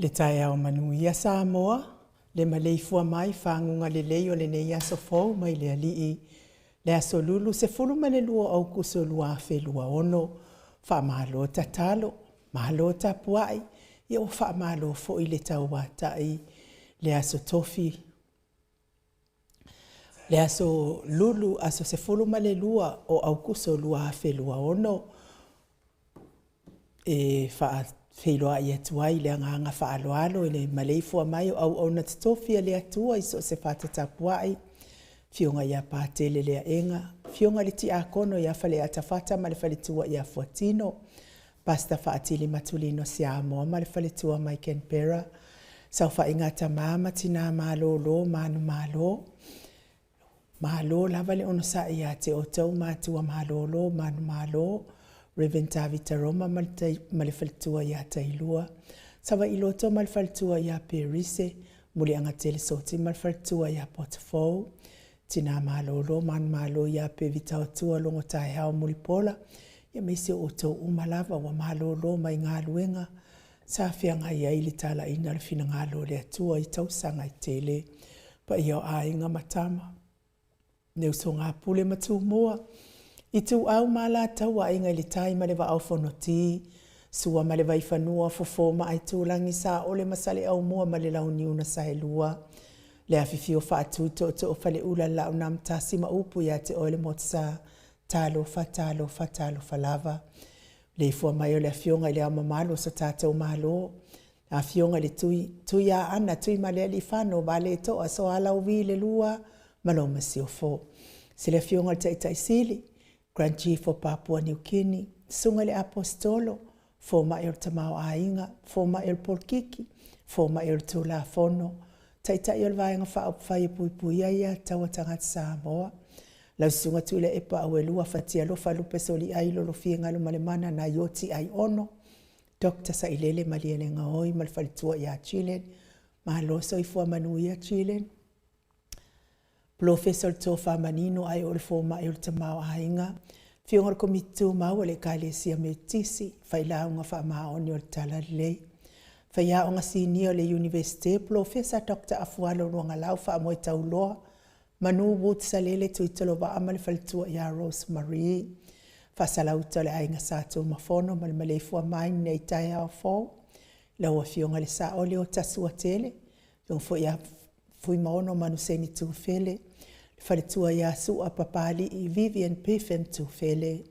Le taeao manuia Samoa, le maleifua mai faguga lelei o lenei aso fou mai le Alii, le aso Lulu 12 o Aukuso 2026. Faamalo tatalo, malo tapuai, ia ua faamalo foi le tauatai le Aso Tofi, le aso Lulu aso 12 o Aukuso 2026. E faafeiloai atu ai le agaga faaaloalo i le maleifua mai o auauna totofi a le Atua i so o se fata tapuai, Afioga ia Patele Leaega, Afioga i le Tiakono ia Faleata Fata ma le faletua ia Fuatino, Pastor Faatili Matulino Semo ma le faletua mai Canberra, Saofaiga a Tama ma Tina malolo manumalo, malo lava le onosai ia te outou matua malolo manumalo, Rev Tavita Roma ma le faletua ia Tailua, Savai Loto ma le faletua ia Perise, Muliagatele Soti ma le faletua ia Potofou, Tina malolo manumalo ia Pevitautua Logosaeao Mulipola, aemaise o outou uma lava ua malolo mai galuega sa feagai ai le talaiina o le finagalo o le Atua i tausaga e tele. Paia o Aiga ma Tama, le usoga a Pule ma Tumua, Ituau ma Alataua, Aiga i le Tai ma le Vaa o Fonoti, Sua ma le Vaifanua, Fofo ma Aitulagi, Saole ma Saleaaumua ma le Launiu na Saelua, le afifio o Faatui Tootoo o Faleula le Laau na Amotasi ma upu ia te oe le Motusa, talofa, talofa, talofa lava. Le maleifua mai o le Afioga i Le Ao Mamalu o so tatou Malo, le Afioga i le Tuiaana Tuimalealiifano Vaaletoa Sualauvi II ma lau Masiofo. Afio le Afioga i le Taitai Sili, Grand Chief of Papua New Guinea, Susuga i le Aposetolo, Fomai o le Tamaoaiga, Fomai o le Polokiki, Fomai o le Tulafono, Taitai o le Vaega Faaupufai e Puipuia Aia Tatau a Tagata Samoa, lau Susuga Tuilaepa Auelua Fatialofa Lupe Soliai Lolofia Galumalemana Naioti Aiono Dr. Sailele Malielegaoi ma le faletua ia Jillian. Malo le soifua manuia Jillian. Polofesa o le Tofa Manino ae o le Fomai o le Tamaoaiga, Afioga i le Komiti Tumau a le Ekalesia Metotisi, Failauga Faamaoni o le Talalelei, Faiaoga Sinia o le Iunivesite Polofesa Dr. Afualo Luagalau Faamoetauloa Manu Woods Salele Tuitolovaa ma le faletua ia Rose Marie. Faasalauta o le Aiga Sa Tunumafono ma le maleifua mai i lenei taeao fou, lau Afioga i le Sao Leota Suatele, Afioga foi ia Fuimaono Manuseni Tufele, le faletua ia Sua Papalii Vivian Biven Tufele.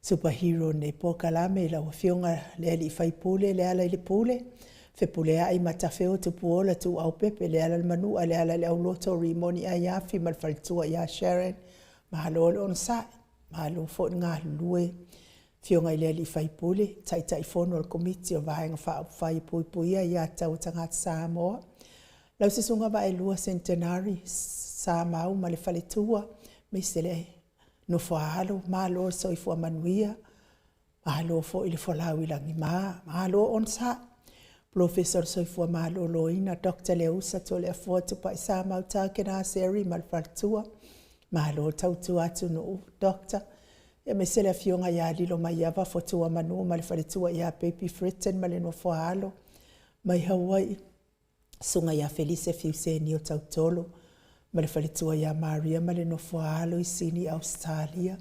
Superhero o lenei polokalame lau Afioga i le sui usufono Lealailepule Fepuleai Matafeo Tupuola Tuuaupepe Leala le Manua, Leala le Auloto Rimoni Aiafi ma le faletua ia Sharon, malo le onosai, malo foi le galulue. Afioga i le sui usufono, Taitaifono o le Komiti o Vaega Faaupufai e Puipuia Aia Tatau a Tagata Samoa, lau Susuga Vaaelua Centenary Samau ma le faletua, aemaise le nofo a alo, malo le soifua manuia, malo foi le folau i lagima, malo onosai. Polofesa o le Soifua Maloloina Dr. Leausa Toleafoa Tupai Samau Carter ma le faletua, malo tautua atunuu Doctor, aemaise le Afioga ia Lilomaiava Fotuamanu ma le faletua ia Baby Fredton ma le nofo a alo mai Hawaii, Susuga ia Felise Fiu Senio Tautolo ma le faletua ia Maria ma le nofo a alo i Sini Ausetalia.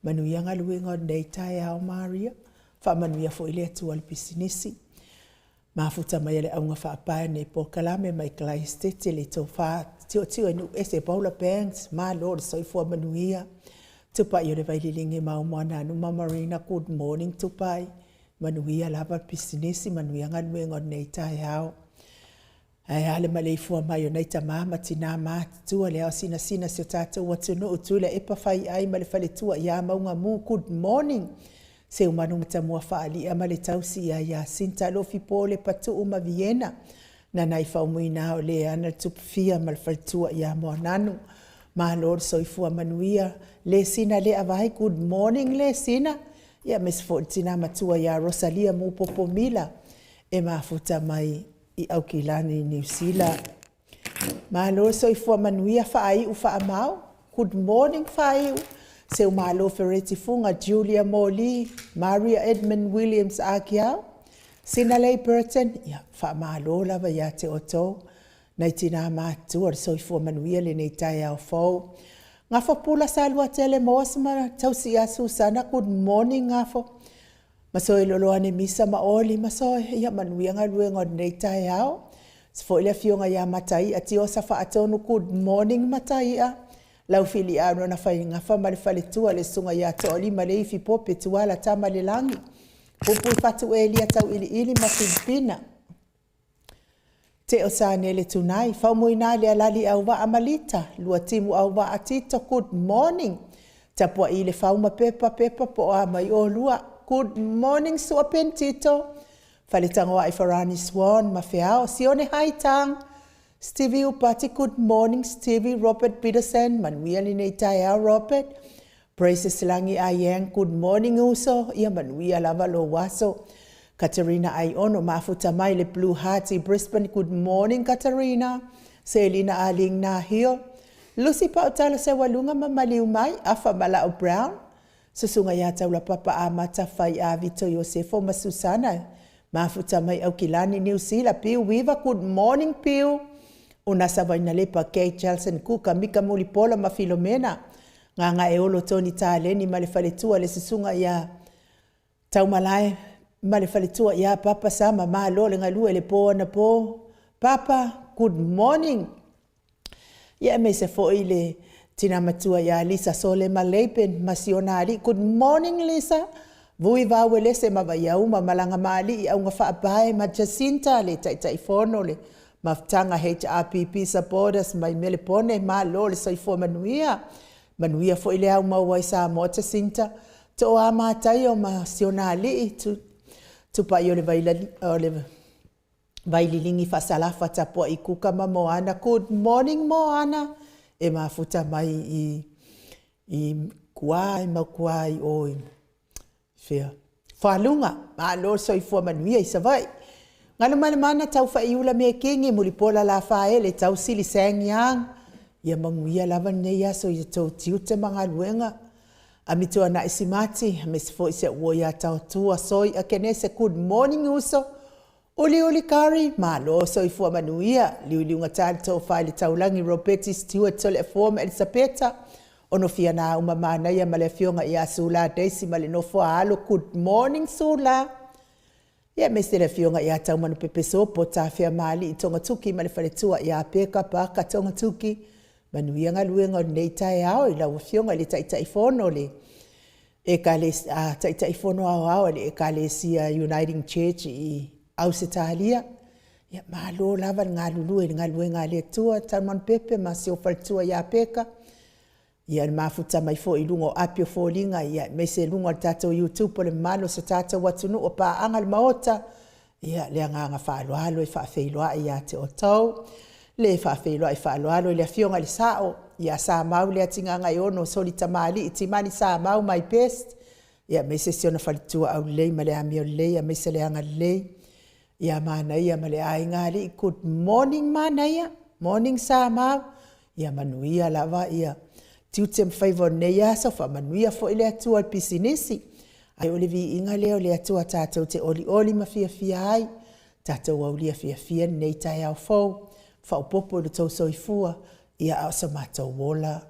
Manuia galuega o lenei taeao Maria, faamanuia foi le Atua i le pisinisi. Mafuta mai e le augafaapae o lenei polokalame mai Clive le Tofa Tilotilo i nuuese Paula Banks, malo le soifua manuia. Tupai o le Vaililiga ma Moananu ma Marina, good morning Tupai, manuia lava le pisinisi, manuia galuega o lenei taeao. Ae a le maleifua mai o nai tama ma tina matutua le ao sinasina o si o tatou atunuu, Tuilaepa Faiai ma le faletua ia Maugamu, good morning. Seumanu Matamua Faalia ma le tausi ia Jacinta Alofi Pole Patuu ma Viena, Nanaifaumu o Leana Tupufia ma le faletua ia Moananu, malo le soifua manuia. Lesina Lea Vai, good morning Lesina, ia aemaise foi le tina matua ia Rosalia Mupopo Mila e mafuta mai i Aukilani, Niu Sila. Malo le soifua manuia. Faaiu Faamau, good morning Faaiu, Seumalo Fereti Fuga, Julia Moli, Maria Edmund Williams Akiau, Sinalei Burton, ia faamalo lava ia te outou nai tina matutua o le soifua manuia lenei taeao fou. Gafo Pula Saluatele Maosi ma tausi ia Susana, good morning Gafo. Masoe Loloane Misa ma Oli Masoe, ia manuia galuega o lenei taeao. Faapea foi le afioga ia Mataia Tiosa Faatonu, good morning Mataia. Lau Filiao Lona Faigafaa ma le faletua le susuga ia Toalima Leifi Pope Tuala Tamalelagi, Pupuifatu Elia Tauiliili ma Silipina. Teo Sanele Tunai, Faumuina Lealali Auvaa ma Lita, Luatimu Auvaa Tito, good morning. Tapuai Lefau ma Pepa, Pepa po o a mai oulua. Good morning Sua Pentito, Faletagoai Farani Swan ma Feao, Sione Haitang, Stevie Upati, good morning Stevie, Robert Peterson, manuia lenei taeao Robert. Praises Lagi Ayang, good morning uso, ia manuia lava lou aso. Katarina Aiono, mafuta mai le Blue Heart i Brisbane, good morning Katarina. Selina Aling Nahio, Lucy Pautala Sewaluga ma Maliu mai, Afa Malao Brown, Susuga ia Taulapapa Amata Fai a Vito Iosefo ma Susana, mafuta mai Aukilani Niu Sila, Piu Wiva, good morning Piu. Unasa Vainalepa, Kay Chelson Kuka, Mika Mulipola ma Filomena, Gagaeolo Tony Taleni ma le faletua le susuga ia Taumalae ma le faletua ia Papa Sama, malo le galue le po anapo. Papa, good morning. Ia aemaise foi le tina matua ia Lisa Sole ma Laban ma Siona Alii. Good morning Lisa. Vui Vauelese ma Vaiauma Malaga Maalii Auga Faapae ma Jacinta le Taitaifono le Mafutaga HRPP Supporters mai Melepone. Malo le soifua manuia. Manuia foi le au maua i Samoa Jacinta. Toa Mataio ma Siona Alii Tupai o le Vaililigi Faasalafa Tapuai Kuka ma Moana. Good morning Moana. E mafuta mai i i mau kua i o i fea. Faluga, malo soifua manuia i Savaii. Galumalemana tau faiula mekini mulipola la faele tausili Sang Yang. Ia manuia lava lenei aso i tou tiute ma galuega. Amituanai Simati, aemaise foi si au uo ia Taotua Soi Akenese, good morning uso. Uliuli Kari, malo soifua manuia. Liuliugata le tofa i le taulagi Robeti Stewart Toleafoa ma Elisapeta. Onofia na uma manaia ma le afioga ia Sula Daisy ma le nofo a alo, good morning Sula. Ia aemaise le afioga ia Taumanupepe Sopo Tafea Maali'i Togatuki ma le faletua ia Peka Paka Togatuki. Manuia galuega o lenei taeao i lau afioga i le Taitaifono le Taitaifono Aoao a le Ekalesia Uniting Church i Ausetalia. Ia malo lava le galulue i le galuega a le Atua, Taumanupepe ma si ou faletua ia Peka. Ia le mafuta mai foi i luga o api o foliga, ia aemaise i luga o le tatou YouTube o le mamalu o so tatou atunuu o paaga le Maota. Ia le agaga faaaloalo e faafeiloai ia te outou. Le faafeiloai faaaloalo i le afioga i le Sao ia Samau Leatigagaeono Solitamalii Timani Samau my best. Ia aemaise si ona faletua aulelei ma le amio lelei aemaise le agalelei ia Manaia ma le aiga alii. Good morning Manaia, morning Samau. Ia manuia lava ia tiute ma faiva o lenei aso, faamanuia foi le Atua i le pisinisi. Ae o le viiga lea o le Atua tatou te olioli ma fiafia ai, tatou aulia fiafia lenei taeao fou, faaopoopo i lo outou soifua, ia a o so matou ola.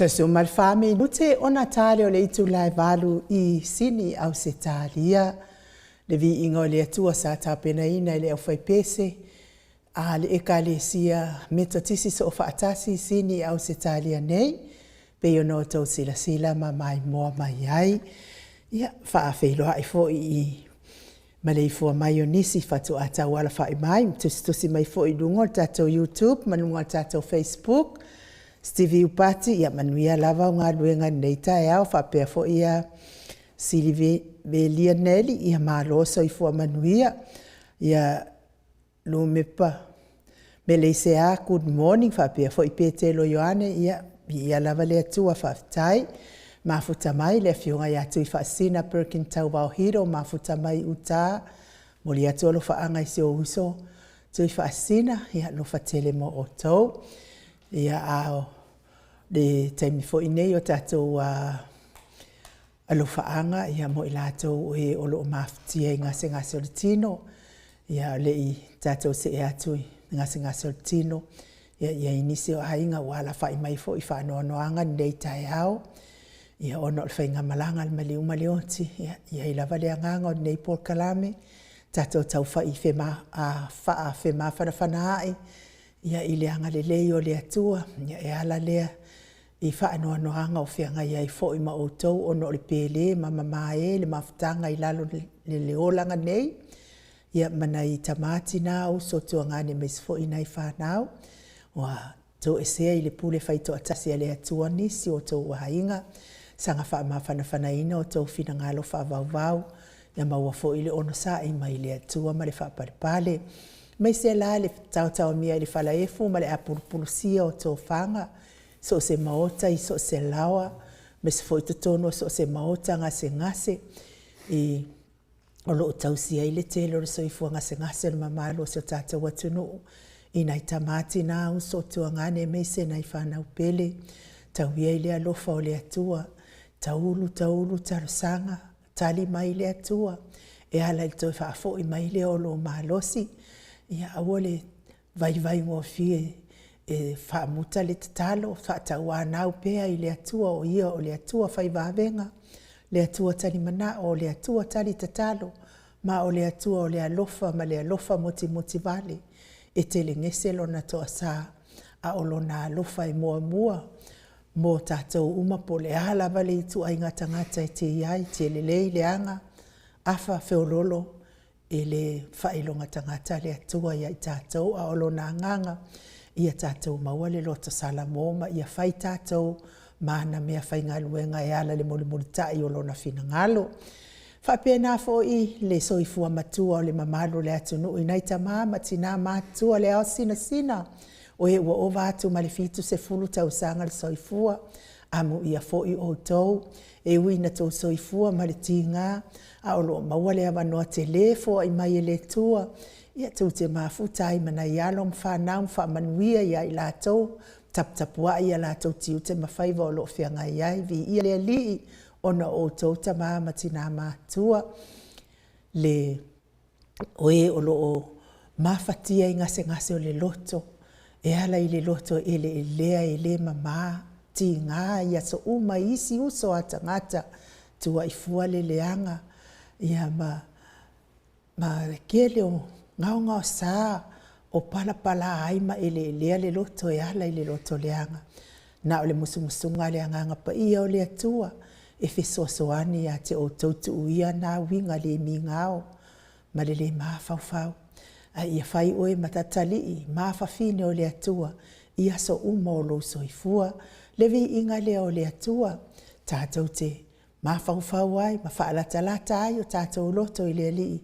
14 minute ona ta lea o le itula e 8 i Sini, Ausetalia. Le viiga o le Atua sa tapenaina e le aufaipese a le Ekalesia Metotisi Soofaatasi i Sini, Ausetalia nei, pei ona outou silasila ma maimoa mai ai. Ia, faafeiloai foi i maleifua mai o nisi faatoa taualafai mai, ma tusitusi mai foi i luga o le tatou YouTube ma luga o le tatou Facebook. Stevie Upati, ia manuia lava au galuega i lenei taeao, faapea foi ia Silivelia Neli, ia malo soifua manuia. Ia Lumepa Meleisea, good morning, faapea foi Petelo Ioane, ia viia lava le Atua, faafetai. Mafuta mai le afioga ia Tuifaasisina Perkin Tauvao Hiro, mafuta mai uta. Momoli atu alofaaga i si ou uso Tuifaasisina, ia alofa tele mo outou. Ia, a o le taimi foi nei o tatou alofaaga mo i latou e o lo o mafatia i gasegase o le tino. Ia, a o le i tatou see atu i gasegase o le tino, ia e i ai nisi o aiga ua alafai mai foi i faanoanoaga i lenei taeao, ia ona o le faigamalaga a le maliu ma le oti. Ia e i ai lava le agaga o lenei polokalame, tatou taufai faafemafanafanaai i le agalelei o le Atua e ala lea i faanoanoaga o feagai ai foi ma outou ona o le pele ma mamae le mafutaga i lalo o le olaga nei, ia ma nai tama, tina, uso, tuagane aemaise foi nai fanau ua toesea i le pule faitoatasi a le Atua nisi o outou aiga. Saga faamafanafanaina outou finagalo faavauvau, ia maua foi le onosai mai le Atua ma le faapalepale. Aemaise la le taotaomia i le falaefu ma le apulupulusia o tofaga i so o se maota i so o se laoa, aemaise foi totonu o so o se maota gasegase i o lo o tausi ai le tele o le soifua gasegase o le mamalu o si o tatou atunuu, i nai tama, tina, uso, tuagane aemaise nai fanau pele. Tau ia i le alofa o le Atua, taulu taulu talosaga, tali mai le Atua e ala i le toe faafoi mai lea o lou malosi. Ia aua le vaivai gofie e faamuta le tatalo, faatauanau pea i le Atua, o Ia o le Atua fai vavega, le Atua talimanao, o le Atua tali tatalo, ma o le Atua o le alofa ma le alofa mutimutivale. E telegese Lona toasa, a o Lona alofa e muamua mo tatou uma, po o le a lava le ituaiga tagata e te i ai, e te lelei, leaga, afa, feoloolo, e le faailoga tagata le Atua ia i tatou, a o Lona agaga, ia tatou maua le loto salamo ma ia fai tatou ma ana meafaigaluega e ala i le mulimulitai o Lona finagalo. E faapena foi le soifua matua o le mamalu o le atunuu i nai tama ma tina matutua, le ao sinasina, o e ua ova atu ma le 70 tausaga le soifua, amuia foi outou, e ui ina outou soifua ma le tiga, a o lo o maua le avanoa tele foai mai e le Atua ia tou te mafuta ai ma nai alo ma fanau ma faamanuia ia i latou, taputapuai a latou tiute ma faiva o lo o feagai ai. Viia le Alii ona o outou tama ma tina matutua. Le o e o lo o mafatia i gasegase o le loto, e ala i le loto eleelea e le mama, tiga i aso uma i isi uso a tagata, tuuai fua le leaga, ia ma le tele o gaogaosa o palapala ai ma eleelea le loto e ala i le loto leaga. Na o le musumusuga a le Agaga Paia o le Atua e fesoasoani ia te outou, tuu ia na uiga le migao ma le le mafaufau, a ia fai oe ma atalii ma afafine o le Atua i aso uma o lou soifua. Le viiga lea o le Atua, tatou te mafaufau ai ma faalatalata ai o tatou loto i le Alii,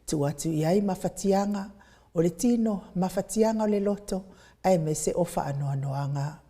tuu atu i ai mafatiaga o le tino, mafatiaga o le loto, aemaise o faanoanoaga.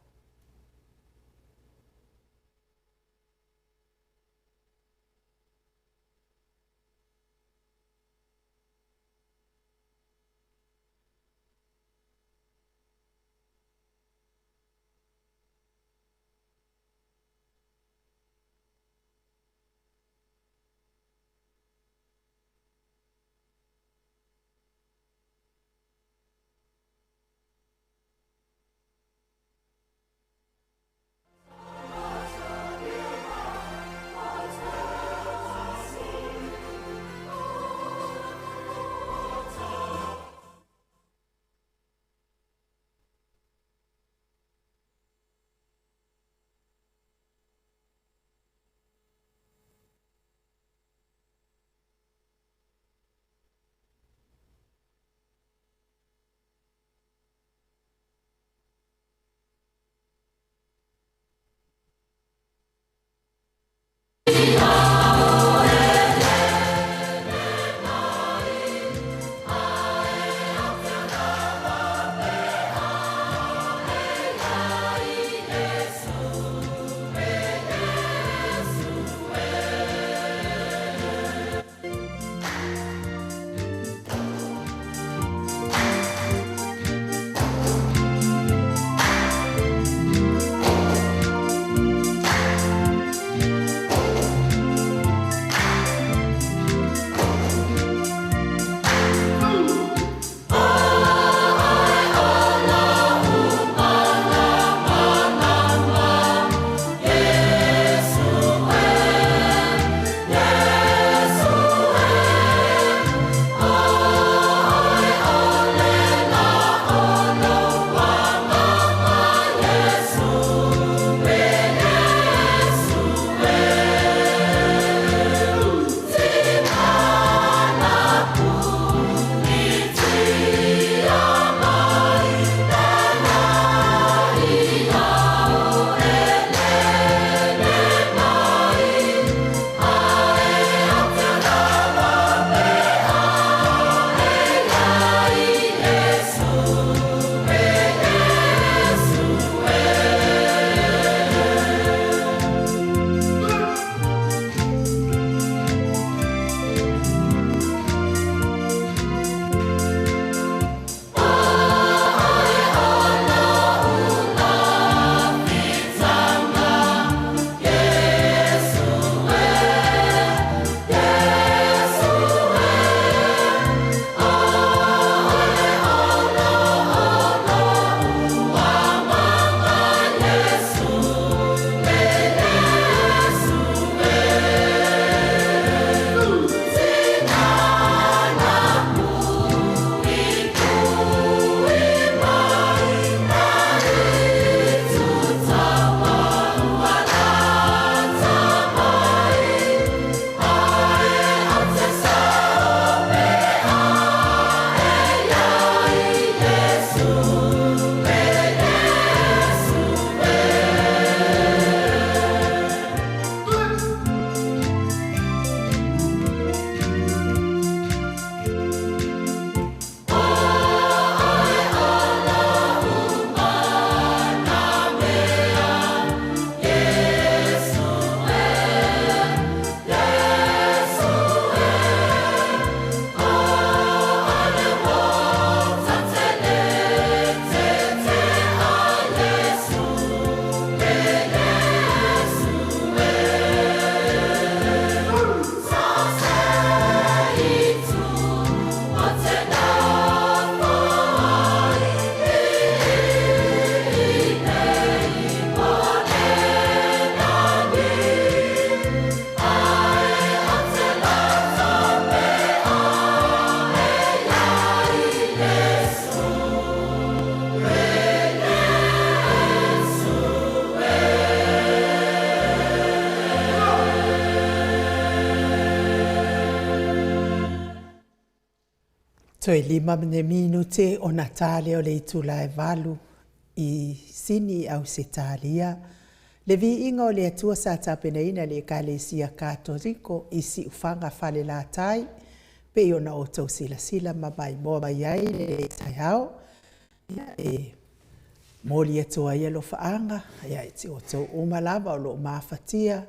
Toe 5 minute ona ta lea o le itula e 8 i Sini, Ausetalia. Le viiga o le Atua sa tapenaina e le Ekalesia Katoliko i Siufaga Falelatai, pei ona outou silasila ma maimoa mai ai i lenei taeao. E momoli atu ai alofaaga ia te outou uma lava o lo o mafatia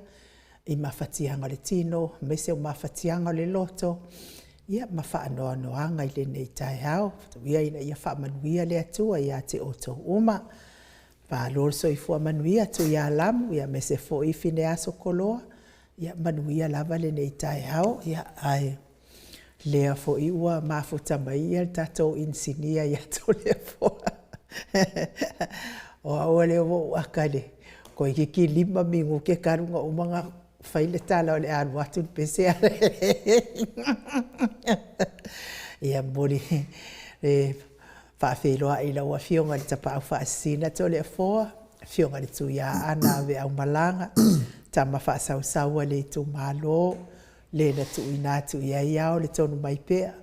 i mafatiaga o le tino, aemaise o mafatiaga o le loto, ia ma faanoanoaga i lenei taeao. Ia ina ia faamanuia le Atua ia te outou uma. Malo le soifua manuia Tuialamu, aemaise foi Fineaso Sokoloa, ia manuia lava lenei taeao. Ia, ae lea foi ua mafuta mai le tatou inisinia ia Toleafoa. O au lea ua ou aka i le toeitiiti 5 minute talu ona uma ona fai le tala o le a alu atu le pese. Ia momoli le faafeiloai i lau Afioga i le Tapaau Faasisina Toleafoa, Afioga i le Tuiaana Aveaumalaga, tama faasausau a le itumalo, le na tuuina atu i ai ao le Tonumaipea,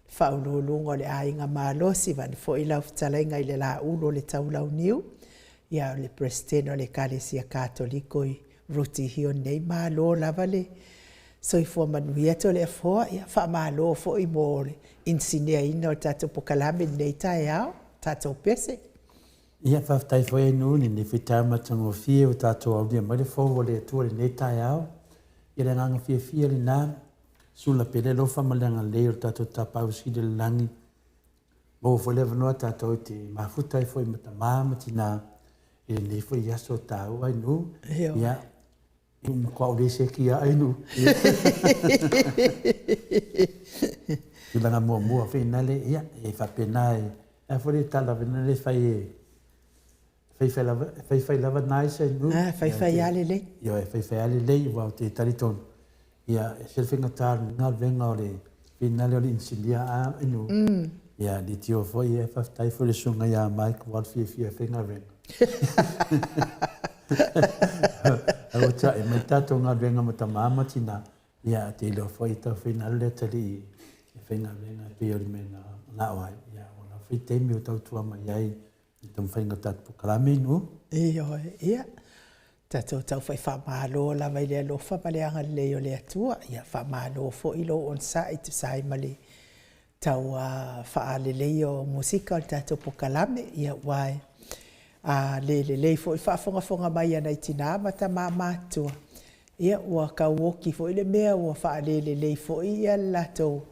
faauluuluga o le Aiga Malosi, vaeane foi lau fetalaiga i le Laulu o le Taulauniu, ia o le Peresetene o le Ekalesia Katoliko i Ruti Hill nei. Malo lava le soifua manuia Toleafoa, ia faamalo foi mo le inisiniaina o le tatou polokalame i lenei taeao, tatou pese. Ia, faafetai foi Ainuu i lenei foi taeao matagofie ua tatou aulia mai le fou o le Atua i lenei taeao. Ia le agaga fiafia lena, sula pea le alofa ma le agalelei o le tatou Tapaau Sili i le lagi. Maua foi le avanoa tatou te mafuta ai foi ma tama ma tina i lenei foi aso taua Ainuu. Ia, e matua ou le seki lava Ainuu. Tulaga muamua foi nale, ia, e faapena e, a foi le tala foi nale fai e, faifai lava, faifai lava nice Ainuu. Ah, faifai lava lelei. Ioe, faifai lava lelei, aua ou te talitonu, ia, e ese le faigata o le galuega o le finale o le inisinia a Ainuu. Ia, leitioa foi, ia, faafetai foi i le susuga ia Mike aua le fiafia e faigaluega. Ae ua ta'i mai tatou galuega ma tama ma tina, ia, ou te iloa foi e tau finalo le atalii e faigaluega e pei o le mea na manao ai. Ia, ua lava foi taimi o tautua mai ai i le taumafaiga o le tatou polokalame Inu. Ioe, ia, tatou taufai faamalo lava i le alofa ma le agalelei o le Atua. Ia, faamalo foi lou onosai e tusa ai ma le tau faaleleia o musika o le tatou polokalame. Ia, aua a le lelei foi le faafogafoga mai a nai tina ma tama matutua, ia ua tau oti foi le mea ua faalelelei foi ia le latou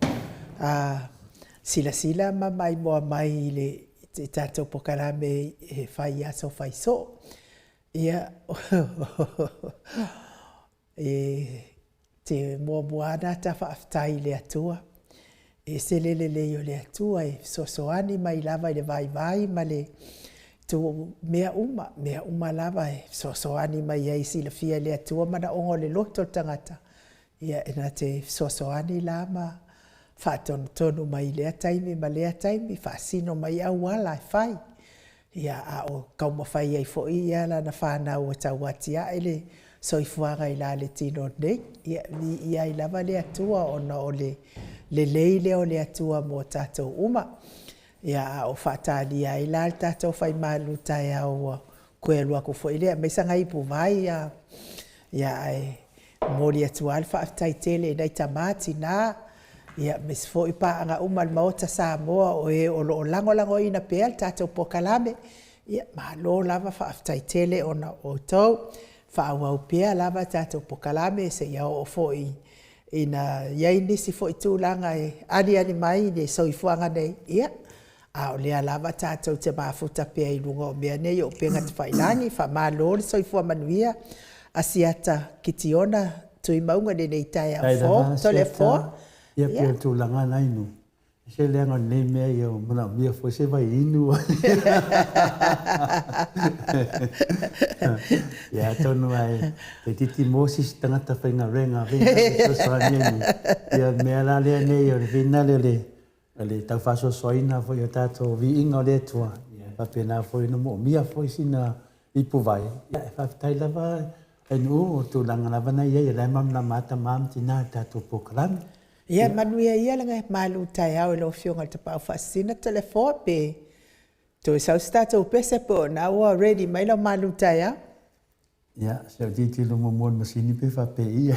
silasila ma maimoa mai i le tatou polokalame e fai aso fai soo. Ia, e te muamua lava ta faafetai i le Atua, e ese le lelei o le Atua e fesoasoani mai lava i le vaivai ma le tu mea uma, mea uma lava e fesoasoani mai ai, silafia e le Atua manaoga o le loto o le tagata, ia e na te fesoasoani la ma faatonutonu mai i lea taimi ma lea taimi, faasino mai auala e fai. Ia, a o taumafai ai foi ia lana fanau e tau atiae le soifuaga i la le tino nei. Ia, viia ai lava le Atua ona o le lelei lea o le Atua mo tatou uma. Ia, a o faatalia ai la le tatou faimalu taeao ua toe alu atu foi lea, aemaise nai ipuvai, ia, ia ae momoli atu lava le faafetai tele i nai tama, tina, ia aemaise foi paaga uma a le Maota Samoa o e o lo o lagolagoina pea le tatou polokalame. Ia, malo lava faafetai tele ona o outou. Faaauau pea lava tatou polokalame seia oo foi ina i ai nisi foi tulaga e aliali mai i le soifuaga nei, ia, a o lea lava tatou te mafuta pea i luga o mea nei o upega tafailagi. Faamalo le soifua manuia Asiata Kitiona Tuimauga i lenei taeao fou, Toleafoa. Ia, pei o le tulaga lena Inu. Se leaga o lenei mea ia ua manaomia foi se vaiinu. Ia atonu lava e toeitiiti maua se isi tagata faigaluega e fesoasoani ai. Ia o le mea la lea nei o le finale o le o le tau faasoasoaina foi o tatou viiga o le Atua, ia e faapena foi ona moomia foi sina ipuvai. Ia e faafetai lava Ainuu, o tulaga lava na i ai, o la e malamalama lava tama ma tina i le tatou polokalame. Ia manuia ia le malu taeao i lau Afioga i le Tapaau Faasisina Toleafoa, pe toe sau se tatou pese po o na ua ready mai lau malu taeao. Ia, se i ou tilotilo muamua i le masini pe faapei.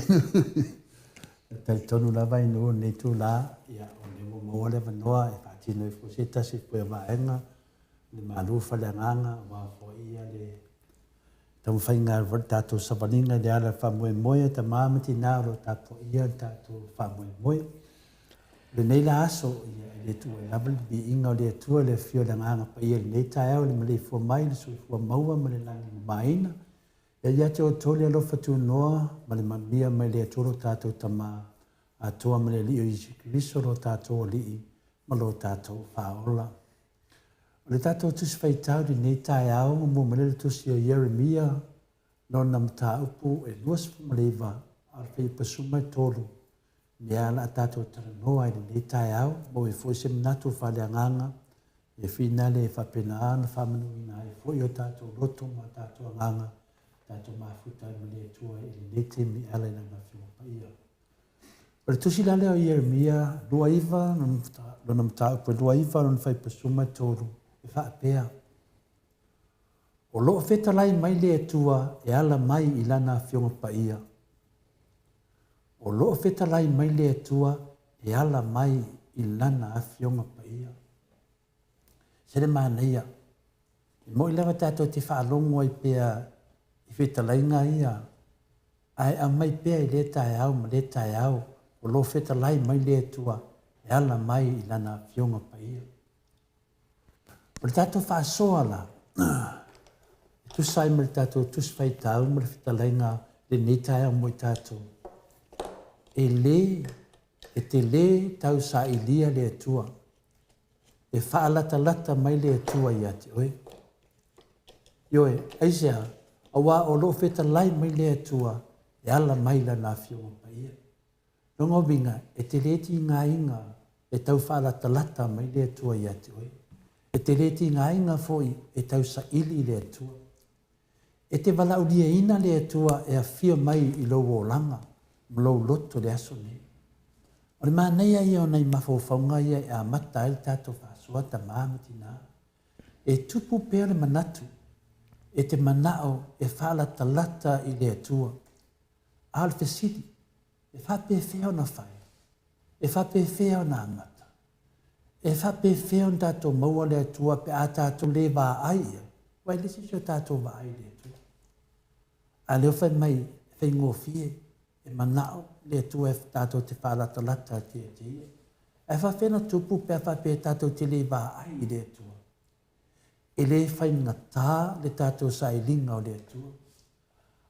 E talitonu lava i nuu i lenei itula, ia, o lea ua maua le avanoa e faatino ai foi se tasi foi o vaega o le malu faaleagaga aua foi le taumafaiga o le tatou savaliga i le ala o le faamoemoe a tama ma tina o lo o tapuaia le tatou faamoemoe. O lenei la aso, ia, e le tuua ai lava le viiga o le Atua i le afio o le Agaga Paia i lenei taeao i le maleifua mai i le soifua maua ma le lagi e mamaina. Ia ia te outou le alofa tunoa ma le manuia mai le Atua lo tatou Tama Atoa ma le Alii o Iesu Keriso lo tatou Alii ma lo tatou Faaola. O le tatou Tusi Faitau i lenei taeao, muamua mai le Tusi o Ieremia, lona mataupu e 29, a o le fuaipasuma e 3, lea o le a tatou talanoa ai i lenei taeao, maua ai foi se manatu faaleagaga e finale e faapena ona faamanuiaina ai foi o tatou loto ma tatou agaga, tatou mafuta ai ma le Atua i lenei taimi e ala i Lana Afioga Paia. O le tusi la lea o Ieremia 29, lona mataupu e 29, lona fuaipasuma e 3, e faapea, O lo o fetalai mai le Atua e ala mai i Lana Afioga Paia. O lo o fetalai mai le Atua e ala mai i Lana Afioga Paia. Se le manaia. E moni lava tatou te faalogo ai pea i fetalaiga ia, ae aumai pea i lea taeao ma lea taeao, o lo o fetalai mai le Atua e ala mai i Lana Afioga Paia. O le tatou faasoa la, e tusa ai ma le tatou Tusi Faitau ma le fetalaiga lenei taeao mo i tatou, e lē, e te lē tausailia le Atua, e faalatalata mai le Atua ia te oe. Ioe, aisea, auā o lo o fetalai mai le Atua e ala mai Lana Afioga Paia. Lona uiga, e te lē tigaina e tau faalatalata mai le Atua ia te oe. E te lē tigaina foi e tau saili i le Atua. E te valaauliaina le Atua e afio mai i lou olaga ma lou loto i le aso nei. O le manaia ia o nai mafaufauga ia e amata ai le tatou faasoa tama ma tina. E tupu pea le manatu e te manao e faalatalata i le Atua. A o le fesili, E faapefea ona fai? E faapefea ona amata? E faapefea ona tatou maua le Atua pe a tatou le vaai i ai? Aua e le se isi o tatou vaai i le Atua. A o lea ua fai mai e faigofie, e manao le Atua e tatou te faalatalata atu ia te Ia. Ae faapefea ona tupu pe a faapea tatou te le vaai i le Atua? E le faigata le tatou sailiga o le Atua.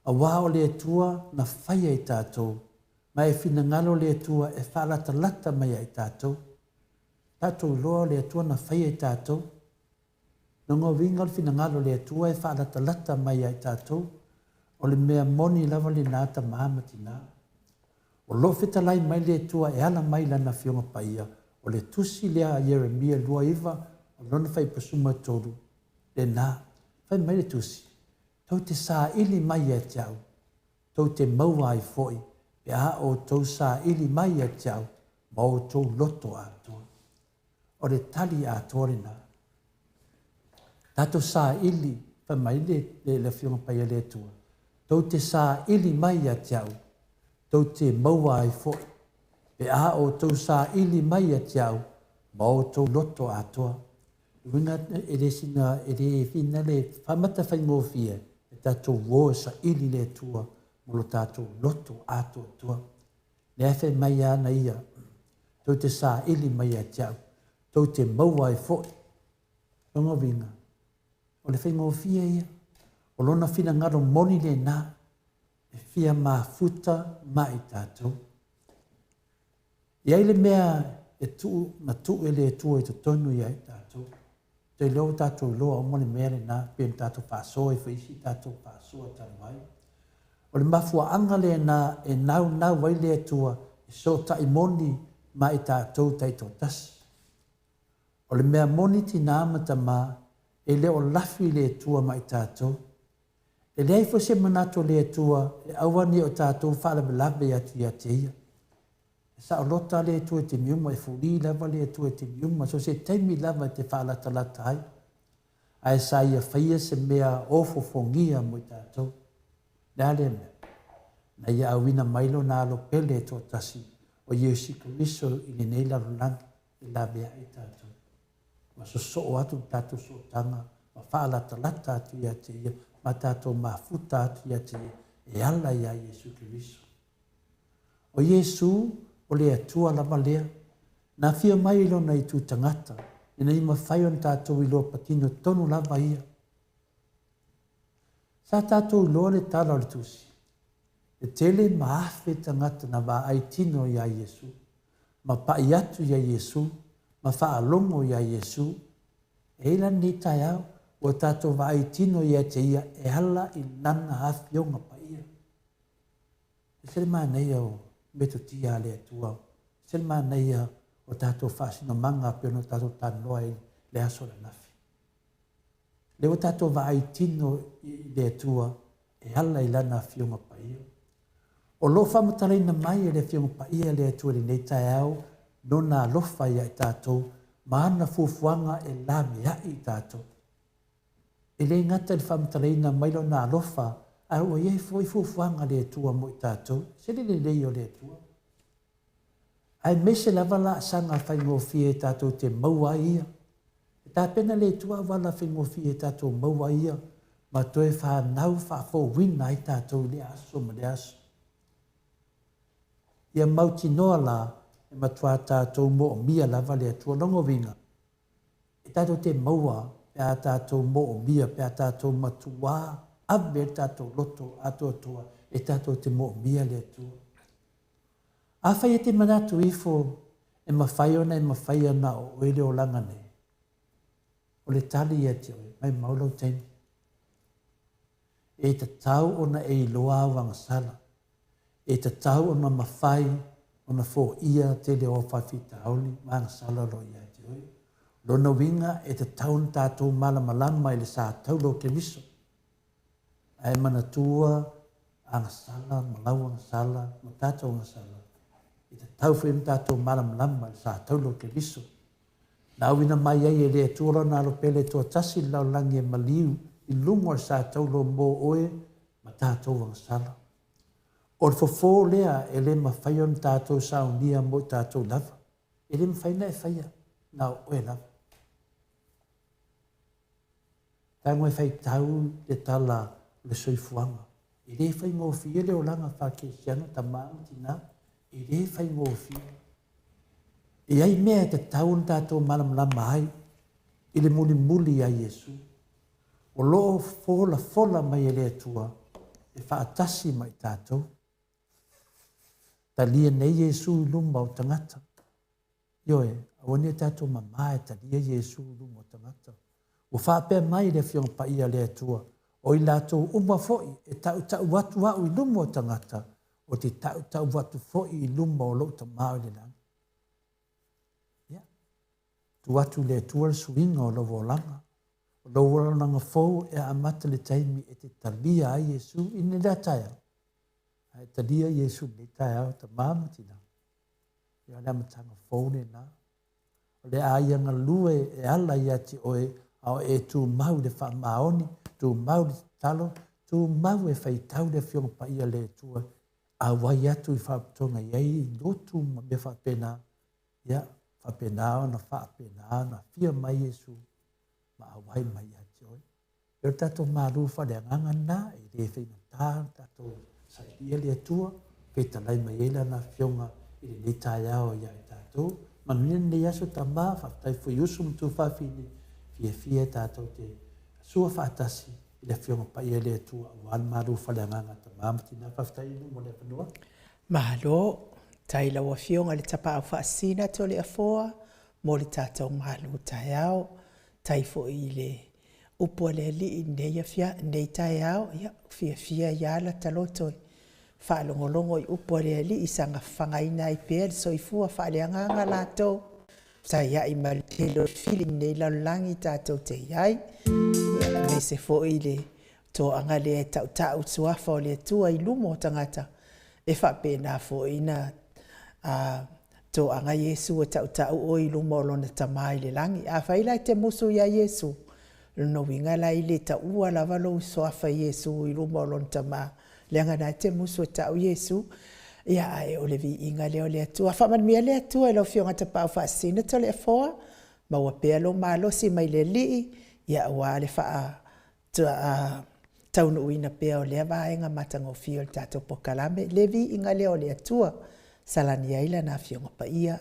Auā o le Atua na faia i tatou, ma e finagalo le Atua e faalatalata mai ia i tatou. Tatou iloa o le Atua na faia i tatou. Lona uiga o le finagalo o le Atua e faalatalata mai ia i tatou, o le mea moni lava lena tama ma tina. O lo o fetalai mai le Atua e ala mai i Lana Afioga Paia, o le tusi lea a Ieremia 29, o lona fuaipasuma 3, lena. Fai mai le tusi, Tou te saili mai ia te au, tou te maua ai foi pe a outou saili mai ia te au ma outou loto atoa. O le tali atoa lena. Tatou saili, fai mai le, le, le Afioga Paia le Atua, tou te saili mai ia te au, tou te maua ai foi, pe a outou saili mai ia te au ma outou loto atoa. Uiga e le sina, e le fina le faamata faigofie e tatou uo e saili le Atua mo lo tatou loto atoatoa. Lea e fai mai ana ia, tou te saili mai ia te au, tou te maua ai foi. Lona uiga, o le faigofie ia, o lona finagalo moni lena, e fia mafuta ma i tatou. E i ai le mea e tuu, na tuu e le Atua i totonu ia i tatou. Ou te iloa ua tatou iloa uma le mea lena, pei ona tatou faasoa ai foi i isi tatou faasoa talu ai. O le mafuaaga lena e naunau ai le Atua e fesootai moni ma i tatou taitoatasi. O le mea moni tinā ma tamā, e le o lafi le Atua ma i tatou. E leai foi se manatu o le Atua e aua ne i o tatou faalavelave atu ia te Ia. E saolota le Atua i taimi uma, e fuli lava le Atua i taimi uma, so o se taimi lava e te faalatalata ai. Ae sa ia faia se mea ofofogia mo i tatou. O le a lea mea? Na ia auina mai Lona Alo pele e toatasi, o Iesu Keriso i lenei lalolagi e laveai i tatou. Ua sosoo atu le tatou sootaga ma faalatalata atu ia te Ia ma tatou mafuta atu ia te Ia e ala iā Iesu Keriso. O Iesu, o le Atua lava lea, na afio mai i Lona itu tagata, ina ia mafai ona tatou iloa patino tonu lava Ia. Sa tatou iloa le tala o le Tusi, E tele ma afe tagata na vaai tino iā Iesu, ma paʻi atu iā Iesu, ma faalogo iā Iesu. E i ai la lenei taeao, ua tatou vaai tino ia te Ia e ala i Lana afioga paia. Ese le manaia o metotia a le Atua, ese le manaia o tatou faasinomaga pei ona tatou talanoa ai i le aso ananafi. Lea ua tatou vaai tino i le Atua e ala i Lana Afioga Paia. O lo o faamatalaina mai e le Afioga Paia a le Atua i lenei taeao Lona alofa ia i tatou ma Ana fuafuaga e laveai i tatou. E le gata i le faamatalaina mai Lona alofa, ae ua i ai foi fuafuaga a le Atua mo i tatou. Se le lelei o le Atua. Aemaise lava laasaga faigofie tatou te maua ai ia. E tapena le Atua auala faigofie tatou maua ai ia ma toe fanau faafouina ai tatou i lea aso ma lea aso. Ia mautinoa la e matuā tatou moomia lava le Atua. Lona uiga, e tatou te maua pe a tatou moomia, pe a tatou matuā ave le tatou loto atoatoa e tatou te moomia le Atua. Afai e te manatu ifo e mafai ona e mafaia na o oe le olaga nei, o le tali ia te oe, maimau lou taimi. E tatau ona e iloa au agasala. E tatau ona mafai ona foia tele o au faafitauli ma agasala o lo o ia te oe. Lona uiga e tatau ona tatou malamalama i le sa taula o Keriso. Ae manatua agasala ma lau agasala ma tatou agasala, e tatau foi ona tatou malamalama i le sa taula o Keriso. Na auina mai ai e le Atua Lona Alo Pele toatasi i le lalolagi e maliu i luga o le sa taula mo oe ma tatou agasala. O le fofo lea e le mafai ona tatou saunia mo i tatou lava. E le mafai ona e faia, na o oe lava. Tago e faitau le tala o le soifuaga. E le faigofie le olaga faa-kerisiano, tama ma tina, e le faigofie. E i ai mea e tatau ona tatou malamalama ai i le mulimuli ia Iesu. O lo o folafola mai e le Atua e faatasi ma i tatou. Talia nei Iesu i luma o tagata. Ioe, aua ne i tatou mamā e talia Iesu i luma o tagata. Ua faapea mai le Afioga Paia a le Atua, O i latou uma foi e tautau atu au i luma o tagata, ou te tautau atu foi i luma o lou Tama o i le lagi. Ia, tuu atu i le Atua le suiga o lou olaga. O lou olaga fou e amata le taimi e te talia ai Iesu i lenei taeao. A e talia Iesu i lenei taeao, tama ma tina, Ia o le amataga fou lena. O le a ia galue e ala ia te oe, a o e tumau i le faamaoni, tumau i le tatalo, tumau e faitau le Afioga Paia a le Atua, auai atu i faalapotopotoga e i ai i lotu ma mea faapena, ia faapena ona faapena ona afio mai Iesu ma auai mai ia te oe. E o le tatou malu faaleagaga lena, e le faigata ona tatou sailia le Atua, fetalai mai ai Lana Afioga i lenei taeao ia i tatou. Manuia lenei aso tama, faafetai foi i usu ma tuafafine, fiafia tatou te sua faatasi i le Afioga Paia i le Atua aua le malu faaleagaga tama ma tina. Faafetai Inu mo le avanoa. Malo, tai lau Afioga i le Tapaau Faasisina Toleafoa mo le tatou malu taeao. Tai foi i le upu a le Alii i lenei afia, lenei taeao, ia, fiafia ia lata loto e faalogologo i upu a le Alii saga fagaina ai pea le soifua faaleagaga latou, saiai ma le tele o fili i lenei lalolagi tatou te i ai, ia, aemaise foi le toaga lea e tautau suafa o le Atua i luma o tagata, e faapena foi na A toaga Iesu e tautau oe i luma o lona Tama i le lagi. Afai la e te musu ia Iesu, o lona uiga la e le taua lava lou suafa Iesu i luma o lona Tama, leaga na e te musu e tau Iesu. Ia ae o le viiga lea o le Atua. Faamanuia le Atua i lau Afioga Tapaau Faasisina Toleafoa, maua pea lou malosi mai le Alii ia aua le faataunuuina pea o lea vaega matagofie o le tatou polokalame. Le viiga lea o le Atua, salani ai lana Afioga Paia.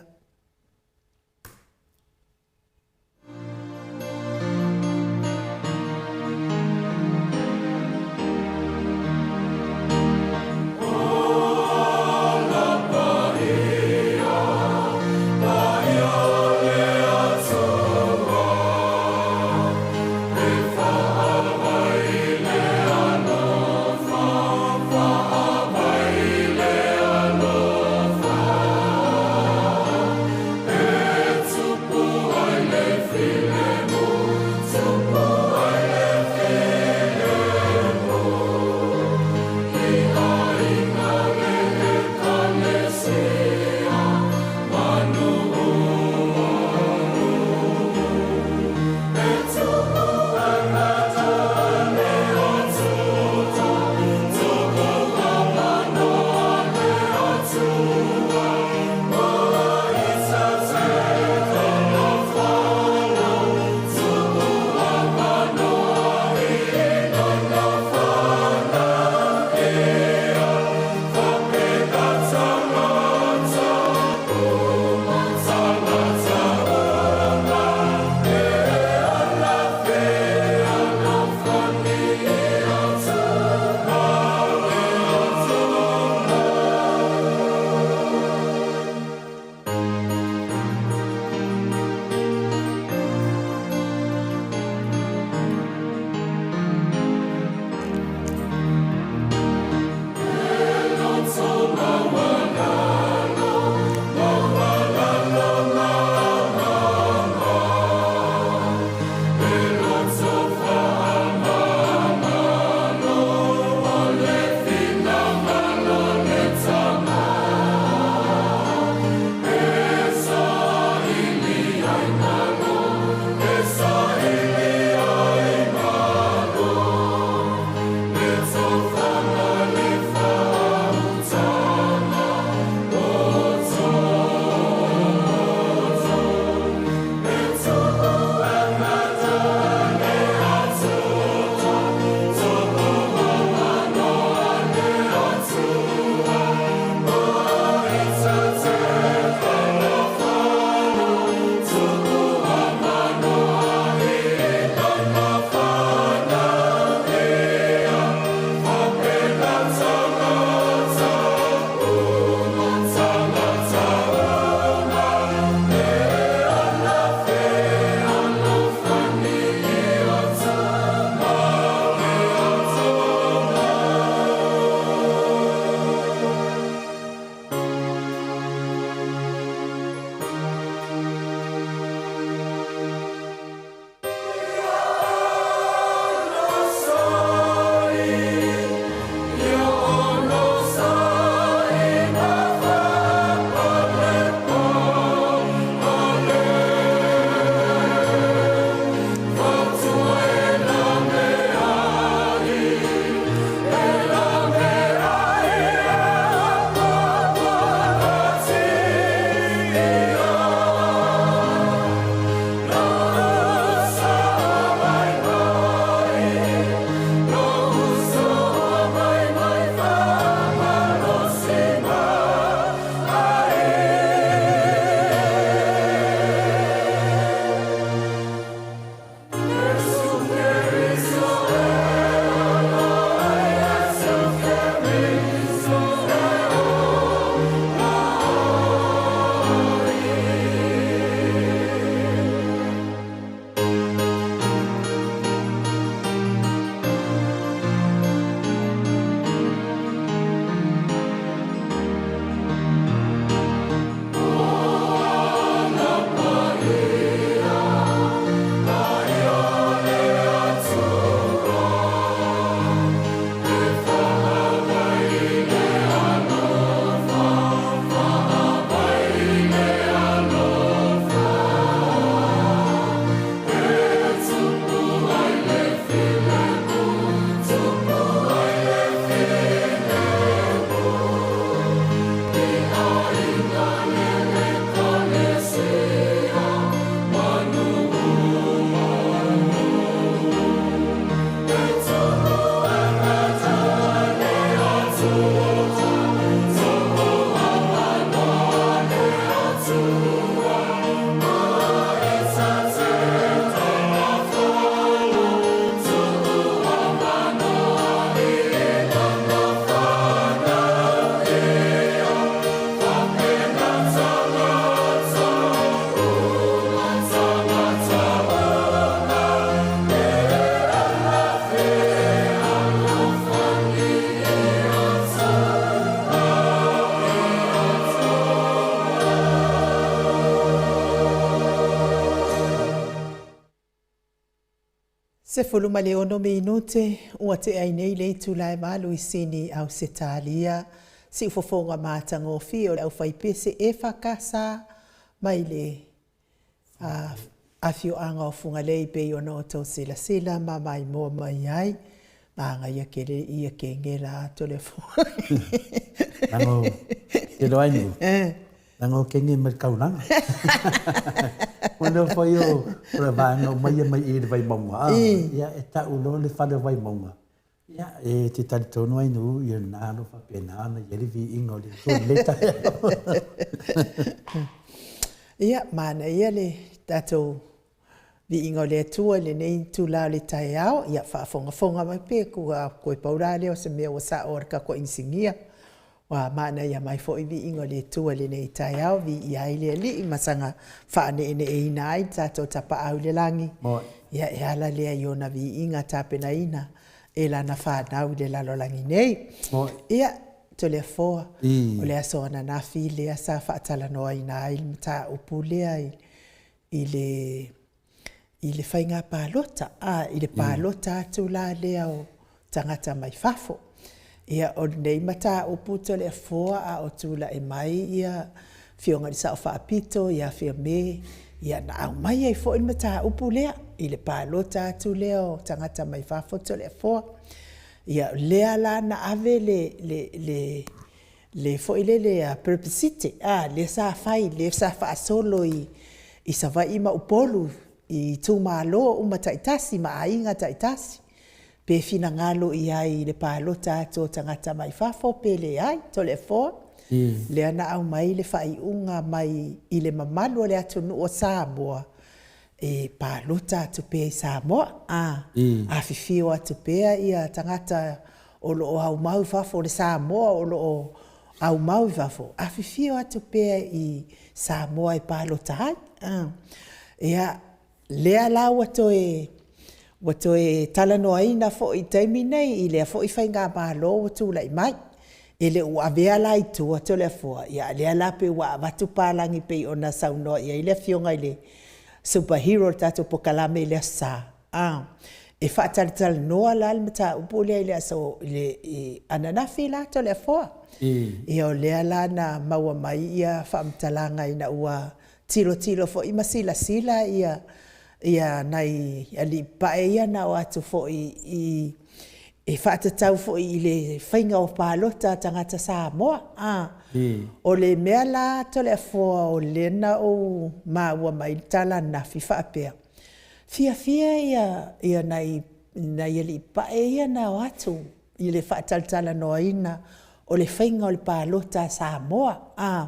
16 minute ua tea ai nei le itula e 8 i Sini, Ausetalia. Siufofoga matagofie o le aufaipese EFKS mai le afioaga o Fugalei pei ona outou silasila ma maimoa mai ai. Manaia tele ia kegela atu le afoa. Leaga te iloa ai nei. Leaga o kege mai le taulaga. Mo le fai o le vaega uma ia mai i le Vaimauga, ia e tau loa le fale o Vaimauga, ia e te talitonu ai nuu ia lena o lo o faapena ona i ai le viiga o le Atua i lenei taeao. Ia, manaia le tatou Viiga o le Atua i lenei itula o le taeao, ia faafogafoga mai pea ua toe pau la lea o se mea ua sao a le tatou inisinia. Ua manaia mai foi viiga o le Atua i lenei taeao, viia ai le Alii ma saga faaneeneeina ai le tatou Tapaau i le lagi. Ia e ala lea i ona viiga tapenaina e lana fanau i le lalolagi nei. Ia, Toleafoa, o le aso ananafi lea sa faatalanoaina ai le mataupu lea i i le i le faiga palota, a, i le palota atu la lea o tagata mai fafo. Ia, o lenei mataupu Toleafoa a o tulai mai ia Afioga i le Sao Faapito ia Fiame, ia na aumai ai foi le mataupu lea i le palota atu lea o tagata mai fafo Toleafoa. Ia, lea la na ave le le le le foi lele a plebiscite a lea sa fai lea sa faasolo i i Savaii ma Upolu i itumalo uma taitasi ma aiga taitasi pe finagalo i ai i le palota atu o tagata mai fafo pe leai. Toleafoa, lea na aumai le faaiuga mai i le mamalu o le atunuu o Samoa e palota atu pea i Samoa, a afifio atu pea ia tagata o lo o aumau i fafo, o le Samoa o lo o aumau i fafo, afifio atu pea i Samoa e palota ai. Ia, lea la ua toe ua toe talanoaina foi i le taimi nei i lea foi faigamalo ua tulai mai. E le o avea la i tua Toleafoa, ia a o lea la pei ua avatu palagi pei ona saunoa i ai le Afioga i le Superhero o le tatou polokalame i le Aso Sa, a, e faatalatalanoa la le mataupu lea i le aso i le i ananafi la Toleafoa. Ia o lea la na maua mai ia faamatalaga ina ua tilotilo foi ma silasila ia ia nai alii papae ia na o atu foi i e faatatau foi i le faiga o palota a tagata Samoa. A, o le mea la Toleafoa o lea na ou maua mai le tala ananafi faapea, fiafia ia ia nai nai alii papae ia na o atu i le faatalatalanoaina o le faiga o le palota a Samoa, a,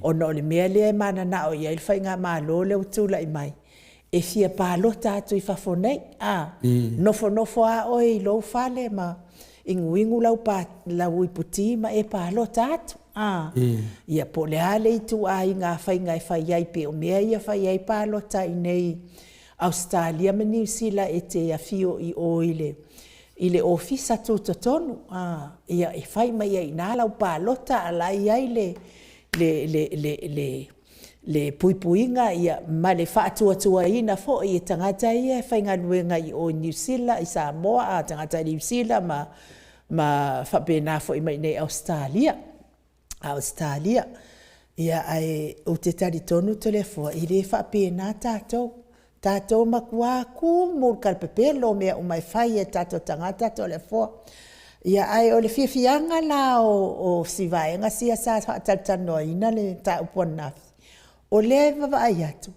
ona o le mea lea e mananao i ai le faigamalo lea ua tulai mai, e fia palota atu i fafo nei, a, nofonofo lava oe i lou fale ma inuinu lau, lau iputi ma e palota atu, a. Ia po o le a le ituaiga faiga e fai ai, pe o mea ia e fai ai palota i inei Ausetalia ma Niu Sila e te afio i o i le i le ofisa tutotonu, a, ia e fai mai ai i ina lau palota a o la e i ai le, le, le, le, le, le puipuiga ia, ma le faatuatuaina foi e tagata ia e faigaluega i o i Niu Sila, i Samoa, a tagata Niu Sila ma, ma faapena foi mai i inei i Ausetalia. Ausetalia. Ia, ae ou te talitonu Toleafoa, e le faapena tatou. Tatou matua tumu i le talapepelo o mea uma e fai e tatou tagata Toleafoa. Ia, ae o le fiafiaga la o, o si vaega sia sa faatalatalanoaina le mataupu ananafi, o lea e vaavaai atu,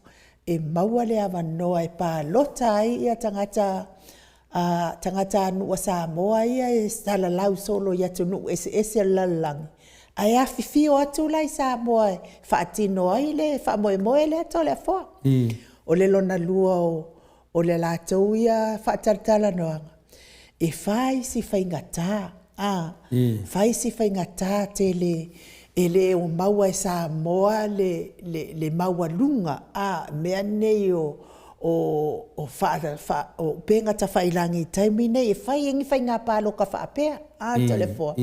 e maua le avanoa e palota ai ia tagata a tagatanuu a Samoa ia e salalau solo i atunuu eseese o le lalolagi, ae afifio atu la i Samoa e faatino ai le faamoemoe lea Toleafoa. O le lona lua o, o le latou ia faatalatalanoaga, e fai si faigata, a, fai si faigata tele e le o maua e Samoa le, le, le maualuga, a, mea nei o, o, o, faa, faa, o upega tafailagi i taimi nei e fai ai ni faiga palota faapea, a Toleafoa.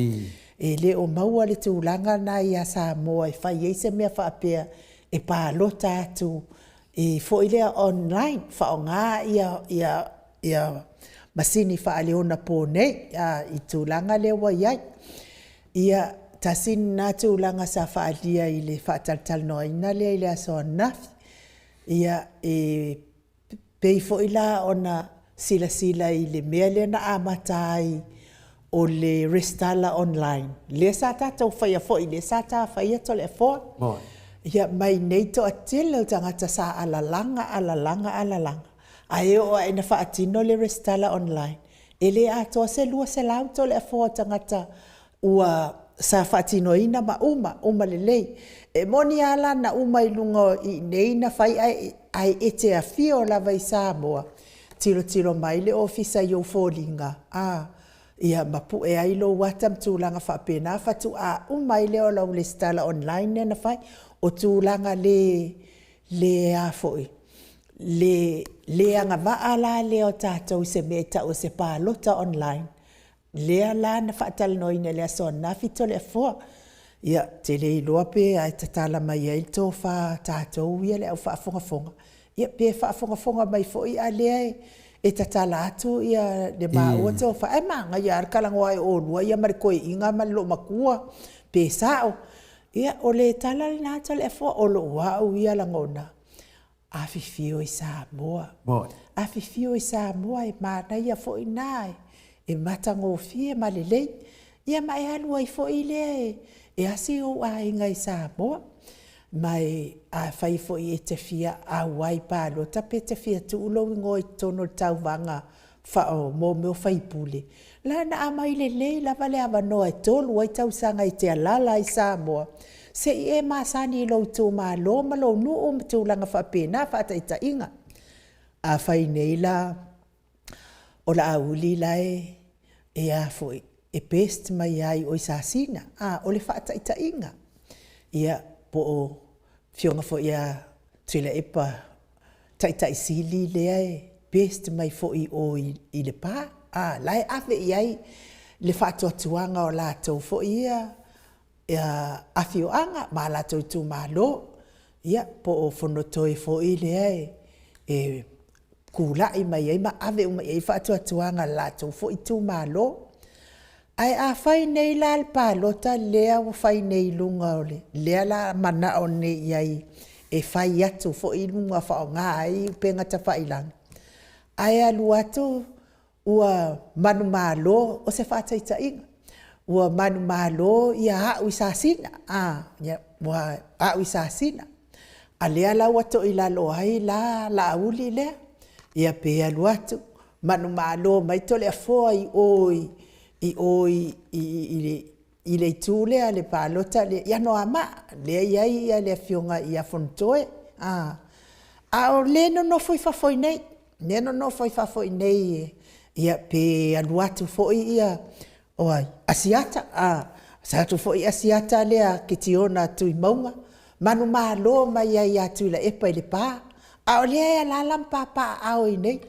E le o maua le tulaga lena ia Samoa e fai ai se mea faapea e palota atu i foi lea online, faaaoga ia, ia, ia masini faaleonaponei i tulaga lea ua i ai. Ia, tasi lena tulaga sa faaalia i le faatalatalanoaina lea i le aso ananafi. Ia, e pei foi la ona silasila i le mea lea na amata ai o le resitala online, lea sa tatou faia foi, lea sa ta faia Toleafoa. Ia mai nei toatele o tagata sa alalaga, alalaga, alalaga, ae oo lava ina faatino le resitala online, e le atoa se 200 Toleafoa o tagata ua sa faatinoina ma uma, uma lelei. E moni lava la na uma i luga i inei na fai, ae e te afio lava i Samoa, tilotilo mai le Ofisa i ou foliga, ia ma pue ai lou ata ma tulaga faapena, faatoa uma ai lea o lau resitala online lea na fai. O tulaga le le agavaa la lea o tatou i se mea e tau o se palota online, lea la na faatalanoaina i le aso ananafi Toleafoa. Ia, ou te le iloa pe tatala mai ai le tofa a tatou ia le au faafogafoga, ia pe faafogafoga mai foi a o lea e tatala atu le maua tofa, ae manaia lava le talanoa e oulua ia ma le toeaina ma le loomatua pe sao. Ia, o le tala lena Toleafoa, o lou au ia lagona, afifio i Samoa, afifio i Samoa, e manaia foi lena, e matagofie ma lelei. Ia ma e alu ai foi lea e asi ou aiga i Samoa. Ma afai foi e te fia auai i le palota pe te fia tuu lou igoa i totonu o le tauvaga mo sui usufono, o la na aumai lelei lava le avanoa e 3 ai tausaga e te alaala ai i Samoa, se i e masani i lou itumalo ma lou nuu ma tulaga faapena. Faataitaiga, afai nei la o Laauli la e best mai lava i o i Sasina, o le faataitaiga, ia, po o le afioga foi ia Tuilaepa Taitai Sili lea e best mai foi i o i Lepa, a, la e ave i ai le faatuatuaga o latou foi ia afioaga ma latou itumalo, ia po o Fonotoe foi lea e tulai mai ai ma ave uma i ai le faatuatuaga a le latou foi itumalo. Ae a fai nei la le palota lea ua fai nei i luga o le… lea o le a manao nei i ai e fai atu foi i luga e faaaoga ai upega tafailagi, ae alu atu ua manumalo, o se faataitaiga, ua manumalo au i Sasina, au i Sasina, a o lea la ua toilalo ai la Laauli lea, ia pe alu atu manumalo mai Toleafoa i o i le itu lea le palota lea i Anoamaa lea e i ai le afioga ia Fonotoe, a o le nonofo i fafo i inei, lea e nonofo i fafo i inei, ia pe alu atu foi o ai? Asiata, alu atu foi Asiata lea Kitiona Tuimauga manumalo mai ai ia Tuilaepa i Lepa, a o lea e alaala ma papaaao i inei.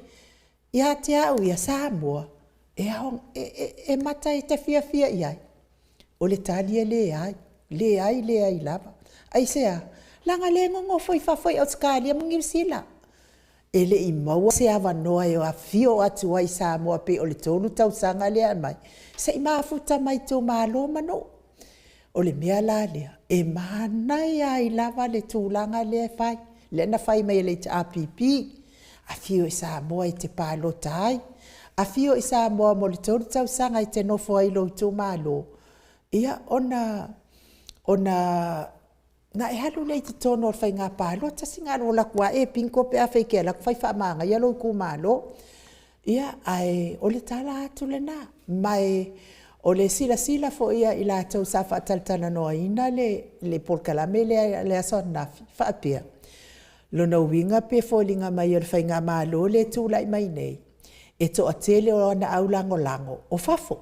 Ia te au ia, Samoa, e mata e te fiafia i ai? O le tali e leai, leai leai lava. Aisea? Leaga o lea e nonofo i fafo i Ausetalia ma Niu Sila, e le i maua se avanoa e afio atu ai i Samoa pei o le 3 tausaga lea e aumai, se i mafuta ma itumalo ma nuu. O le mea la lea, e manaia ai lava le tulaga lea e fai, lea na fai mai e le HRPP, afio i Samoa e te palota ai, afio i Samoa mo le 3 tausaga e te nofo ai i lou itumalo, ia ona e alu lea i totonu o le faiga palota, sina alu alu atu lava e bingo pe afai e te alu atu fai faamanaia lou itumalo. Ia, ae o le tala atu lena, ma o le silasila foi a i latou sa faatalatalanoaina le polokalame lea i le aso ananafi, e faapea, lona uiga e pei e foliga mai o le faigamalo lea e tulai mai nei, e toatele o ana aulagolago o fafo.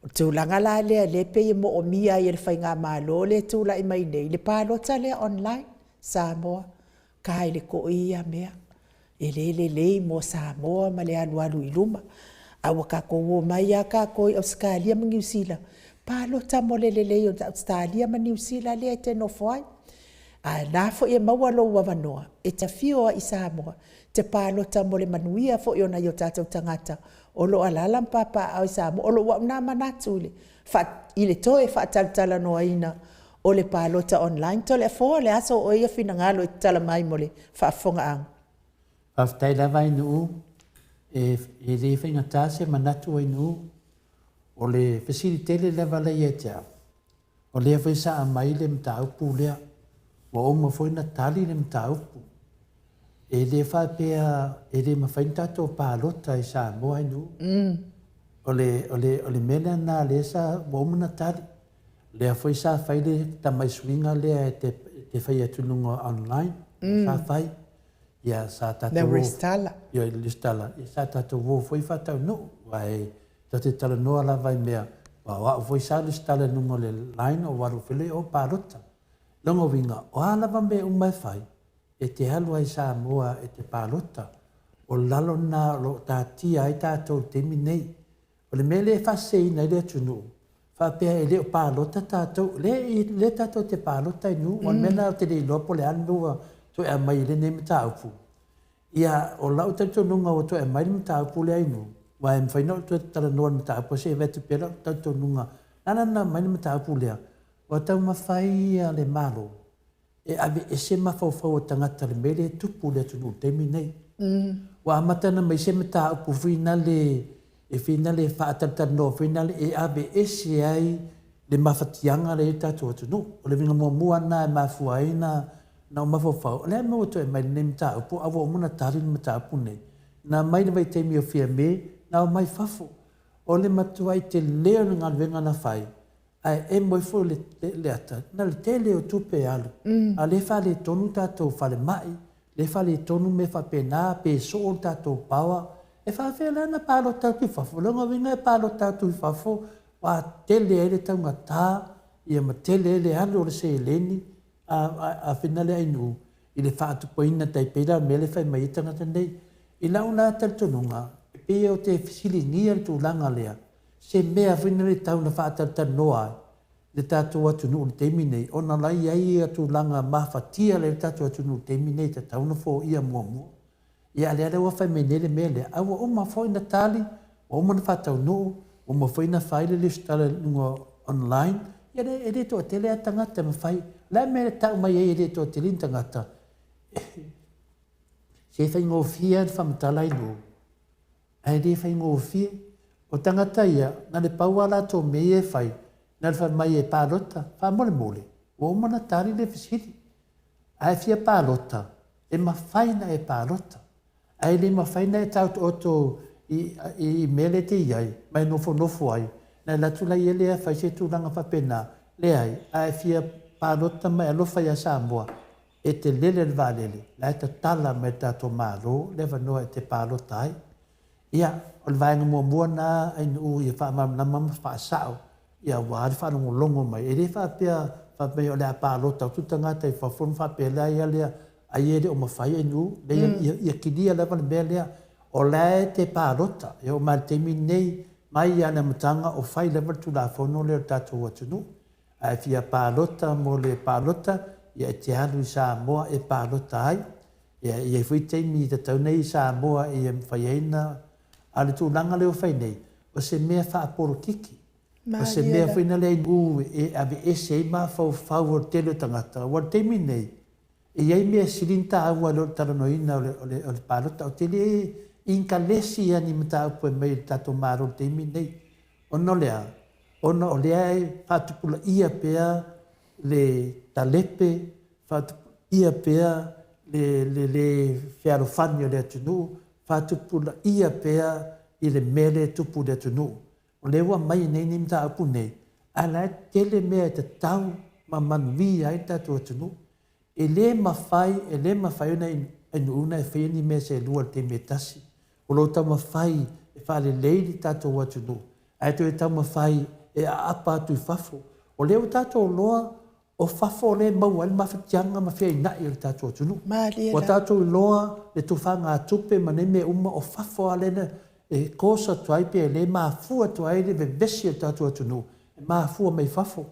O le tulaga la lea o lea e pei e moomia ai e le faigamalo lea e tulai mai nei le palota lea online. Samoa, ta i le toi ia mea, e le lelei mo Samoa ma le alualu i luma. A ua tatou omai lava tatou i Ausetalia ma Niu Sila, palota mo le lelei o Ausetalia ma Niu Sila lea e te nofo ai. A la foi e maua lou avanoa e te afio ai i Samoa, te palota mo le manuia foi o nai o tatou tagata o lo o alaala ma papaaao i Samoa. O lou au na manatu i le toe faatalatalanoaina o le palota online. Toleafoa o le a sou oe finagalo e tatala mai mo le faafofogaaga? Faafetai lava Ainuu. E le faigata se manatu Ainuu. O le fesili tele lava lea ia te au, o lea foi sa aumai le mataupu lea, ua uma foi ona tali le mataupu. E le faapea e le mafai ona tatou palota i Samoa Ainuu. O le, o le, o le mea lena lea sa, ua uma ona tali. Lea foi sa fai le tamai suiga lea e te, te fai atu i luga online, sa fai. Ia, sa tatou... Le resitala. Ia, le resitala. Ia, sa tatou o foi faataunuu. Aua e tatou te talanoa lava i mea, aua o au foi sa resitala i luga o le line ou alu foi lea i o palota. Lona uiga, o a lava mea uma e fai, e te alu lava i Samoa e te palota. O lalo lena o lo o tatia ai tatou i le taimi lenei. O le mea lea e faaseseina ai le atunuu, faapea e le o palota tatou. O lea, lea tatou te palota i nuu, o le mea lena ou te le iloa po o le a le mea ua toe aumai ai lenei mataupu. Ia, o lau talitonuga ua toe aumai le mataupu lea i nuu, aua e mafai ona ou toe talanoa i le mataupu se i avatu pea lau talitonuga. Na ala ona aumai le mataupu lea, ua taumafai le Malo e aveese mafaufau o tagata i le mea lea e tupu i le atunuu i le taimi lenei. Ua amata ona aumai se mataupu foi nale e fia nale faatalatalanoa foi nale e aveese ai le mafatiaga lea e i ai le tatou atunuu. O le uiga muamua lena e mafua ai ona ou mafaufau, o le a le mea ua toe aumai i lenei mataupu a ua uma ona tali le mataupu lenei. Na aumai i le vaitaimi o Fiame, na omai fafo. O le matuai tele o le galuega na fai, ae emo ifo le, le ata, na o le tele o tupe e alu, a o lea e faaletonu tatou falemai, lea e faaletonu mea faapena, pe soo le tatou power. E faafefea la ona palota atu i fafo? O lona uiga e palota atu i fafo ua tele ai le taugata ia ma tele ai le alu o le seleni a, a, a fina le ainuu i le faatupeina tai pei la o le mea lea e fai mai ai tagata nei. I lau la talitonuga, e pei ou te fesiligia le tulaga lea, se mea foi lea e tau ina faatalatalanoa ai le tatou atunuu i le taimi nei, ona o la e i ai tulaga mafatia la e i ai le tatou atunuu i le taimi nei e tatau ona foia muamua. Ia a o lea la ua fai mai nei le mea lea, a ua uma foi ona tali, ua uma ona faataunuu, ua uma foi ona fai le lesitala i luga online, ia e le toatele lava tagata e mafai. O le a le mea e tau mai ai e le toatele ni tagata? Se faigofie lava le faamatala i nuu. Ae le faigofie. O tagata ia, na le pau a latou mea ia e fai, na le fai mai e palota, faamolemole, ua uma ona tali le fesili. A e fia palota, e mafai ona e palota. Ae le mafai ona e taotooto i, i mea lea e te i ai, ma e nofonofo ai, ona e alu atu laia lea e fai se tulaga faapena. Leai, a e fia palota ma e alofa ia Samoa, e te lele i le vaalele, la e tatala mai e le tatou Malo le avanoa e te palota ai. Ia, o le vaega muamua lena Ainuu ia faamalamalama ma faasao, ia aua le faalogologo mai. E le faapea fai mai o le a palota atu tagata i fafo ona faapea lea lea, ai e le o mafai Ainuu, leai ia kilia lava le mea lea. O la e te palota, e oo mai lava i le taimi lenei, mai lava i le amataga o fai lava le Tulafono lea o le tatou atunuu. A e fia palota mo le palota, ia e te alu i Samoa e palota ai. Ia, e i ai foi taimi e tatau ona i Samoa ia mafai ai ona... A o le tulaga lea ua fai nei, o se mea faapolokiki. O se mea foi lea ua e aveese ai mafaufau o le tele o tagata. Aua o le taimi lenei, e i ai mea sili ona taua i lo le talanoaina o le, o le, o le palota. Ou te le inkalesi ia ni mataupu e aumai e le tatou Malo i le taimi lenei. Ona o le a? Ona o lea e faatupulaia pea le talepe, faatupulaia pea le, le lē fealofani o le atunuu, faatupulaia pea i le mea lea e tupu i le atunuu. O lea ua aumai nei nei mataupu nei, ae la e tele mea e tatau ma manuia ai le tatou atunuu. E le mafai, e le mafai ona e nuuna e faia ni mea se lua i le taimi e tasi. O lo o taumafai e faalelei le tatou atunuu, ae toe taumafai e aapa atu i fafo. O lea ua tatou iloa, o fafo lea e maua ai le mafatiaga ma feainai o le tatou atunuu. Ua tatou iloa le tufagatupe ma nei mea uma, o fafo lava lea e cause atu ai pe le mafua atu ai le vevesi o le tatou atunuu, e mafua mai fafo.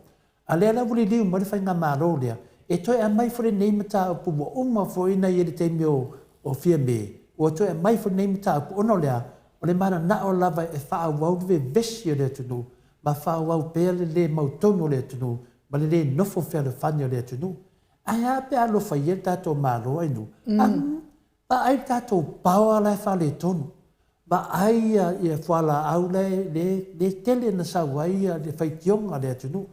A lea la ua liliu mai le faigamalo lea E toe aumai foi lenei mataupu ua uma foi ona i ai i le taimi o o Fiame, ua toe aumai foi lenei mataupu ona o le a? O le mananao lava e faaauau le vevesi o le atunuu ma faaauau pea le le mautonu o le atunuu ma le le nofo fealofani o le atunuu. Ae a pe a alofa ia le tatou Malo ainu? A vaai le tatou power la e faaletonu, vaai ia fualaau la e le tele na sau ai le faitioga a le atunuu.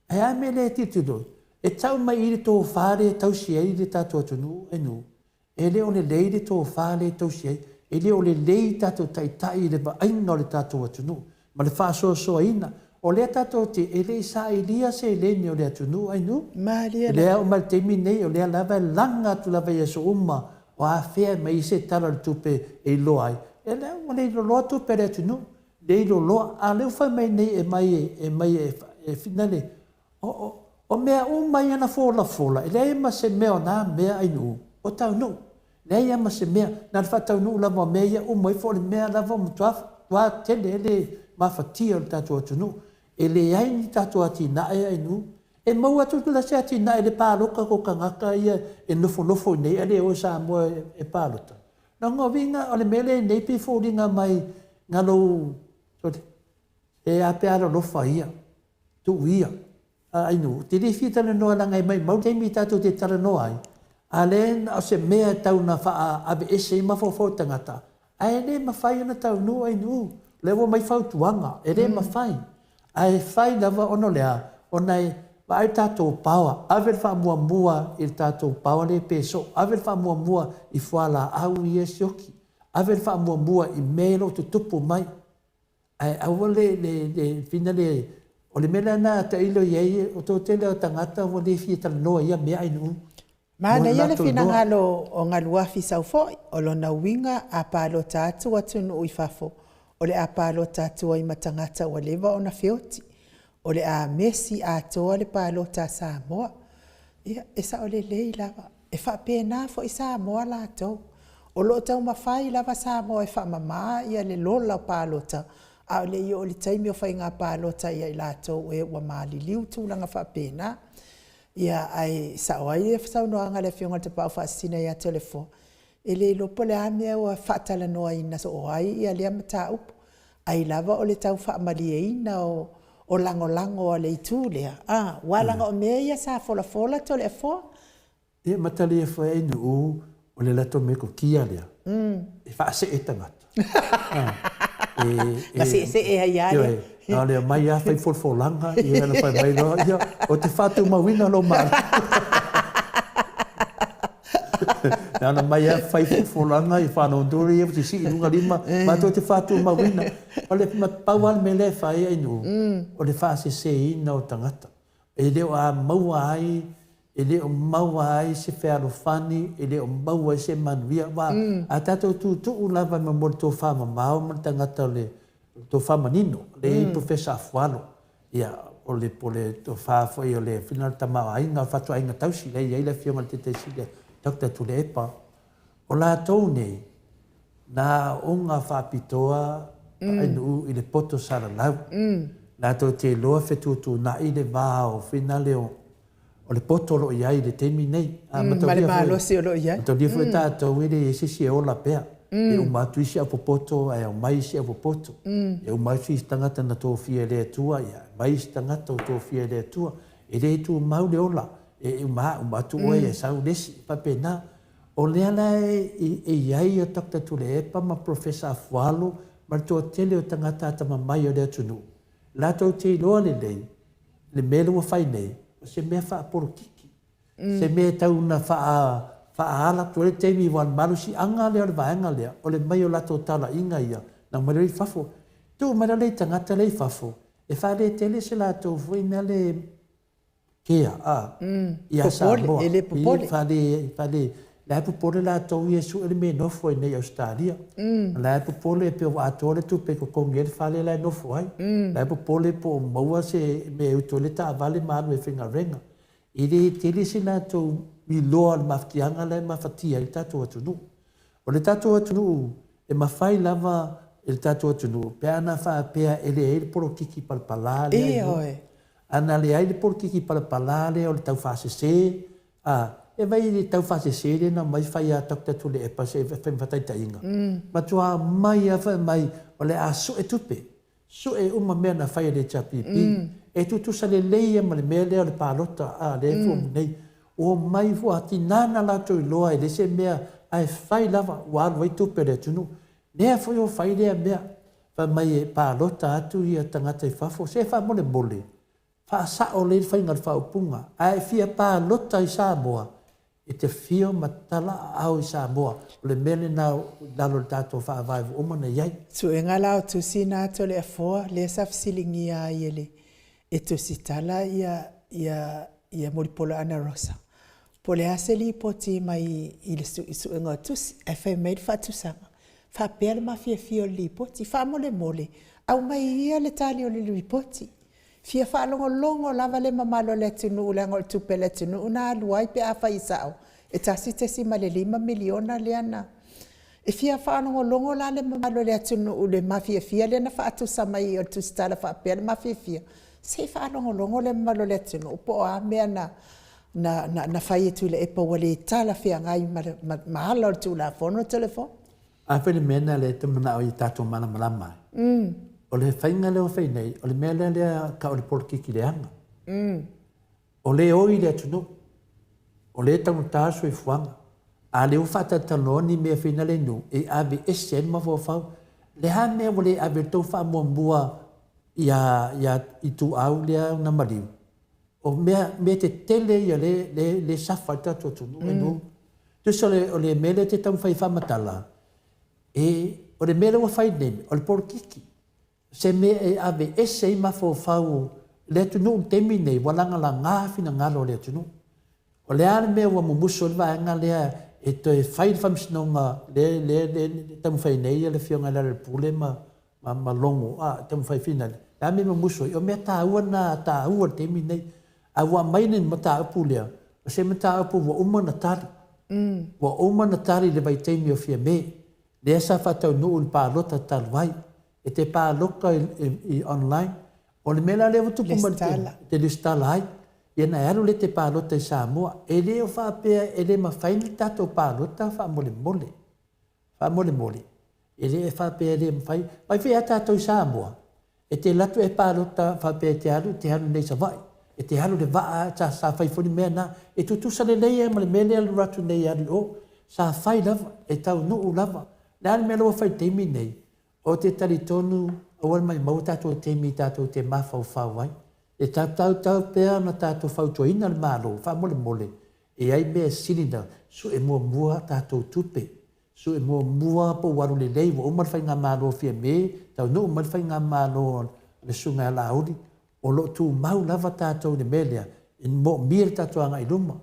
Ae a mea lea e tilotilo ai? E tau mai i i le tofa lea e tausi ai le tatou atunuu ainu? E le o lelei le tofa lea e tausi ai, e le o lelei tatou taitai i le vaaiga o le tatou atunuu ma le faasoasoaina. O lea tatou te, e le i sailia seleni o le atunuu ainu. Malie O lea e oo mai i le taimi lenei, o lea lava e laga atu lava i aso uma, o afea e aumai ai se Tala o le Tupe e iloa ai. E lea ua le iloa tupe a le atunuu, le iloa. A o lea ua fai mai nei e mai e mai e finale, O mea uma ia na folafola, e leai ma se mea o na mea ainuu o taunuu. Leai lava ma se mea. Na o le faataunuu lava o mea ia uma ifo, o le mea lava ua matua matua tele ai le mafatia o le tatou atunuu. E leai ni tatou atinae ainuu. E maua atu la se atinae i le palota o tagata ia e nofonofo i inei ae le o i Samoa e palota. Lona uiga o le mea lea i nei pei e foliga mai na lou, e a pe a alolofa ia. Tuu ia. Ainu, ou te le fia talanoa leaga e maumau taimi tatou te talanoa ai, a o lea na o se mea e tau na faaveese ai mafaufau o tagata, ae le mafai ona taunuu Ainu. O lea ua aumai fautuaga, e le mafai. Ae fai lava ona o le a? Ona e vaai le tatou power, ave le faamuamua i le tatou power lea e pe soo, ave le faamuamua i fualaau ia e sioki, ave le faamuamua i mea ia o lo o tutupu mai. Ae aua le, le, le fina le, o le mea lena tailo i ai, o toatele o tagata ua le fia talanoa i ia mea ainuu. Manaia le finagalo o Galuafi Saufoi. O lona uiga a palota atu atunuu i fafo, o le a palota atu ai ma tagata ua leva ona feoti. O le a mesi atoa le palota a Samoa. Ia, e sao lelei lava. E faapena foi Samoa latou. O lo o taumafai lava Samoa e faamama le lola palota, a o le i oo i le taimi o faiga palota ia i latou e ua maliliu tulaga faapena. Ia, ae sao ai le saunoaga a le Afioga i le Tapaau Faasisina ia Toleafoa, e le iloa po o le a le mea ua faatalanoaina soo ai lea mataupu. Ai lava o le tau faamalieina o lagolago a le itu lea, aua leaga o mea ia sa folafola Toleafoa. Ia matalia foi ainuu o le latou metotia lea e faasee tagata. Na seesee ai lava lea. Na o le omai lava fai folafolaga, ia ona fai mai loa, ia, ou te faatumauina lou Malo. Na ona omai lava fai folafolaga, ia faalogologo ia sisii i luga lima, matou te faatumauina. O le pau lava le mea lea e fai ainuu, o le faaseseina o tagata. E le o a maua ai, e le o maua ai se fealofani, e le o maua ai se manuia. Aua a tatou tuutuu lava ma mo le tofamamao ma le tagata o le tofamanino, lea e i ai Professor Afualo, ia, o le, o le tofa foi o le fina o le tamaoaiga, o le fatuaiga tausi, lea e i ai le Afioga i le Taitai Sili Doctor Tuilaepa. O latou nei, na aooga faapitoa ainuu i le poto salalau. Latou te iloa fetuutuunai le va o finale o le poto o lo o i ai i le taimi nei. A ma le malosi o lo o i ai. Mataulia foi tatou e leai se isi e ola pea. E uma atu isi aupopoto ae aumai isi aupopoto. E uma atu isi tagata na tofia e le Atua, ia aumai isi tagata ua tofia e le Atua. E le tumau le ola. E uma, uma atu oe e sau le isi. E faapena. O lea la e i ai a Doctor Tuilaepa ma Professor Afualo ma le toatele o tagata atamamai o le atunuu, latou te iloa lelei le mea lea ua fai nei, o se mea faapolokiki, se mea e tau ina faaala atu ai le taimi aua o le malosiaga lea o le vaega lea, o le mai o latou talaiga ia na aumai loa i fafo. Tuu mai loa le tagata lea i fafo, e faaletele se latou foi mea lea Kea, a, ia Samoa. E le popole. Fale, fale, la e popole latou ia e sue le mea e nofo ai nei i Ausetalia. La e popole pe ua atoa le tupe e totogi ai le fale la e nofo ai. La e popole po o maua se mea e utu ai le taavale ma alu ai e faigaluega. E le tele se latou iloa o le mafatiaga la e mafatia ai le tatou atunuu. O le tatou atunuu, e mafai lava e le tatou atunuu pe ana faapea e leai le polokiki palapala lea i luga. Ana leai le polokiki palapala lea o le taufaasese. A, e vai i le taufaasese lea na omai fai a Doctor Tuilaepa se fai ma faataitaiga. Matua omai lava fai mai o le a sue tupe, sue uma mea na fai e le HRPP. E tutusa lelei ia ma le mea lea o le palota a lea e fuamu nei. Ua omai ua tiga na latou iloa e leai se mea ae fai lava ua alu ai tupe a le atunuu. Lea foi ua fai lea mea, fai mai e palota atu ia tagata i fafo, se faamolemole, faasao lelei le faiga o le faaupuga, a e fia palota i Samoa, e te fia ma tala aao i Samoa, o le mea lena i lalo o le tatou Faavae ua uma ona i ai. Suega la o tusi na Toleafoa lea sa fesiligia ai e le e Tusitala ia ia ia Mulipola Anarosa po o le a se lipoti mai i le suega o tusi ae fai mai le faatusaga faapea le mafiafia o le lipoti. Faamolemole aumai ia le tali o le lipoti, fia faalogologo lava le mamalu o le atunuu leaga o tupe a le atunuu na alu ai pe afai e sao e $1.5 miliona lea na e fia faalogologo la le mamalu o le atunuu i le mafiafia lea na faatusa mai e Tusitala faapea le mafiafia. Se i faalogologo le mamalu o le atunuu po o a mea na fai e Tuilaepa ua le talafeagai ma ala o le Tulafono Toleafoa. A foi le mea lena lea e te manao ia tatou malamalama ai. O le faiga lea ua fai nei, o le mea lea lea tau o le polokiki leaga. O lea e oi le atunuu, o lea e taugata le soifuaga, a o lea ua faatalatalanoa ni mea fai na le nuu e aveese ai le mafaufau. Le a le mea ua le ave ai le tou faamuamua ia ia Ituau lea na maliu? O mea mea tetele ia lea lea e safa ai le tatou atunuu e nuu. Tusa o le o le mea lea e te taumafai e faamatala, e o le mea lea ua fai nei, o le polokiki. Se mea e aveese ai mafaufau o le atunuu i le taimi lenei ua lagalaga finagalo o le atunuu. O le a le mea ua mumusu ai le vaega lea e toe fai le faamasinoga lea lea e taumafai nei le Afioga ia Lealailepule ma ma Logo a taumafai finale. O le a le mea e mumusu ai? O mea taua na taua i le taimi lenei. Ae ua aumai le mataupu lea, o se mataupu ua uma ona tali. Ua uma ona tali i le vaitaimi o Fiame, lea sa faataunuu i le palota talu ai. E te palota i online. O le mea la lea ua tupu mai e te lesitala ai, ia ona e alu lea e te palota i Samoa. E le o faapea e le mafai ona tatou palota faamolemole. Faamolemole, e le faapea e le mafai. Mai foi a tatou i Samoa, e te alu atu e palota faapea e te alu, e te alu nei i Savaii. E te alu i le vaa, sa, sa fai foi le mea lena. E tutusa lelei lava ma le mea lea e alu atu nei e alu i o. Sa fai lava, e taunuu lava. O le a le mea la ua fai i le taimi lenei? Ou te talitonu aua le maimau tatou taimi tatou te mafaufau ai. E tatau pea ona tatou fautuaina le Malo, faamolemole, e i ai mea e sili na sue muamua tatou tupe. Sue muamua po ua alu lelei, ua uma le faigamalo Fiame, taunuu mai le faigamalo a le Susuga ia Laauli, o lo o tumau lava tatou i le mea lea, e moomia le tatou agai i luma.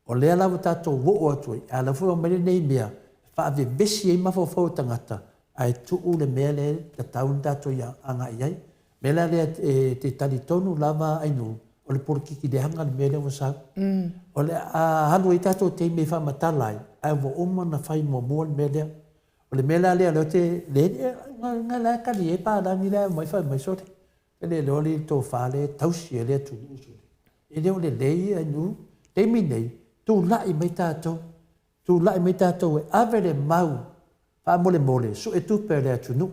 O lea la ua tatou oo atu ai, a o lea foi ua aumai lenei mea e faavevesi ai mafaufau o tagata ae tuu le mea lea e tatau ona tatou agai i ai. O le mea la lea e te talitonu lava Ainuu, o le polokiki leaga le mea lea ua sau. O le a alu ai tatou taimi e faamatala ai, ae ua uma ona fai muamua le mea lea. O le mea la lea o lea ou te, lea la e tali ai palagi la e omai fai mai, sole, E le iloa le tofa lea e tausi e le atunuu sole. E le o lelei ia nu. Taimi nei, tulai mai tatou, tulai mai tatou e ave le mau faamolemole sue tupe a le atunuu.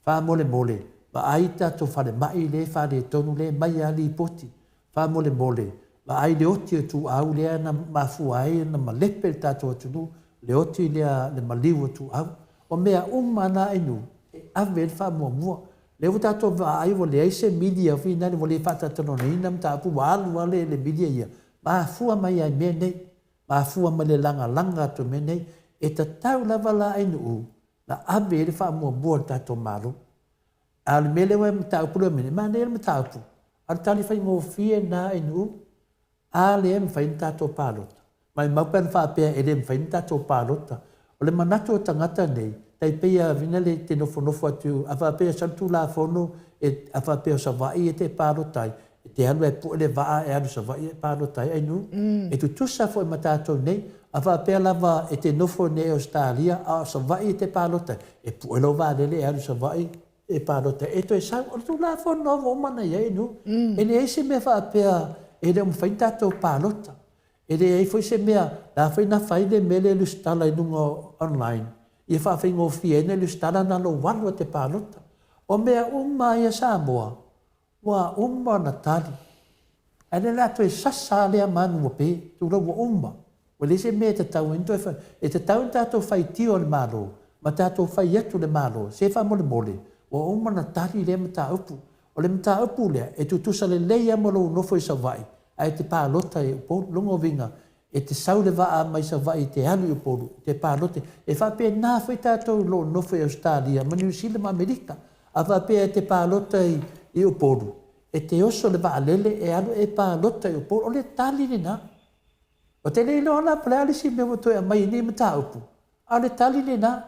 Faamolemole vaai tatou falemai lea e faaletonu lea e aumai lava lipoti. Faamolemole vaai le oti o Ituau lea na mafua ai ona malepe le tatou atunuu, le oti lea le maliu o Ituau. O mea uma na e nu e ave i ai le faamuamua. Lea ua tatou vaai ua leai se media foi lea ua le faatalatalanoaina mataupu ua alu lava le media ia, mafua mai lava i mea nei, mafua mai le lagalaga atu o mea nei. E tatau lava la Ainuu na ave i ai le faamuamua a le tatou Malo. A o le mea lea ua mataupu lea e manaia le mataupu, a o le tali faigofie lena Ainuu. A lea e mafai ona tatou palota? Maimau pe ana faapea e le mafai ona tatou palota. O le manatu o tagata nei, tai pei a vina le te nofonofo atu, a faapea e sau le Tulafono, e, a faapea o Savaii e te palota ai, e te alu e pue le vaa e alu i Savaii e palota ai, ainu. E tutusa foi ma tatou nei. A faapea lava e te nofo nei i Ausetalia, a o Savaii e te palota ai, e pue lou vaalele e alu i Savaii, e palota e toe sau. O le Tulafono ua uma ona i ai nu. E leai se mea faapea e le o mafai ona tatou palota. E leai foi se mea, le a foi na fai le mea lea e lusitala i luga o online, ia faafaigofie ai ona lusitala na lou alu e te palota. O mea uma ia Samoa, ua uma ona tali. Ae lea o le a toe sasa lava lea manu ua pe, tulou ua uma. Ua leai se mea e tatau ai ona toe fai. E tatau ona tatou faitio i le Malo ma tatou fai atu i le Malo, se faamolemole, ua uma ona tali lea mataupu. O le mataupu lea, e tutusa lelei lava ma lou nofo i Savaii ae e te palota i Upolu. Lona uiga, e te sau le vaa mai Savaii e te alu i Upolu, e te palota. E faapena foi tatou o lo o nofo i Ausetalia ma Niu Sila ma Amerika. A faapea e te palota i Upolu, e te oso i le vaalele e alu e palota i Upolu. O le tali lena. Ou te le iloa la po o le a le isi mea ua toe aumai i lenei mataupu, a o le tali lena.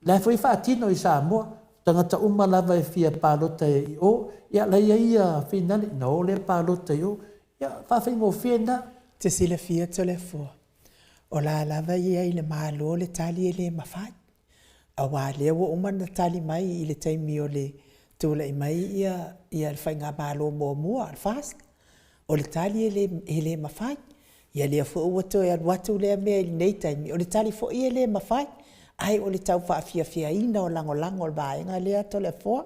O la e foi e faatino i Samoa, o tagata uma lava e fia palota i o, ia la e i ai ia finale, ona o lea palota i o. Ia, faafaigofie lena. Te silafia Toleafoa, o la lava e i ai i le Malo le tali e le mafai. Aua lea ua uma ona tali mai i le taimi o le tulai mai ia le faigamalo muamua a le FAST, o le tali e le, e le mafai. Ia lea foi ua toe alu atu lea mea i lenei taimi, o le tali foi e le mafai. Ae o le tau faafiafiaina o lagolago o le vaega lea Toleafoa.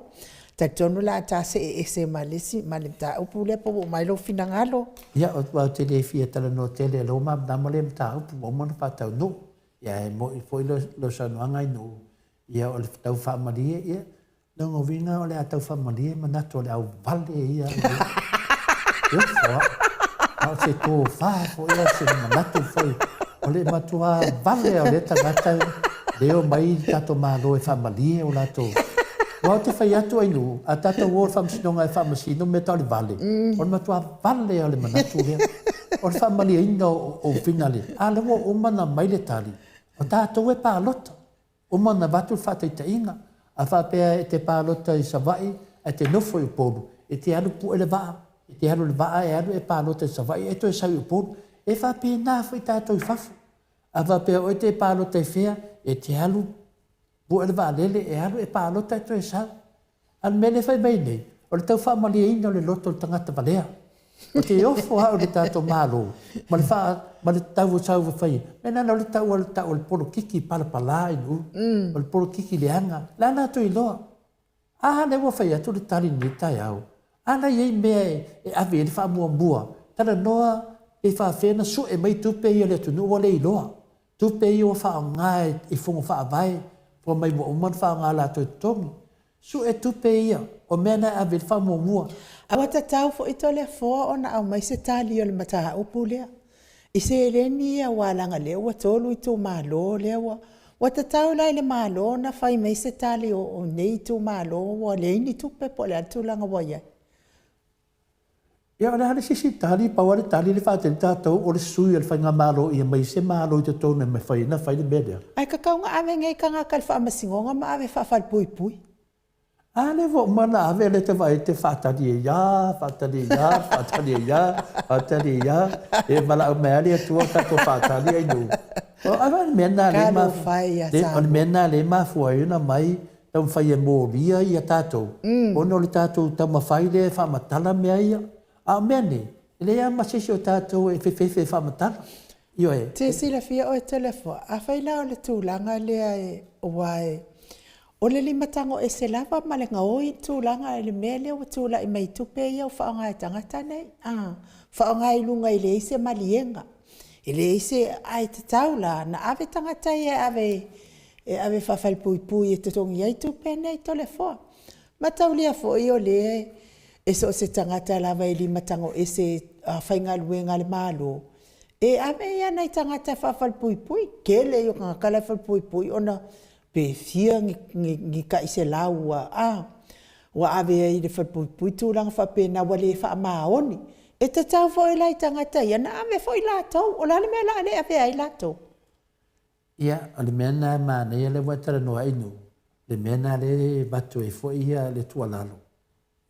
Talitonu o le a ta see ese ma le isi ma le mataupu lea po ua uma ai lou finagalo. Ia, ou te le fia talanoa tele, o lea ua malamalama lea mataupu ua uma ona faataunuu. Ia ae moni foi lau saunoaga i nuu, ia o le tau faamalie, ia lona uiga o le a tau faamalie manatu o le au vale ia. Iofa, a o se tofa foi, a o se manatu foi, o le matua vale o lea tagata lea omai le tatou Malo e faamalie o latou. Aua ou te fai atu ai nuu, a tatou o i le faamasinoga e faamasino mea tau le vale, o le matua vale o le manatu lea. O le faamalieina o finale, a lea ua uma ona aumai le tali, o tatou e palota. Uma ona avatu le faataitaiga, a faapea e te palota i Savaii ae te nofo i Upolu, e te alu pue le vaa, e te alu i le vaa e alu e palota i Savaii ae toe sau i Upolu. E faapena foi tatou i fafo. A faapea oe e te palota i fea, e te alu pue le vaalele e alu e palota ae toe sau. A o le mea lea e fai mai nei, o le tau faamalieina o le loto o le tagata valea. Ou te ofo au i le tatou Malo ma le faa, ma le tau sau e fai. Mea lena o le tau o le tau o le polokiki palapala i nuu, o le polokiki leaga. O le a latou iloa? A lea ua fai atu le tali i lenei taeao, a la e i ai mea e ave i ai le faamuamua, talanoa pe faafefea ona sue mai tupe ia a le atunuu ua le iloa. Tupe ia ua faaaoga i fono faavae, fai mai ua uma ona faaaoga latou i totogi. Sue tupe ia, o mea na e ave i ai le faamuamua. A ua tatau foi Toleafoa ona aumai se tali o le mataupu lea i seleni ia aua leaga o lea ua 3 itumalo lea ua Ua tatau la i le Malo ona fai mai se tali o nei itumalo ua leai ni tupe po o le a le tulaga ua i ai. Ia, o le a le isi tali, pau lava le tali lea e faatali tatou o le sui o le faigamalo ia mai se Malo i totonu e mafai ai ona fai le mea lea. Ae tatau ona ave nei tagata i le faamasinoga ma ave faafalepuipui. A lea ua uma ona ave lea te vaai te faatali ai lava, faatali ai lava, faatali ai lava, faatali ai lava, e valaau mai lava le Atua tatou faatali ai nuu. O le mea lena lea e mafua, o le mea lena lea e mafua ai ona aumai taumafai e molia ia tatou, ona o le tatou taumafai lea e faamatala mea ia. A o mea nei, e leai lava ma se isi o tatou e fefefe e faamatala. Ioe. Te silafia oe Toleafoa, afai la o le tulaga lea aua o le limatago ese lava ma le gaoi le tulaga i le mea lea ua tulai mai i tupe ia ua faaaoga e tagata nei, a faaaoga i luga e leai se maliega, e leai se, ae tatau la ona ave tagata ia e ave e ave faafalepuipui e totogi ai tupe nei Toleafoa. Mataulia foi o lea e so o se tagata lava e limatago ese faigaluega a le Malo, e ave ia nai tagata e faafalepuipui. Tele ia o tagata la e falepuipui ona pe fia ni tai selau ua a ua ave ai i le falepuipui tulaga faapena ua le faamaoni. E tatau foi la i tagata ia na ave foi latou. O le a le mea o le a le avea ai latou? Ia, o le mea lena e manaia lea ua e talanoa ai Nuu, le mea lena lea e avatu ai foi le tuualalo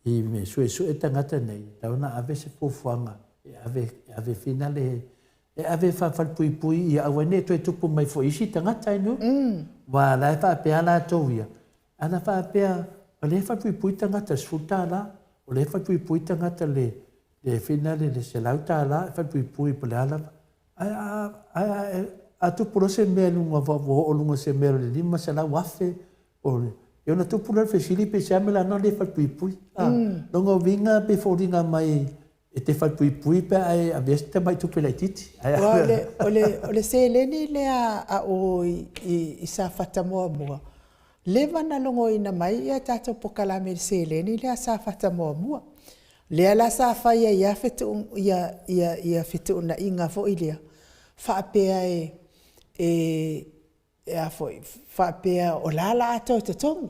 i mea suesue tagata nei, e tatau ona ave se fuafuaga e ave, e ave finale, e ave faafalepuipui ia aua ne i toe tupu mai foi isi tagata i nuu. Aua o la e faapea latou ia, ana faapea o lea e falepuipui tagata i le $10, o lea e falepuipui tagata i le finale i le $100 e falepuipui po o le a lava. Ae a, ae a, a tupu loa se mea i luga ua oo i luga o se mea o le $500,000 o le, ia ona tupu lea o le fesili pe se a le mea la le falepuipui. A, lona uiga pe foliga mai e te falepuipui pe a e avea si tamai tupe laitiiti. Ae a. O le, o le, o le seleni lea a o i, i, i Safata muamua, leva na logoina mai ia tatou polokalame i le seleni lea a Safata muamua. Lea la sa fai ai lava ia fetuunaiga foi lea faapea e faapea o la o le a toe totogi.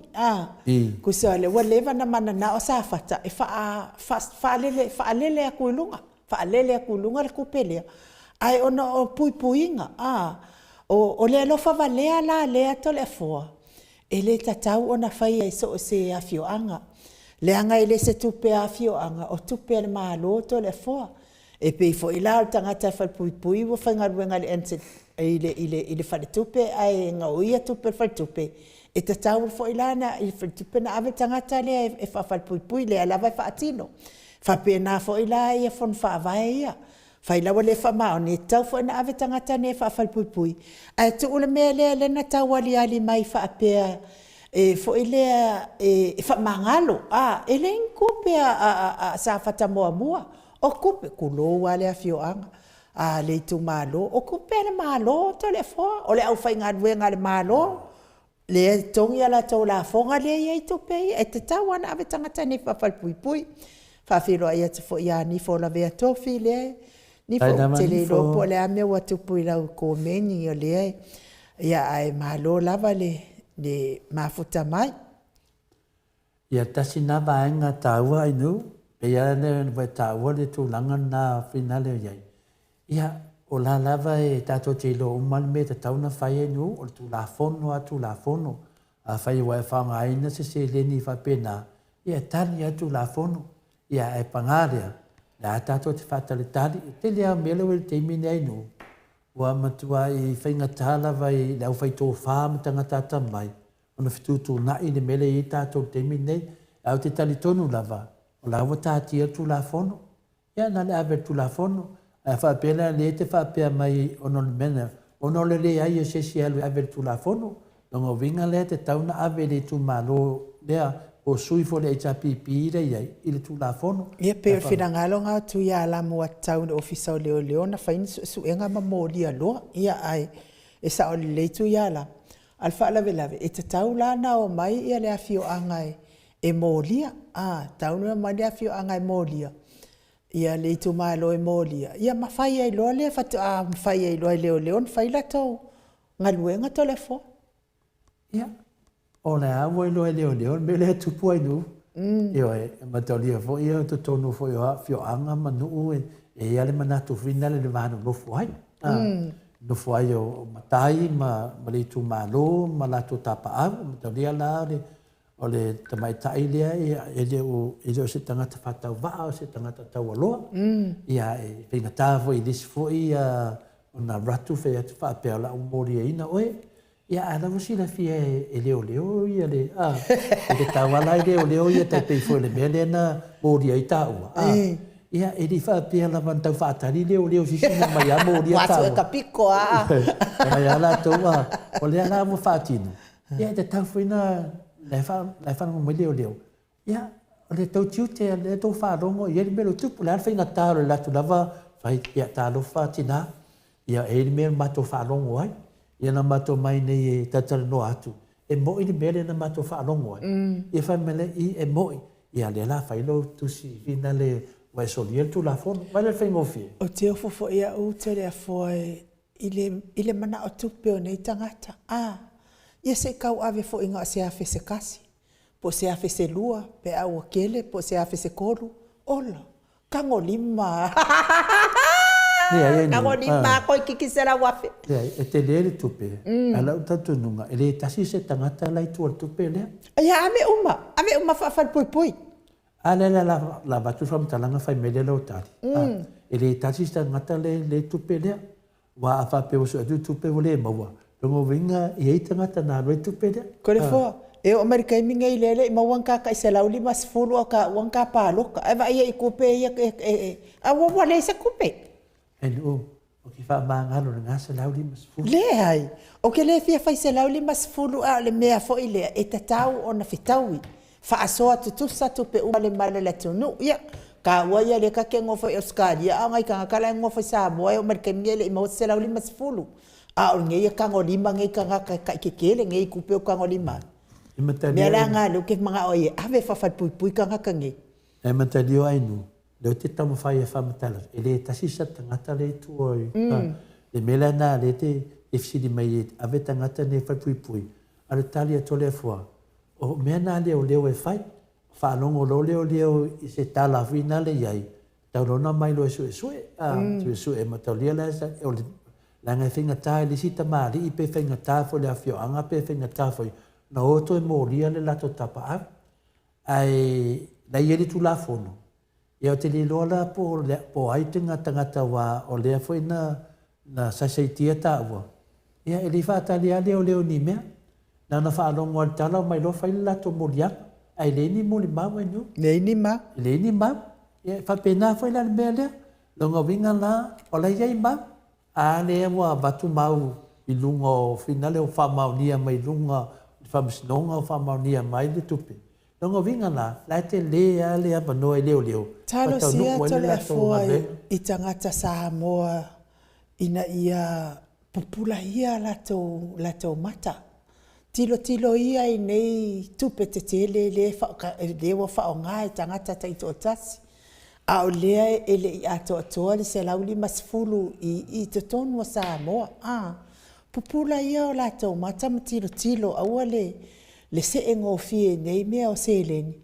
Tusa o lea ua leva ona mananao Safata e faalele atu i luga, faalele atu i luga le tupe lea, ae ona o puipuiga, o le alofa valea la lea Toleafoa, e le tatau ona faia i so o se afioaga, leaga e le o se tupe a afioaga, o tupe a le Malo Toleafoa. E pei foi la o le tagata e falepuipui ua faigaluega i le faletupe ae gaoia tupe a le faletupe, e tatau foi la i le faletupe ona ave le tagata lea e faafalepuipui, lea lava e faatino. E faapena foi la ia fono faavae ia, afai la ua le faamaoni, e tatau foi ona ave tagata nei e faafalepuipui, ae tuu le mea lea na tau aliali mai faapea e foi lea e faamagalo, e leai ni tupe a Safata muamua, o tupe, tulou lava le afioaga, le itumalo, o tupe a le Malo Toleafoa, o le aufaigaluega a le Malo lea e totogi a latou lafoga lea e i ai tupe ia, e tatau lava ona ave tagata nei faafalepuipui. E faafeiloai atu foi ia Nifo Lavea Tofi lea, Nifo, ou te le iloa po o le a le mea ua tupu i lau komeni o lea, ia ae malo lava le mafuta mai. Ia tasi na vaega taua Ainuu, pei lava lea ua e taua le tulaga lena finale o i ai. Ia, o la lava e tatou te iloa uma le mea e tatau ona fai Ainuu, o le Tulafono lava Tulafono. Afai ua e faaaogaina se seleni faapena, ia e tali lava le Tulafono. Ia ae paga lea, o lea tatou te faatalitali. E tele lava mea lea ua i ai i le taimi lenei Ainuu, ua matuai faigata lava i le aufaitofa ma tagata atamamai ona fetuutuunai le mea lea e i ai tatou i le taimi lenei. Ae ou te talitonu lava, o la ua taatia le Tulafono. Ia na o le ave i le Tulafono. Ae a faapea la o lea e te faapea mai ona o le mea lea, ona o le leai o se isi e alu e ave i le Tulafono, lona uiga lea e tatau ona ave i le itumalo lea po o sui foi o le HRPP lea e i ai i le Tulafono. Ia pei o le finagalo lena o Tuialamu ua tatau i le Ofisa o Leoleo ona fai ni suesuega ma molia loa. Ia ae e sao lelei Tuialamu, a o le faalavelave e tatau la ona omai le afioaga e molia, a, tatau ona omai le afioaga e molia, ia le itumalo e molia, ia ma fai ai loa lea, faatoa mafai ai loa e leoleo ona fai latou galuega Toleafoa. Ia, o lea lava ua iloa e leoleo le mea lea e tupu ai nuu. Ioe, e mataulia foi o totonu foi o afioaga ma nuu e i ai lava le manatu foi lea i le va nonofo ai. Nonofo ai o matai ma le itumalo ma latou tapaau. E mataulia la o le tamaitai lea e le o e le o se tagata faatauvaa, o se tagata taualoa. Ia e faigata foi i le isi foi ona alu atu fai atu faapea o le a ou moliaina oe. Ia ae o la ua silafia e leoleo ia le, a, e tatau lava la i leoleo ia tai pei foi o le mea lea na molia ai taua, a, ia e le i faapea lava na tau faatali leoleo i se isi na omai lava molia taua. Ua ka piko a. Omai lava latou, a, o lea la ua faatino, ia e tatau foi ona, la e faalogo mai leoleo, Ia, o le tou tiute, o lea tou faalogo e i ai le mea o lo o tupu. O le a le faigata o le alu atu lava fai, ia talofa tina, ia e i ai le mea na matou faalogo ai. Ia na matou omai nei e talatalanoa atu, e moni le mea lea na matou faalogo ai. Ia fai mai lea, i, e moni. Ia lea o le a fai lau tusi finale ua e solia le Tulafono. Vaai la i le faigofie. Ou te ofo foi au Toleafoa i le manao tupe o nei tagata. A, ia se i tau ave foi na o se $1,000 se tasi, po o se $1,000 se lua pe a ua tele, po o se $1,000 se tolu, ola, tagolima Leai, tagolima lava toeitiiti $100,000. Leai, e tele le tupe, ae o lau talitonuga, e le tasi se tagata la e i tua o le tupe lea. Ia ave uma, ave uma faafalepuipui. A lea la o le a avatu le faamatalaga fai mai lea lau tali, e le tasi se tagata lea e i tupe lea. Aua a faapea ua sue atu le tupe ua le maua, lona uiga e i ai tagata na alu ai le tupe lea. Toleafoa, e oo mai i le taimi lenei lea e le i maua ni ta tai 150 a o taua ni ta palota. Ae vaai ai i tupe ia e, a ua leai se tupe. Ae Ou te faamagalo i lena 150. Leai, ou te le fia fai 150 a o le mea foi lea e tatau ona fetaui, faasoa tutusa tupe uma ma le atunuu. Ia, taua ia lea ta te nonofo i Ausetalia a o nai tagata la e nonofo i Samoa e oo mai i le taimi lenei e le i maua se 150. A o lenei e tagolima nei tagata e taitetele nei tupe ua tagolima ai. E O le mea la lena lea ou te manao ai e ave faa-falepuipui tagata nei. E matali o Ainu, lea ou te taumafai e faamatala atu, e le tasi sa tagata lea i tua i le mea lena lea e te fesili mai e ave tagata nei e falepuipui, a o le tali atu a le Afua, o mea na a leoleo e fai. Faalogo loa leoleo i se tala foi lena e i ai, tau loa ona omai loa e suesue, suesue e mataulia la o le leaga e faigata i le isi tamalii pe faigata foi i le afioaga pe faigata foi ona o toe molia le latou tapaau. Ae la e i ai le Tulafono, ia ou te le iloa la po o ai tagata aua o lea foi na na saisaitia taua, ia e le i faatali lava leoleo i ni mea. Na ona faalogo lava i le tala omai loa fai le latou moliaga, ae leai ni molimau ainuu. Leai ni mau. Leai ni mau. Ia e faapena foi la le mea lea. Lona uiga la, o la e i ai mau, a lea ua avatu mau i luga o finale ua faamaonia mai luga o le Faamasinoga ua faamaonia mai le tupe. Lona uiga la, la e tele lava le avanoa i leoleo e Talosia faataunuu ai le latou Toleafoa galuega. i tagata Samoa ina ia pupula ia latou mata. Tilotilo ia i nei tupe tetele lea ua faaaoga e tagata taitoatasi, a o lea e le i atoatoa le 150 i totonu o Samoa. Pupula ia o latou mata ma tilotilo, aua le see gofie i nei mea o seleni,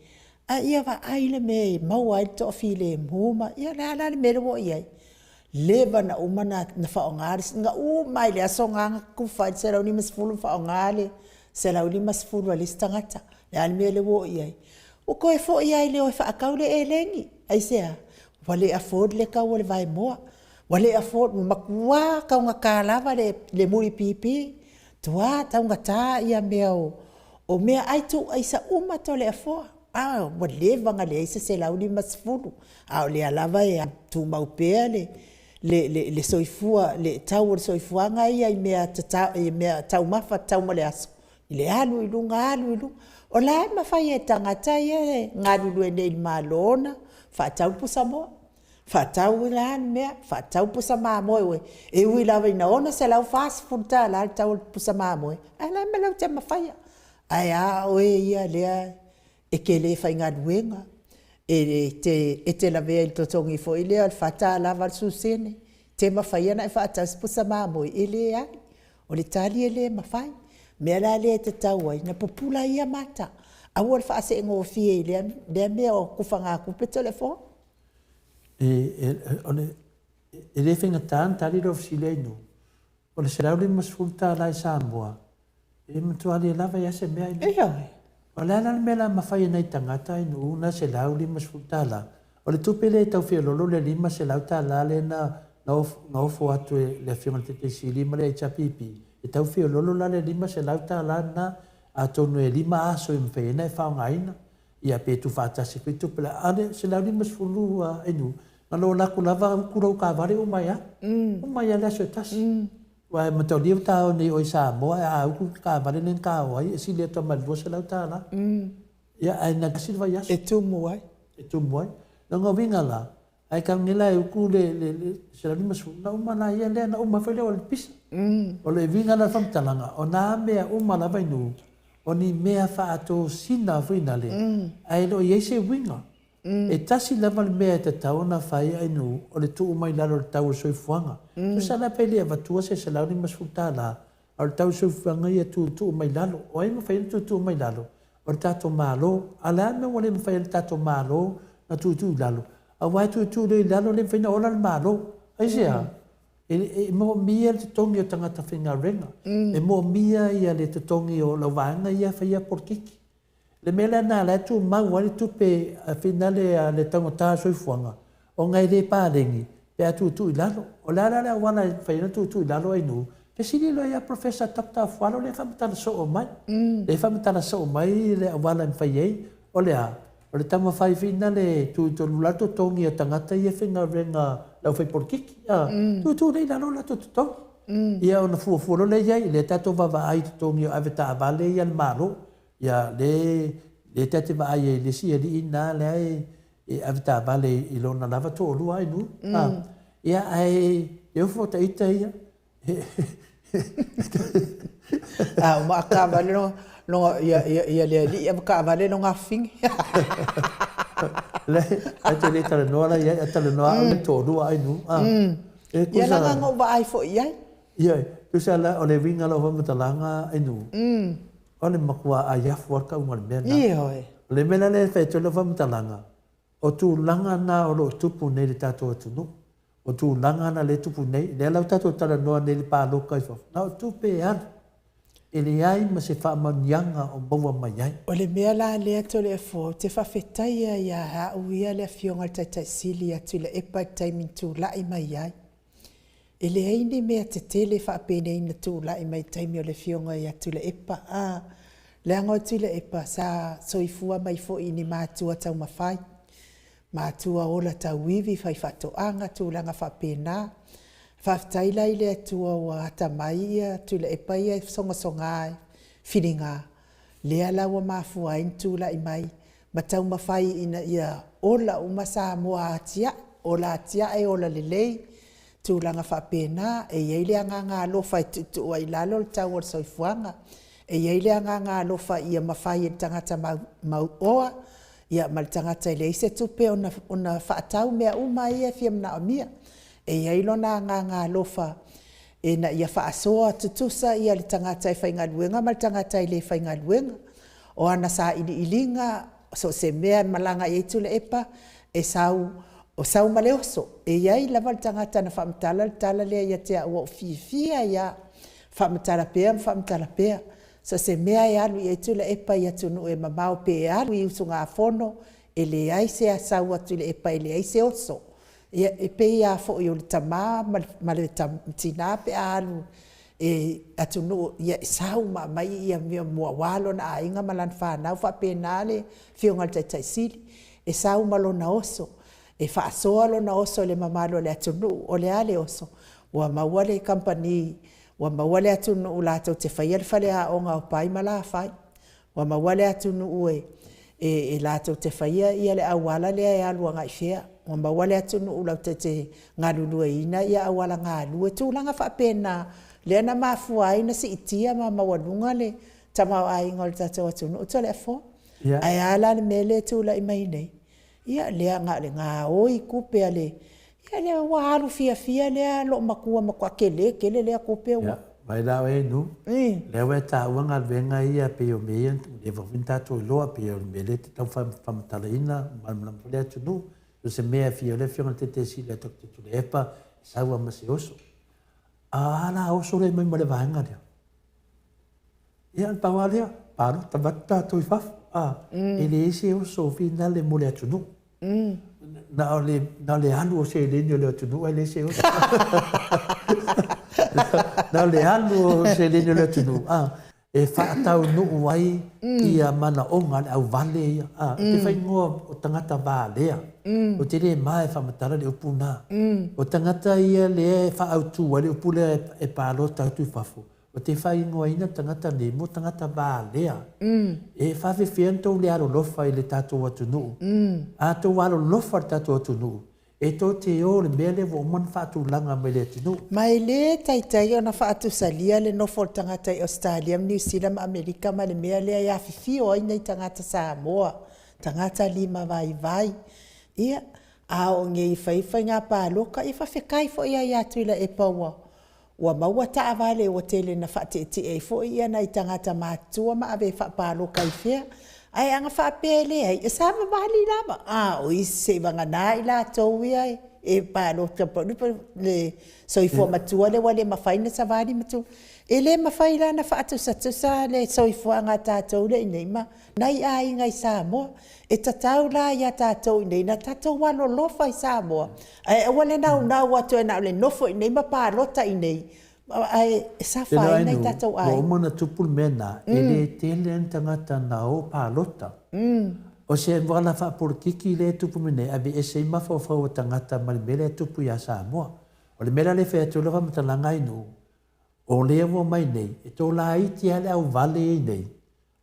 a ia vaai le mea e maua ai le toafilemu ma… Ia o le a la le mea lea ua oo i ai? Leva ona uma ona faaaoga le… na uma lava i le aso lena na tufa ai le 150 ma faaaoga le 150 a le isi tagata. O le a le mea lea ua oo i ai? Ua toe foi lava i le o e faatau le eleni. Aisea? Ua le afford le tau o le vaemoa, ua le afford, ua matua taugata lava le mulipipi, matua taugata ia mea o meaai tuu aisa uma Toleafoa. A ua leva ona leai se 150, a o lea lava e tumau pea le soifua, le tau o le soifuaga ia i mea taumafa tau ma le aso i le alu i luga alu i luga. O la e mafai e tagata ia e galulue nei i le Malo ona faatau le pusamoa, faatau le a le mea, faatau pusa mamoe, e ui lava ina $640 le tau o le pusa mamoe, ae o la e latou te mafaia. Ae a oe ia lea e te le faigaluega, e te lavea i le totogi foi lea o le $4.80, te mafaia ona e faatau se pusa mamoe? E leai. O le tali e le mafai. O le mea la lea e tatau ai ona pupula ia mata, aua le faaseegofie i lea mea o tufagatupe Toleafoa. E le faigata ona tali lau fesili Ainuu. O le $150 i Samoa, e matua le lava ai lava se mea Ainuu. Ioe. O le a la le mea o le a mafai e nai tagata Ainuu na $150? O le tupe lea e tau feoloolo le $500 lea na ofo atu e le Afioga i le Taitai Sili ma le HRPP, e tau feoloolo la le $500 lena, atonu e 5 aso e mafai ai ona e faaaogaina. Ia pe tuufaatasi foi tupe la, a o le 150 Ainuu, na lola atu lava utu lau taavale uma ai lava. Uma ai lava le aso e tasi. Aua e mataulia ua ta o nei i o i Samoa, ae a utu le taavale lea na ta o ai, e sili atu lava ma le $200. Ia, ae na tasi le vaiaso. E tumu ai. E tumu ai. Lona uiga la, ae tago la e utu le 150, na uma la ia lea, na uma foi le o le pisa. O le uiga la o le faamatalaga, o na mea uma lava Ainuu, o ni mea faatosina foi nale, ae le o i ai se uiga. E tasi lava le mea e tatau ona fai Ainuu, o le tuu mai lalo o le tau o le soifuaga. Tusa la pe le avatua se $150, a o le tau o le soifuaga ia tuutuu mai lalo. O ai e mafai ona tuutuu mai lalo? O le tatou Malo. A o le a le mea ua le mafai e le tatou Malo ona tuutuu i lalo? Aua e tuutuu loa i lalo le mafai ona ola le Malo. Aisea? E moomia le totogi o tagata faigaluega. E moomia ia le totogi o lau vaega ia e faia polokiki. Le mea lena la e tumau ai le tupe finale a le taugata o le soifuaga, ona e le paleni pe a tuutuu i lalo. O le a la le auala e mafai ai ona tuutuu i lalo Ainuu? Fesili loa ia Professor Doctor Afualo lea e faamatala soo mai. Lea e faamatala soo mai le auala e mafai ai, o le a? O le taumafai foi lena e tu i tonu la totogi a tagata ia e faigaluega le aufaipolitiki, a, tutu lea i lalo o latou totogi. Ia ona fuafua loa lea i ai, lea tatou vaavaai i totogi o avetaavale ia a le Malo, ia lea lea ta te vaai ai i le isi alii lena lea e avetaavale i lona lava toalua ai nuu, a, ia ae e ofo ta ita ia. A uma a taavale lo lo ia ia ia le alii a taavale lo gafine. Le ai te le talanoa la ia talanoa au le toalua ai nu. A. E tusa. Ia la ngo vaai foi i ai. Ia, tusa la o le uiga o lau faamatalaga ai nu. O le matua ai afu a le kauga o le mea na. Ioe. O le mea la lea e fai atu ai lau faamatalaga, o tulaga na o lo o tupu nei i le tatou atunuu. O tulaga na lea e tupu nei, lea la ua tatou talanoa nei i le palota i fafo, na o tupe e alu, e leai ma se faamanuiaga o maua mai ai. O le mea la lea Toleafoa, ou te faafetaia ia au ia le Afioga i le Taitai Sili ia Tuilaepa i le taimi na tulai mai ai. E leai ni mea tetele faapenei na tulai mai i le taimi o le Afioga ia Tuilaepa. A, leaga o Tuilaepa sa soifua mai foi i ni matua taumafai, matua ola tauivi, faifaatoaga, tulaga faapena. Faafetai la i le Atua ua atamai ia Tuilaepa ia e sogasoga e filiga, lea la ua mafua ai ona tulai mai ma taumafai ina ia ola uma Samoa atiae, ola atiae, ola lelei, tulaga faapena. E i ai le agaga alofa e tuutuu ai i lalo le tau o le soifuaga. E i ai le agaga alofa ia mafai e le tagata mauoa ia ma le tagata e leai se tupe ona faatau mea uma ia e fia manaomia. E i ai lona agaga alofa ina ia faasoa tutusa le tagata e faigaluega ma le tagata e le faigaluega. O ana sailiiliga, so o se mea e malaga i ai Tuilaepa, e sau, o sau ma le oso. E i ai lava le tagata na faamatala le tala lea ia te au ua ou fiafia ai lava, faamatala pea ma faamatala pea. So o se mea e alu i ai Tuilaepa i atunuu e mamao pe alu i usugafono, e leai se sau a Tuilaepa e leai se oso. Ia, e pei lava foi o le tama ma le tina pe a alu i atunuu, ia e sau ma aumai mea aua lona aiga ma lana fanau, e faapena le Afioga i le Taitai Sili, e sau ma lona oso, e faasoa lona oso i le mamalu o le atunuu. O le a le oso? Ua maua le kamupani, ua maua le atunuu latou te faia le faleaoga o Pai ma Lafai, ua maua le atunuu e latou te faia le auala lea e alu agai fea, ua maua le atunuu latou te galulueina auala galue, tulaga faapena lea na mafua ai ona siitia ma maualuga le tamaoaiga o le tatou atunuu Toleafoa. Ae a la le mea lea e tulai mai nei? Ia lea na o le gaoi tupe a le… ia lea ua alu fiafia lea loomatua matua tele tele lea tupe ua. Ia, vaai la oe Nu, lea ua e taua galuega ia pei o mea ia ua leva foi ona tatou iloa pei o le mea lea e te tau faamatalaina, malamalama foi le atunuu. So o se mea e afio ai le Afioga i le Taitaifono ia Doctor Tuilaepa, e sau lava ma se oso. A la oso lea mai ma le vaega lea? Ia, na pau lava lea, palota vaeatu tatou i fafo, a, e leai se oso finale mo le atunuu. Na o le, na o le alu o seleni o le atunuu ae leai se oso. Na o le alu o seleni o le atunuu, a, e faataunuu ai ia manaoga a le auvale ia. A, ou te faaigoa o tagata valea. Ou te le ma e faamatala le upu lena. O tagata ia lea e faaautu ai le upu lea e palota atu i fafo, Ou te faaigoaina tagata nei mo tagata valea. E faafefea ona tou le alolofa i le tatou atunuu? A tou alolofa i le tatou atunuu, e tou te o i le mea lea ua uma ona faatulaga mai le atunuu. Ma e le taitai ona faatusalia le nofo o le tagata i Ausetalia ma Niu Sila ma Amerika ma le mea lea e afifio ai nai tagata Samoa, tagata lima vaivai. Ia, a oo nei fai faiga palota, ia faafetai foi lava ia Tuilaepa ua Ua maua taavale ua tele ina faateetee ai foi nai tagata matutua ma ave e faapaloka i fea. Ae ana faapea e leai, e savavali lava. A o isi seivagana i latou ia e palota le soifua matua lea ua le mafai ona savali ma tulaga. E le mafai la ona faatusatusa le soifuaga a tatou lea e i inei ma nai aiga i Samoa. E tatau la ia tatou i inei ona tatou alolofa i Samoa, ae aua le naunau atu e na o le nofo i inei ma palota i inei, ae suffer ai nai tatou aiga. Ua uma ona tupu le mea lena, e le tele ni tagata na o palota. O se auala faapolokiki lea e tupu mai nei, aveese ai mafaufau o tagata ma le mea lea e tupu ia Samoa. O le mea la lea e fai atu ai lau faamatalaga ai nuu, o lea ua omai nei, e tolaiti lava le auvale ia i nei,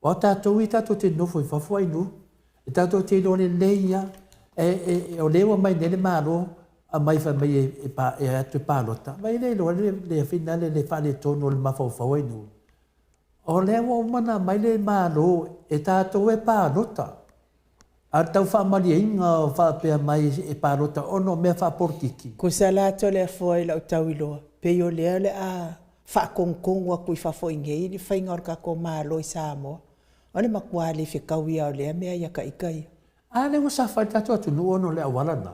aua o tatou ia tatou te nofo i fafo ai nuu, e tatou te iloa lelei lava, e, o lea ua omai nei le Malo, aumai fai mai e, e atu e palota, vaai le iloa le, le finale le faaletonu o le mafaufau ai nuu. O lea ua uma ona aumai le Malo e tatou e palota, a o le tau faamalieina o faapea mai e palota ona o mea faapolokiki. Tusa la tole afoa i lau tau iloa, pei o lea o le a faatonutonu atu i fafo i nei le faiga o le tatou Malo i Samoa. O le matua le fetaui lava o lea mea ia ita ia. A lea ua safa ai le tatou atunuu ona o le auala lena.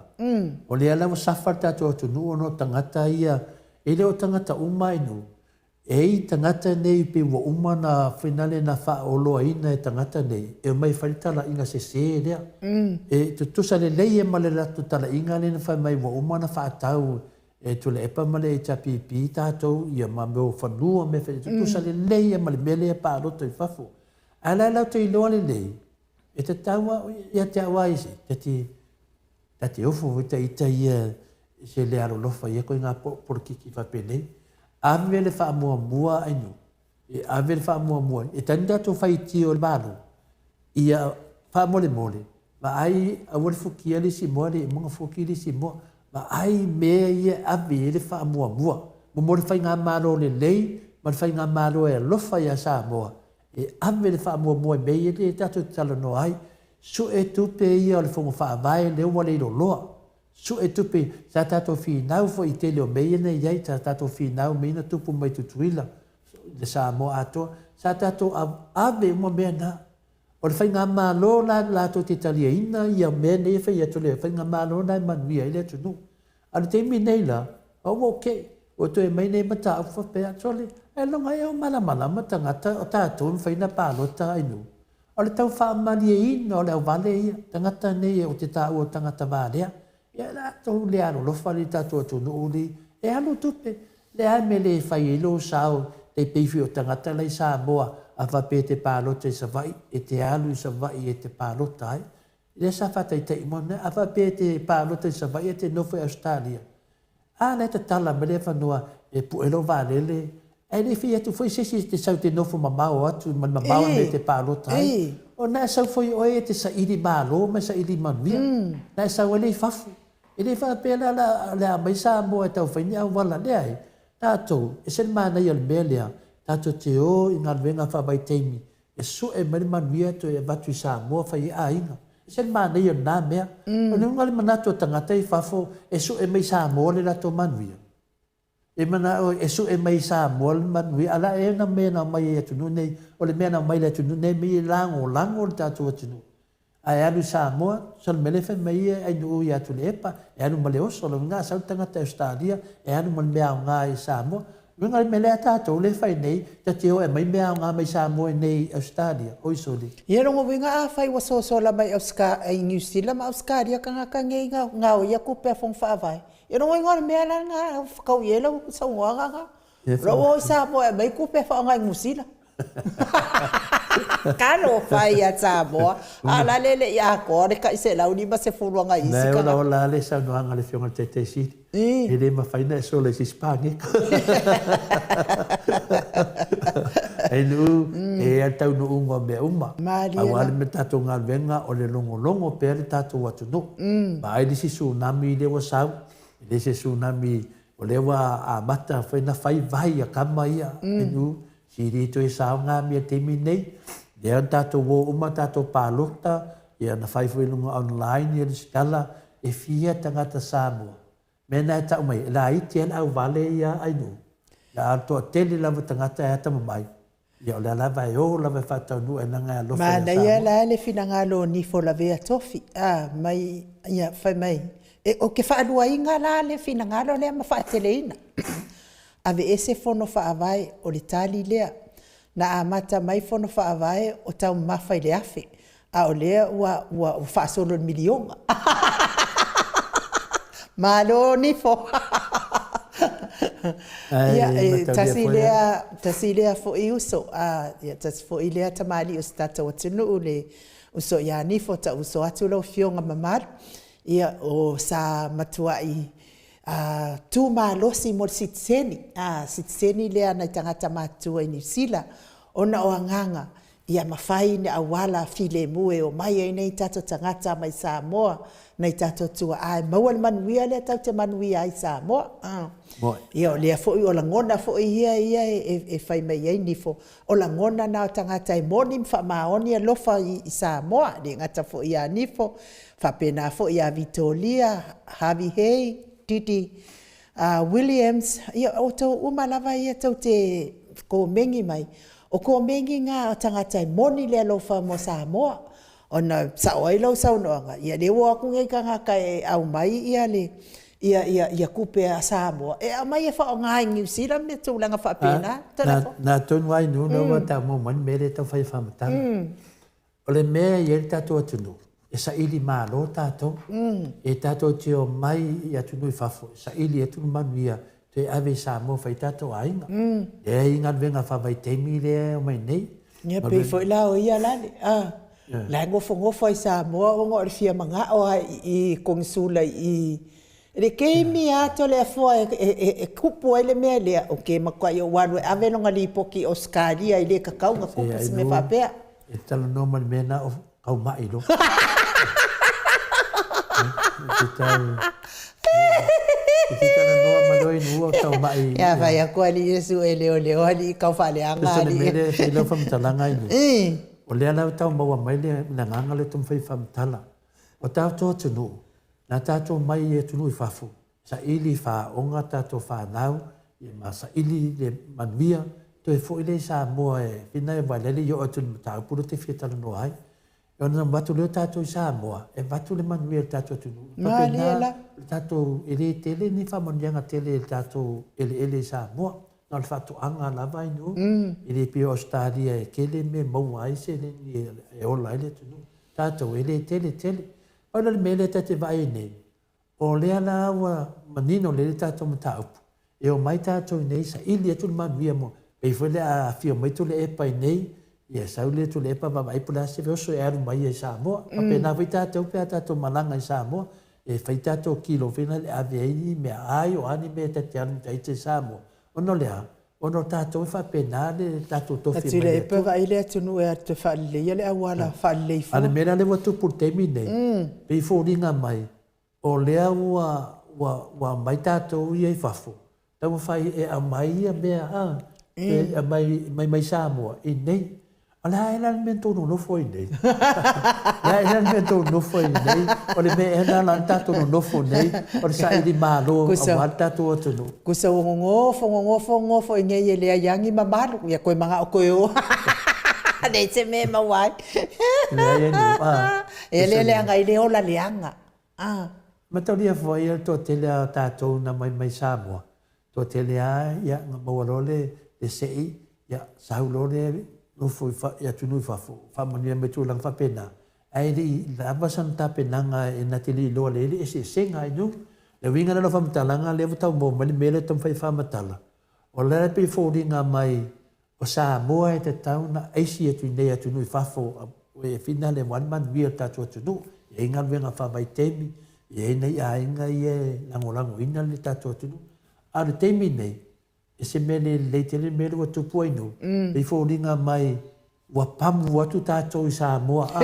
O lea la ua safa le tatou atunuu ona o tagata ia, e le o tagata uma ai nuu. E i tagata nei pei ua uma ona finale na faaoloaina e tagata nei e omai e fai le talaiga sese lea. E tutusa lelei ai ma le latou talaiga lea na fai mai ua uma ona faatau e Tuilaepa ma le HRPP tatou ia ma mea o fanua mea fai, e tutusa lelei ai ma le mea lea e palota i fafo. Ae la e latou te iloa lelei e tatau lava ia te au lava ia ta te Ta te ofo foi ta ita ia i se le alolofa i ia koiga polokiki faapenei. Ave le faamuamua ai no. E ave le faamuamua. E tani tatou faitio i le Malo. Ia faamolemole, vaai aua le fukia le isi moa le uma fuki le isi moa. Vaai mea ia e ave i ai le faamuamua. Mo le faigamalo lelei ma le faigamalo e alofa ia Samoa, e ave le faamuamua i mea ia lea tatou te talanoa ai. Sue tupe ia o le Fono Faavae lea ua leiloloa. Sue tupe, sa tatou finau foi i tele o mea ia na i ai, sa tatou finau mea ia na tupu mai Tutuila, i le Samoa atoa, sa tatou ave uma mea na. O le faigamalo la latou te taliaina ia mea nei e fai atu, o le faigamalo lena e manuia ai le atunuu. A o le taimi nei la, ua okay, ua toe aumai nei mataupu faapea, sole, ailoga ea o malamalama tagata o tatou e mafai ona palota ai nuu. O le tau faamalieina o le auvale ia, tagata nei ou te taua o tagata valea, ia latou le alolofa i le tatou atunuu nei, e alu tupe, leai mea le fai ai lou sao tai pei foi o tagata la i Samoa, a faapea e te palota i Savaii, e te alu i Savaii e te palota ai. Lea sa faataitai uma mea, a faapea e te palota i Savaii e te nofo i Ausetalia, A lea e tatala mai le avanoa e pue lou vaalele, ae le i fai atu foi se isi e te sau e te nofo mamao atu ma le mamao i le mea e te palota ai. Ona e sau foi oe e te saili malo ma e saili manuia. Na e sau ai lea i fafo. E le faapea la o le a aumai Samoa e tau fai ni auala. Leai. Tatou, e ese le manaia o le mea lea, tatou te o i galuega faavaitaimi E sue mai le manuia toe avatu i Samoa fai ai aiga. Ese le manaia o lena mea. O le uiga o le manatu o tagata i fafo e sue mai i Samoa le latou manuia. E manao e sue mai i Samoa le manuia a la e na mea na aumai ai i atunuu nei, o le mea na aumai i le atunuu nei mea e lagolago le tatou atunuu. Ae alu i Samoa, tusa o le mea lea e fai mai ai Ainuu ia Tuilaepa, e alu ma le oso, o lona uiga a sau le tagata i Ausetalia, e alu ma le mea aoga i Samoa. O le uiga o le mea lea a tatou lea e fai nei, ta te o e aumai mea aoga mai Samoa i inei i Ausetalia, oi sole. Ia lona uiga afai ua sosola mai i Niu Sila ma Ausetalia tagata nei na gaoia tupe a Fono Faavae, ia lona uiga o le mea la lena ua fetaui ai lau saunoaga lena. O lou o i Samoa e aumai tupe e faaaoga i Niu Sila. Talofa e ia Samoa, a o la le le i atoa le tai 150 a nai isi tagata. Na e olaola lava le saunoaga a le Afioga i le Taitai Sili, e le mafai ona e sola i se isi pageta. Ailuu, e i ai le taunuuga o mea uma. Aua le tatou galuega o le logologo pea le tatou atunuu. Vaai le isi tsunami lea ua sau, e le se tsunami O lea ua amata foi na fai vai a tama ia, mm. Sili toe sao ngā mea taimi nei. Lea na tātou o uma tātou palota, ia na fai foi lunga online ia resitala, e fia tagata Samoa. Mena e tau mai, e laiti ai le auvale ia Ainuu. La toatele lava tagata e atamamai, Ia o lea lava e o lava e faataunuu e leaga e alofa ia Samoa. Manaia la le finagalo o Nifo Lavea Tofi a mai ia fai mai e ou te faaluaina la le finagalo lea ma faateleina. Aveese fono faavae o le tali lea na amata mai fono faavae o taumamafa i le 1000 a o lea ua ua faasolo i le miliona. Malo Nifo. Ia, e tasi lea, tasi lea foi uso, a, ia, tasi foi lea tamalii o si tatou atunuu le Uso ia Nifo ta uso atu lau Afioga mamalu, ia o sa matuai tu malosi mo le sitiseni, sitiseni lea a nai tagata matutua i Niu Sila, ona o agaga ia mafai ni auala filemu e omai ai nai o tatou tagata mai Samoa, nai tatou tuaa e maua le manuia lea tatou te manuia ai i Samoa. Ia o lea foi o lagona foi ia e fai mai ai Nifo, o lagona na o tagata e moni ma faamaoni alofa i Samoa. E le gata foi ia Nifo, faapena foi ia Vitolia Harvey Hay, Didi Williams, ia o outou uma lava ia tou te komeni mai, o komeni na a tagata e moni le alofa mo Samoa. Ona e sao ai lau saunoaga, ia lea ua o atu nei tagata e aumai ia tupe a Samoa e aumai e faaaoga i Niu Sila ma tulaga faapena. Na tonu lava i Niu ua tau maua mai le mea lea e taumafai e faamatala. O le mea e i ai le tatou atunuu, e saili malo tatou. E tatou te omai i atunuu i fafo e saili atu le manuia toe ave i Samoa e fai ai tatou aiga. Lea e i ai galuega faavaitaimi lea e omai nei. Ia pei foi la o ia Lale, la e nofonofo lava i Samoa ona o le fia manao lava i konesula i le taimi lava Toleafoa e tupu ai le mea lea, ou te matuai ou alu e ave lona lipoti i Ausetalia e le tatau ona tupu se mea faapea. E talanoa ma le mea lena o tau mai loa. E te talanoa ma loa inu o tau mai. Ia fai atu alii Iesu e leoleo alii kau faaleaga alii. Tusa le mea lea e fai lau faamatalaga inu. O lea la ua tau maua mai le agaga lea e taumafai e faamatala. O tatou atunuu, na tatou mai i atunuu i fafo, saili faaaoga tatou fanau, ia ma saili le manuia, toe foi lea i Samoa e fina e vaai le i oo atu i le mataupu lea ou te fia talanoa ai. E ono avatu lea tatou i Samoa, e avatu le manuia i le tatou atunuu. E faapena le tatou, e le tele ni faamanuiaga tele i le tatou eleele i Samoa. Na o le faatoaga lava i nuu, e le pei o Ausetalia e tele mea e maua ai seleni e ola ai le atunuu. Tatou e le tele tele. Pau lea o le mea lea ta te vaai ai nei, o lea la ua manino lelei le tatou mataupu, e omai tatou i inei saili atu le manuia mo, pei foi lea a afio mai Tuilaepa i inei, ia sau lea Tuilaepa vaavaai po o le a se oso e alu mai ai i Samoa. Faapena foi tatou pe a tatou malaga i Samoa, e fai tatou kilo foi lea e ave ai ni meaai o a ni mea ta te alu ma ita i Samoa, ona o le a? Ona o tatou e faapena le tatou tofi mai le Atua. Vaai le atunuu e alu toe faaleleia le auala faalelei fua. A o le mea la lea ua tupu i le taimi lenei, pei e foliga mai o lea ua ua ua aumai tatou ia i fafo, taumafai e aumai ia mea a, e aumai mai mai Samoa i inei. O le a ea la le mea na tou nonofo ai nei? O le a ea la le mea na tou nonofo ai nei? O le mea ea lena la na tatou nonofo nei, o le saili malo aua le tatou atunuu. Kusa ua nonofo, nonofo, nonofo i inei e leai lava ni mamalu, ia toe manao toe o. Leai se mea e maua ai. Leai e nuu, a. E le leaga i le ola leaga. A. Mataulia foi o le toatele lava o tatou na mai mai Samoa, toatele lava ia na maua loa le le sei, ia sau loa le nofo i atunuu i fafo, faamanuia mai tulaga faapena, ae le i lava sana tapenaga e na te le iloa lelei le eseesega ai nuu. Le uiga la o lau faamatalaga lea ua tau maua mai le mea lea e taumafai e faamatala, o la e pei e foliga mai O Samoa e tatau ona aisi atu i nei atunuu i fafo e finale aua le manuia o le tatou atunuu. E i ai galuega faavaitaimi, e i ai nai aiga ia e lagolagoina le tatou atunuu. A o le taimi nei, e se mea le lelei tele le mea lea ua tupu ai nuu, pei e foliga mai ua pamu atu tatou i Samoa a,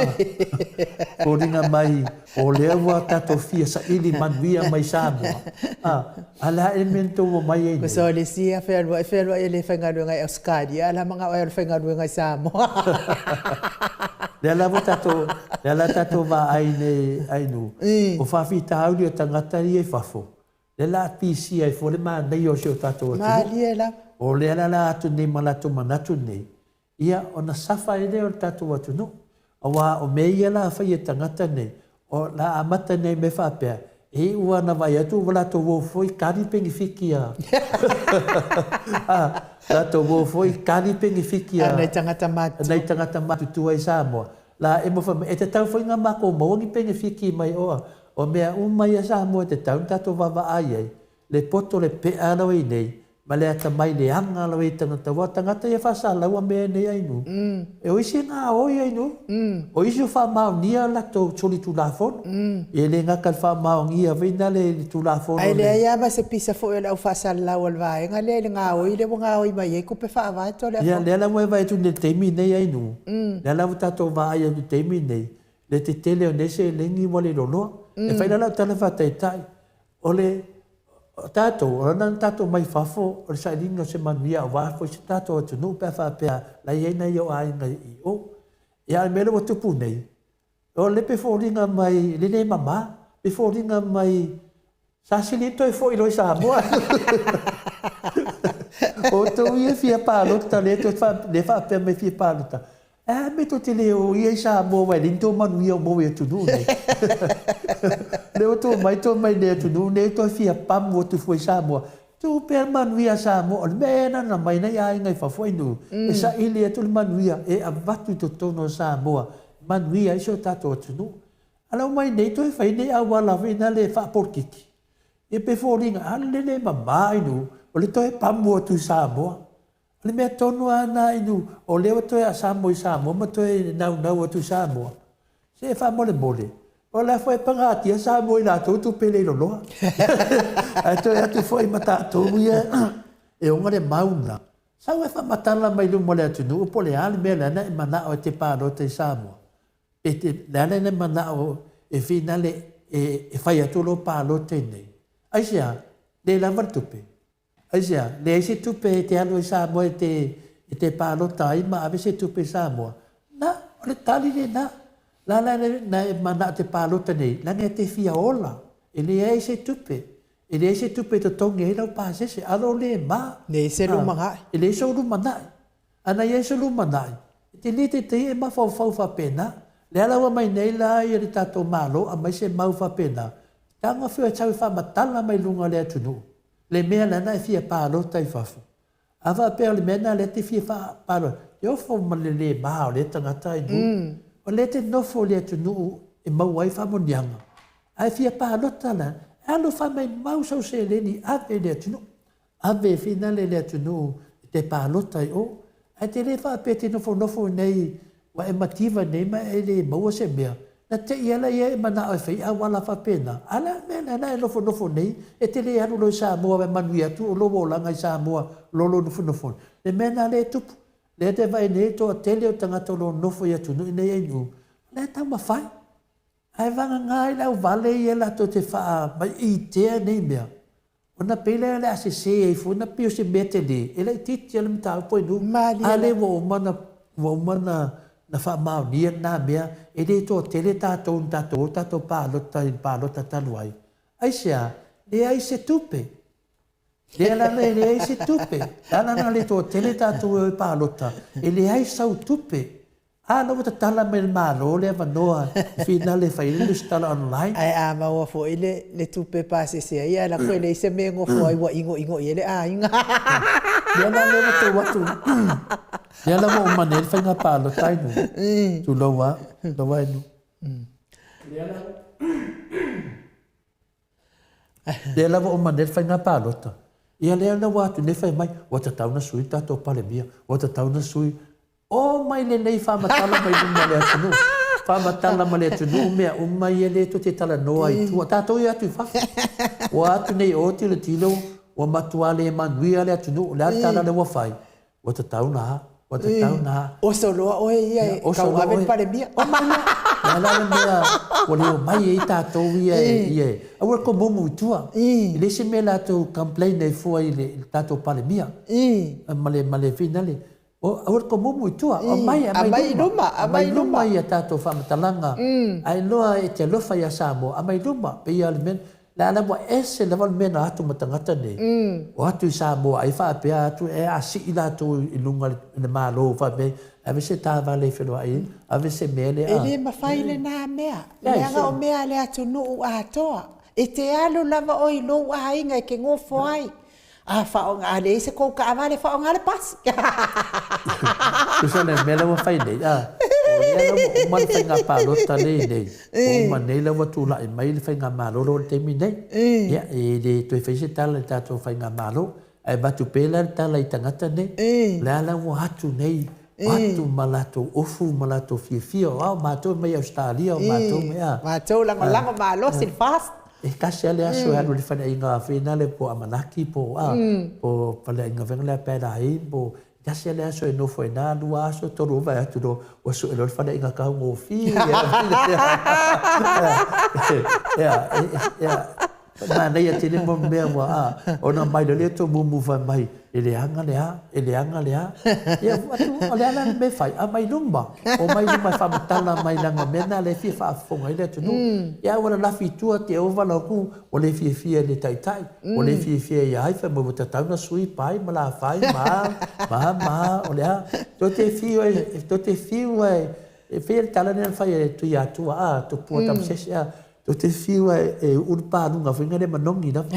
foliga mai o lea ua tatou fia saili manuia mai Samoa a, a o le a ea le mea na tou omai ai nei? Kusa o le isi a fealuai fealuai e le faigaluega i Ausetalia a o la e manao e alu faigaluega i Samoa. Lea la ua tatou, lea la tatou vaai nei Ainu, o faafitauli o tagata ia i fafo, lea la a pisia ai fua le manaia o si o tatou atunuu. Malie lava. O lea la la atu nei ma latou manatu nei, Ia, ona safa ai lea o le tatou atunuu. Aua o mea ia la fai e tagata nei, o la amata nei mea faapea, e iu lava ina vaai atu ua latou o foi kali penefiti a, a, latou o foi kali penefiti a, nai tagata matutua, nai tagata matutua i Samoa. La e fai mai, e tatau foi ona matou maua ni penefiti mai oa. O mea uma ia Samoa e tatau ona tatou vaavaai ai, le poto le pea la ua i nei. Ma le atamai leaga lava i tagata aua o tagata ia e faasalaua mea nei ainu. E o isi e gaoi ainu, o isi ua faamaonia latou solitulafono. E le gata i le faamaonia foi na le tulafono. Ae leai lava ma se pisa foi o le au faasalalau a le vaega lea i le gaoi lea ua gaoi mai ai tupe faavae Toleafoa. Ia lea la ua e vaai atu nei i le taimi nei ainu, lea la ua tatou vaai atu i le taimi nei, le tetele o nei seleni ua le loloa. E fai la lau tala faataitai, o le O tatou, o lana na tatou mai fafo, o le sailiga o se manuia aua foi si tatou atunuu pe a faapea la e i ai nai ou aiga i o. Ia a o le mea lea ua tupu nei, o lea pei e foliga mai le le mama, pei e foliga mai sa sili ona toe foi loa i Samoa. O outou ia e fia palota lea e faapea mai e fia palota, Ae a mea tou te le o ia i Samoa aua e leai ni tou manuia o maua i atunuu nei. Lea ua tou omai tou omai nei i atunuu nei toe fia pamu atu fua i Samoa. Tuu pea le manuia a Samoa. O le mea ea na na mai nai aiga i fafo ai nuu e saili atu le manuia e avatu i totonu o Samoa e manuia ai si o tatou atunuu. A la omai nei toe fai nei auala foi na le faapolokiki. Ia pei e foliga a le le mama ai nuu o le toe pamu atu i Samoa. O le mea tonu lava lena inu, o lea ua toe asamo i Samoa ma toe naunau atu i Samoa. Se faamolemole, o la foi e pagatia Samoa i latou tupe leiloloa. Ae toe atu foi ma tatou ia e ona le mau lena. Sau e faamatala mai luma o le atunuu po o le a le mea lea na e manao e te palota i Samoa. Pe te, le a le manao e finale e fai atu lou palota i inei. Aisea? Le lava le tupe. Aisea? Leai se tupe e te alu ai Samoa e te, e te palota ai ma ave se tupe i Samoa? Na, o le tali lena. La la le, na e manao te palota nei, leaga e te fia ola. E leai se tupe. E leai se tupe e totogi ai lau pasese. A lo le ma. Leai se lumanai. E leai sou lumanai. A na iai se lumanai, e te le teitei e mafaufau faapena. Lea la ua mai nei la ia le tatou Malo aumai se mau faapena, tago fiu e sau e faamatala mai luga o le atunuu le mea lana e fia palota i fafo. A faapea o le mea lena lea te fia palota, te ofo ma le le ma o lea tagata i nuu. O lea te nofo i le atunuu e maua ai faamanuiaga, ae fia palota la, e alu faamaimau sau seleni ave i le atunuu. Ave e finale le atunuu e te palota i o. Ae te le faapea e te nofonofo i nei ua e mativa nei ma e le maua se mea. Na te i ala ia e manao e fai auala faapena. A le a le mea lea na e nofonofo nei e te le alu loa i Samoa e manuia atu o lou olaga i Samoa lo lou nofonofo. Le mea lena lea e tupu. Lea te vaai nei toatele o tagata o lo o nofo i atunuu i nei ainu, o la e taumafai. Ae vagana ai le auvale ia latou te faamaiitea nei mea. Ona pei lea o le a sese ai fua na pei o se mea tele, e laitiiti lava le mataupu ai nuu. A lea ua uma ona, ua uma ona na faamaonia lena mea, e le toatele tatou na tatou o tatou palota i le palota talu ai. Aisea? Leai se tupe. Lea la e leai se tupe. Le a la na le toatele tatou e o e palota, e leai sau tupe. A la ua tatala mai e le Malo le avanoa e finale e fai ai le resitala online. Ae a maua foi le le tupe e pasese ai, ae lako e leai se mea e nofo ai ua igoigo i ai le aiga. Lea la lea ua tou atu, lea la ua uma nei le faiga palota ai nuu. Tulou a, tulou a e nuu. Lea la Lea la ua uma nei le faiga palota, ia lea la ua atu nei fai mai, ua tatau ona sui le tatou Palemia, ua tatau ona sui. O mai lenei faamatala mai luma o le atunuu, faamatala ma le atunuu mea uma ia lea tou te talanoa ai i tua. Tatou ia atu i fafo. Ua atu nei o tilotilo, ua matua le manuia le atunuu, o le a le tala lea ua fai? Ua tatau na, ua tatau na. Oso loa oe ia e tauave le Palemia. Omai loa. O le a la le mea ua le omai ai tatou ia e, aua le komomu i tua. E leai se mea latou complain ai fua i le tatou Palemia ma le ma le finale. Aua le komomu i tua, omai, aumai i luma, aumai i luma ia tatou faamatalaga. A iloa e te alofa ia Samoa, aumai i luma. Pei lava o le mea Le ala ua ese lava le mea na atu ma tagata nei, o atu i Samoa ai faapea atu e a sii latou i luga i le Malo faapea ave se taavale e feloai ai, ave se mea lea. E le mafai lena mea, leaga o mea a le atunuu atoa. E te alu lava oe i lou aiga e te nofo ai. A faaaoga, a leai se tou taavale, faaaoga le pasi. Tusa le mea lea ua fai nei, a, o lea la ua uma le faiga palota lea i nei, ua uma nei la ua tulai mai le faigamalo lea o le taimi nei. Ia, e le toe fai se tala i le tatou faigamalo. Ae avatu pea la le tala i tagata nei, o le a la ua atu nei, atu ma latou ofu ma latou fiafia, o a o matou e mai Ausetalia, o matou mai a. Matou lagolago malosi le FAST. E tasi lava le aso e alu ai le faleaiga foi lena po o Amanaki po o a, po o faleaiga foi lea Padaim po o tasi lava le aso e nofo ai i ina, lua aso, tolu aso, vaai atu loa ua sue loa le faleaiga taugofie. Ia, ia, manaia tele mo mea ua a, ona mai loa lea tou mumu fai mai, e leaga le a, e leaga le a. Ia, atu, o le a la le mea e fai? Aumai luma, omai luma e faamatala mai leaga o mea na lea e fia faafofoga ai le atunuu. Ia, a ua lalafi i tua te ova lau ua le fiafia i le taitai, ua le fiafia ia ai, fai mai ua tatau ona sui pai ma lafai ma a, ma a, ma a, o le a. Tou te fiu e, tou te fiu e, e pei le tala lea na fai e Tuiatua, a, Tupua Tamasese, a, tou te fiu e, e uu le paluga foi lea manogi lava.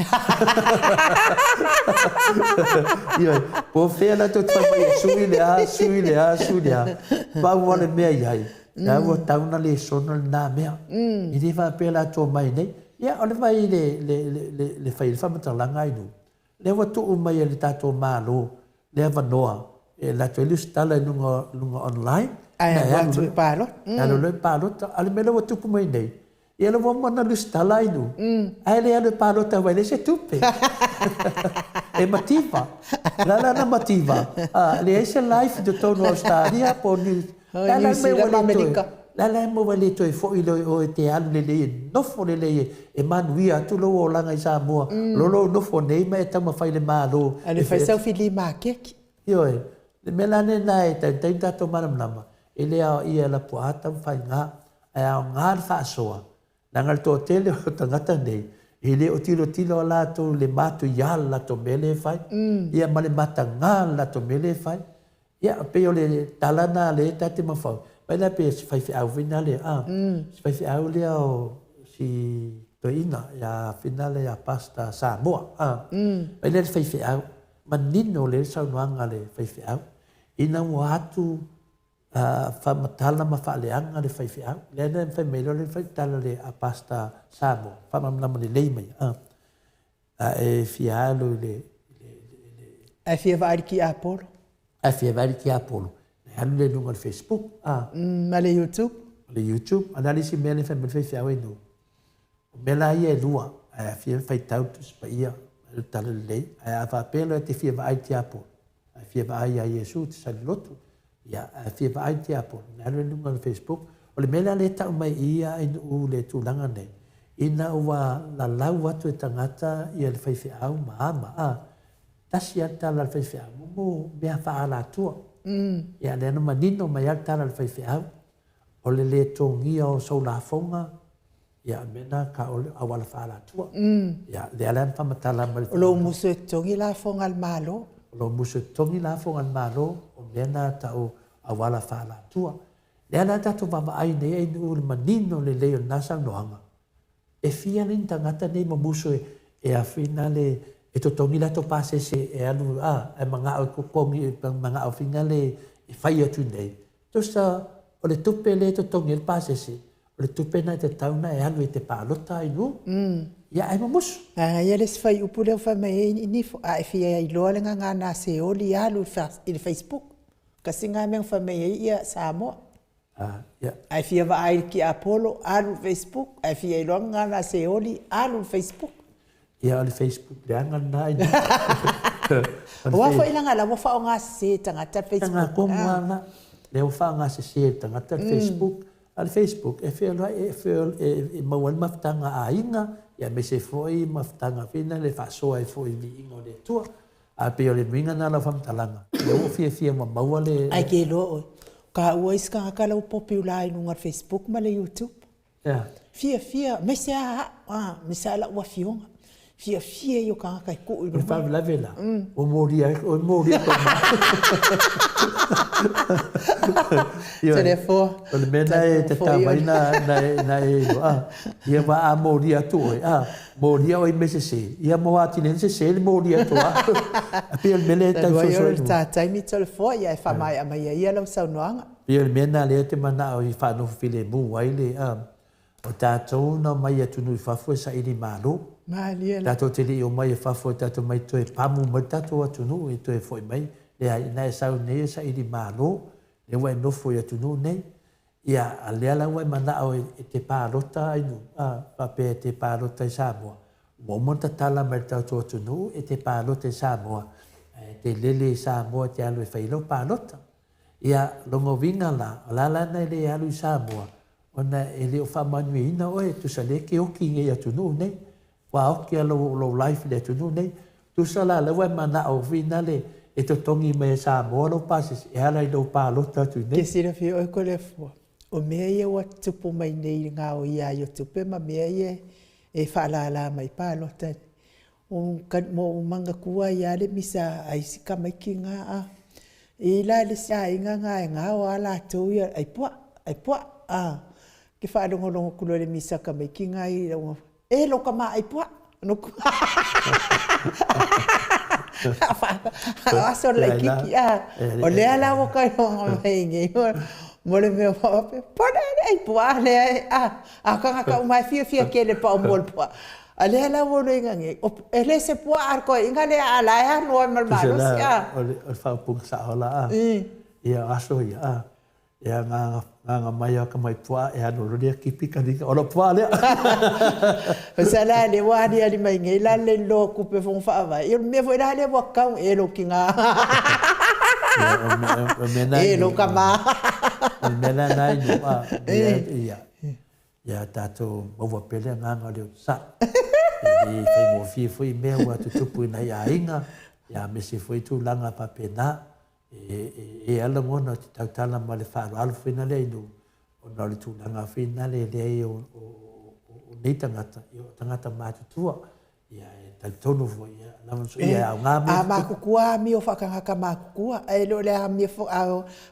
Ioe, po o fea la tou te fai mai e sui le a, sui le a, sui le a. Pau lava le mea i ai, la ua tatau ona lesona lena mea. E le faapea latou omai nei. Ia, o le vai le, le, le, le fai le faamatalaga ai nuu, lea ua tuu mai e le tatou Malo le avanoa e alu atu ai le usitala i luga, luga online. Ae alu atu e palota. E alu loa e palota. A o le mea lea ua tupu mai nei, ia lea ua uma ona lusitala ai nuu, ae le alu e palota aua e leai se tupe. E mativa. O le a la na mativa? A, leai se life i totonu o Ausetalia po o Niu O Niu Sila ma Amerika. La la mo ua le toe foi loa i o e te alu lelei e nofo lelei e manuia atu lou olaga i Samoa, o lo o nofo nei ma e taumafai i le Malo. Alu e fai sau fili makeki. Ioe, le mea la lena e taitai ona tatou malamalama, e le aoaia e Lapuaa taumafaiga, ae aoga le faasoa, leaga le toatele o tagata nei, e le o tilotilo a latou i le matuia le latou mea lea e fai, ia ma le mataga le latou mea lea e fai. Ia, pei o le tala lena lea ta te mafaufau, vaai la pei o si faifeau foi lea, a, si faifeau lea o si toeaina ia foi lea ia Pastor Samoa, a, vaai la le faifeau, manino lelei le saunoaga a le faifeau, ina ua atu faamatala ma faaleaga le faifeau. Lea na fai mai loa le tala a Pastor Samoa, faamalamalama lelei mai, a, a e fia alu i le, Ae fia vaai i le tiapolo. Ae fia vaai i le tiapolo, e alu lea i luga o le Facebook, a. Ma le YouTube. Ma le YouTube. A o le a le isi mea lea e fai mai le faifeau e nuu? O mea la ia e lua, ae a fia faitau le Tusi Paia, le tala lelei, ae a faapea loa e te fia vaai i le tiapolo, ae fia vaai ia Iesu te sau i le lotu, ia, ae fia vaai i le tiapolo, ona alu lea i luga o le Facebook. O le mea la lea e tau mai i i a nuu le tulaga nei, ina ua lalau atu e tagata ia le faifeau ma a ma a, tasi lava le tala a le faifeau, mo mea faaalatua. Ia, lea na manino mai lava le tala a le faifeau, o le le togia o sou lafoga, ia, o le mea lena ka o le auala faaalatua. Ia, lea la na faamatala mai. O lou musu e totogi lafoga a le Malo. O lou musu e totogi lafoga a le Malo, o mea na tau auala faaalatua. Lea la tatou vaavaai nei ai nuu i le manino lelei o lena saunoaga, e fia ni tagata nei ma musu e afina le e totogi latou pasese e alu a e manao e totogi e manao fina le e fai atu nei. Tusa o le tupe lea e totogi ai le pasese, o le tupe lena e tatau ona e alu e te palota ai nuu, ia ae mumusu. Leaga ia le isi fuaiupu lea ua fai mai ai Nifo, a e fia iloa le gagana a Seoli, alu i le Facebook. Kasi lena mea na fai mai ai ia Samoa. A e fia vaai i le tiapolo, alu i le Facebook. A e fia iloa gagana a Seoli, alu i le Facebook. Ia, o le Facebook leaga lena i Aua foi leaga la ua faaaoga sese e tagata le Facebook. Leaga tonu lava lena. Lea ua faaaoga sese e tagata le Facebook. A o le Facebook, e feoai e maua ai le mafutaga a aiga, aemaise foi mafutaga foi lea e faasoa ai foi i le viiga o le Atua. Ae pei o le uiga lena o lau faamatalaga, lea ua ou fiafia ua maua le. Ae ke iloa ʻoe, ka ua isi tagata la ua popular i luga o le Facebook ma le YouTube. Yeah. Fiafia, aemaise lava a'u, a, aemaise lava la'u afioga. Fiafia ia o tagata e tuu i luga. O le faalavelave la, ua molia ai, ua molia atu ai ma. Telefoa. O le mea lena e tatau ai na e iloa, a, ia aua a molia atu ʻoe, a, Molia ʻoe i mea sese, ia mo atili ai sese le molia atu a. E pei o le mea lea e tau sosoa. Talu ai o le ta taimi Toleafoa, ia e faamaea mai ai ia lau saunoaga. Pei o le mea lena lea ou te manao i faanofo filemu ai le, o tatou na omai i atunuu i fafo e saili malo. Malie la. Tatou te le i omai e fafo e tatou mai toe pamu mai le tatou atunuu e toe foi mai. Leai, ina e sau nei e saili malo, lea ua e nofo i atunuu nei. Ia, a lea la ua e manao e te palota ai nuu, a, faapea e te palota i Samoa, ua uma ona tatala mai e le tatou atunuu e te palota i Samoa, ae e te lele i Samoa e te alu e fai ai lau palota. Ia, lona uiga la, o le a la na e le alu i Samoa, ona e le o faamanuiaina oe, tusa lea e te oki i atunuu nei, ua oki lava lou, lou life i le atunuu nei. Tusa la lea ua e manao foi nale e totogi mai e Samoa lou pasese e ala i lou palota atu i inei. Ke silafia oe Toleafoa, o mea ia ua tutupu mai nei i le gaoia ai o tupe ma mea ia e faalala mai palota. Ua ou manatua ai lava le misa a isi tamaiti na a. E i ai la le isi aiga na e gao lava latou ia ai puaa, ai puaa a. Ou te faalogologo atu loa i le misa a tamaiti na i lou E lo tama ai puaa. O aso laitiiti a. O lea la ua toe logo mai nei mo le mea faapea, po o le a le ai puaa lea e a. A o tagata uma e fiafia tele pa o mua le puaa. A lea la ua loiga nei, e le se puaa a le toeaina lea a la e alu ai ma le malosi a. O le faaupuga sao la a. Ia o aso ia a. Ia agaga mai a ka mai puaa e alu loa lea kipi ka lika o lou puaa lea. Tusa la lea ua aliali mai nei la le iloa tupe fono faavae. Ia o le mea foi la lea ua tatau e lou tina. E lou tama. O le mea la na i a ia ia tatou maua pea le agaga o le onosai. E le faigofie foi mea ua tutupu i nai aiga, ia aemaise foi tulaga faapena. E i ai lava lagona ou te tautala ma le faaaloalo foi lea i nuu, ona o le tulaga foi lea leai o nei tagata, ia o tagata matutua. Ia e talitonu foi, ia lava e aoga mea. A matutua amio faatagata matutua, ae le o le amio foi,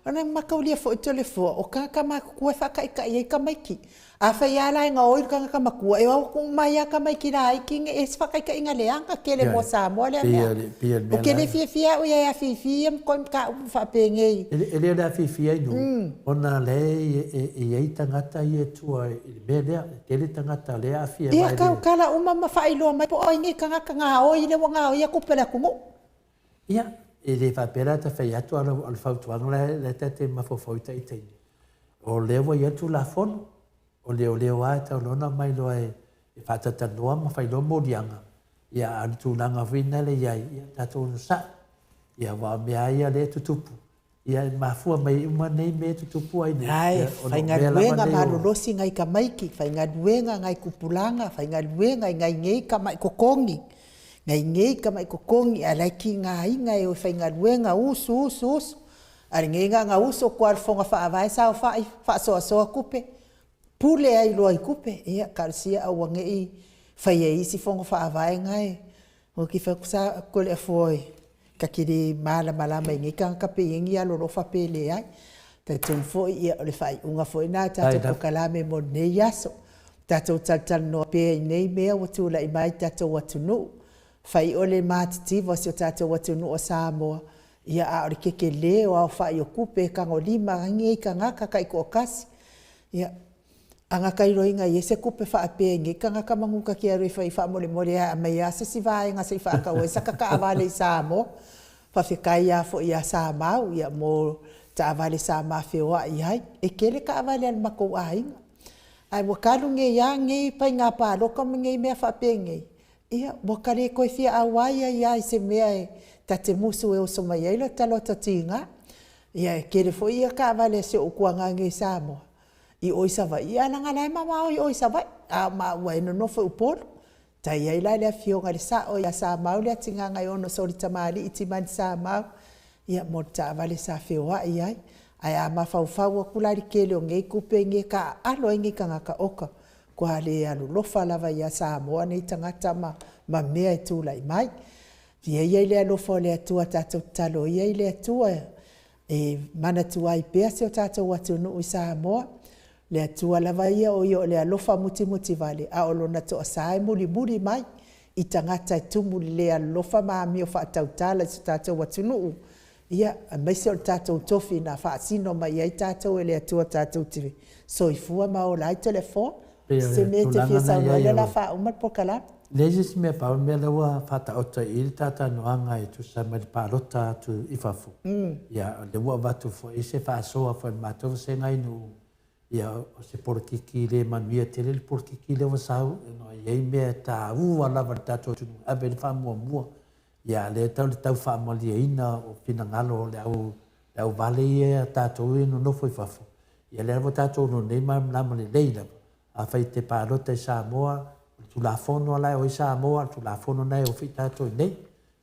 ona e mataulia foi Toleafoa, o tagata matutua e faataitai ai tamaiti. Afai lava la e gaoi le tagata matua, e o atu uma ai lava tamaiti laiti nei, e se faataitaiga leaga tele mo Samoa lea mea. Ou te le fiafia au ia afifi ia ma toe mataupu faapenei. E le o le afifi ai nuu, ona o lea e i ai tagata ia e tua i le mea lea, e tele tagata o lea e aafia mai. Ia tautala uma ma faailoa mai po o ai nei tagata gaoi lea ua gaoia tupe a le atunuu. Ia, e le faapea la ta fai atu, a o le fautuaga la ta te mafaufau i taita ia, o lea ua i ai le Tulafono, o leoleo lava e tatau loa ona aumai loa e faatalataloa ma fai loa moliaga, ia a o le tulaga foi lena e i ai, ia tatou onosai. Ia aua o mea lava ia o lea e tutupu, Ia e mafua mai uma nei mea e tutupu ai nei. Ae, faigaluega malolosi nai tamaiti, faigaluega nai tupulaga, faigaluega i nai nei tamai totogi, nai nei tamai totogi, ae la e tigaina e o e faigaluega, usu, usu, usu. A o lenei na ona usu atu lava i le fofoga faavae saofai, faasoasoa tupe, pule ai loa i tupe. Ia, talosia aua ne i faia e isi fono faavae na e Ou te fai atu, sa Toleafoa ta te le malamalama i nei tagata pe i ai ni alolofa pe leai. Talitonu foi ia o le faaiuga foi lena o le tatou polokalame mo lenei aso. Tatou talatalanoa pea i nei mea ua tulai mai i le tatou atunuu. Fai o le matitiva o si o tatou atunuu o Samoa, ia a o le tetele o aofai o tupe e tagolima ai nei tagata taitoatasi. Ia, A na tailoaina i ai se tupe faapea i nei tagata manu ta te alu e fai faamolemole a aumai lava se isi vaega se i faatau ai sata taavale i Samoa. Faafetai lava foi ia Samau ia mo taavale sa ma feoai ai. E tele taavale a le matou aiga. Ae ua talu nei lava nei faiga palota ma nei mea faapenei, ia ua ta le toe fia auai ai lava i se mea e ta te musu e oso mai ai lota loto tiga. Ia e tele foi ia taavale a si ou tuagane i Samoa i o i Savaii, ae leaga la e mamao i o i Savaii, a o maua e nonofo i Upolu. Tai ai la le afioga i le Sao ia Samau Leatigaga Solitamalii Timani Samau, ia mo le taavale sa feoai ai. Ae a mafaufau atu la i le tele o nei tupe nei e taaalo ai nei tagata, oka, ua matua le alolofa lava ia Samoa nei tagata ma mea e tulai mai. Ia i ai le alofa o le Atua tatou tatalo ia i le Atua E manatua ai pea si o tatou atunuu i Samoa, le Atua lava ia o ia o le alofa mutimutivale, a o Lona toasa e mulimuli mai i tagata e tumu i le le alolofa ma amio faatautala i si o tatou atunuu, ia, aemaise o le tatou tofi na faasino mai ai tatou e le Atua tatou te soifua ma ola ai. Toleafoa, Pei o se le mea e te tulaga fia na saunoa i ai, ai o le o a faauma le polokalame. Leai se isi mea pau le mea lea ua faataoto i i le talatalanoaga e tusa ma le palota atu i fafo. Ia, o lea ua avatu foi se faasoa foi a le matou vasega i Nuu, ia, o se polokiki le manuia tele le polokiki lea ua sau, ona e i ai mea e taua lava i le tatou atunuu e ave i ai le faamuamua. Ia, a o lea e tau le tau faamalieina o finagalo o le au le auvale ia a tatou e nonofo i fafo, ia lea lava ua tatou iloa nei malamalama lelei lava, afai e te palota i Samoa, o le Tulafono lava la e o ai Samoa, o le Tulafono lena e o foi tatou i inei.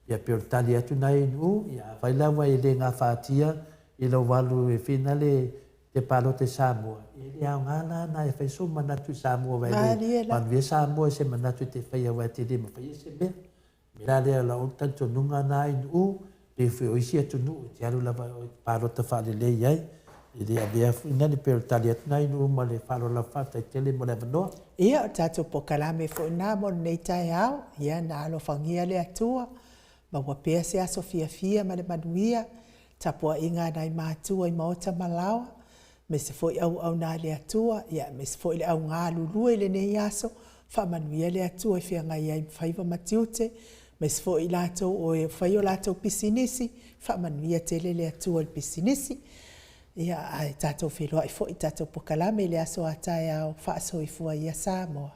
Ia pei o le tali atu lena i Nu'u, ia afai la ua e le gafatia i lou alu e fina le te palota i Samoa, e le aoga la na e fai sou manatu i Samoa aua e le manuia Samoa i se manatu e te faia aua e te le mafaia se mea. O le mea la lea o lau talitonuga lena i Nu'u, pei foi o isi atunuu e te alu lava e palota faalelei ai, e le avea foi lena, pei o le tali atu lena i Nu'u ma le faaaloalo lava. Faafetai tele mo le avanoa. Ia, o le tatou polokalame foi lena mo lenei taeao. Ia, na alofagia le Atua, maua pea se aso fiafia ma le manuia, tapuaiga a nai matua i maota ma laoa, aemaise foi auauna a le Atua, aemaise foi le au galulue i lenei aso, faamanuia le Atua i feagai ai ma faiva ma tiute, aemaise foi i latou o e faia o latou pisinisi, faamanuia tele le Atua i pisinisi. Ia, ae tatou feiloai foi i tatou polokalame i le aso a taeao. Faasoifua ia Samoa.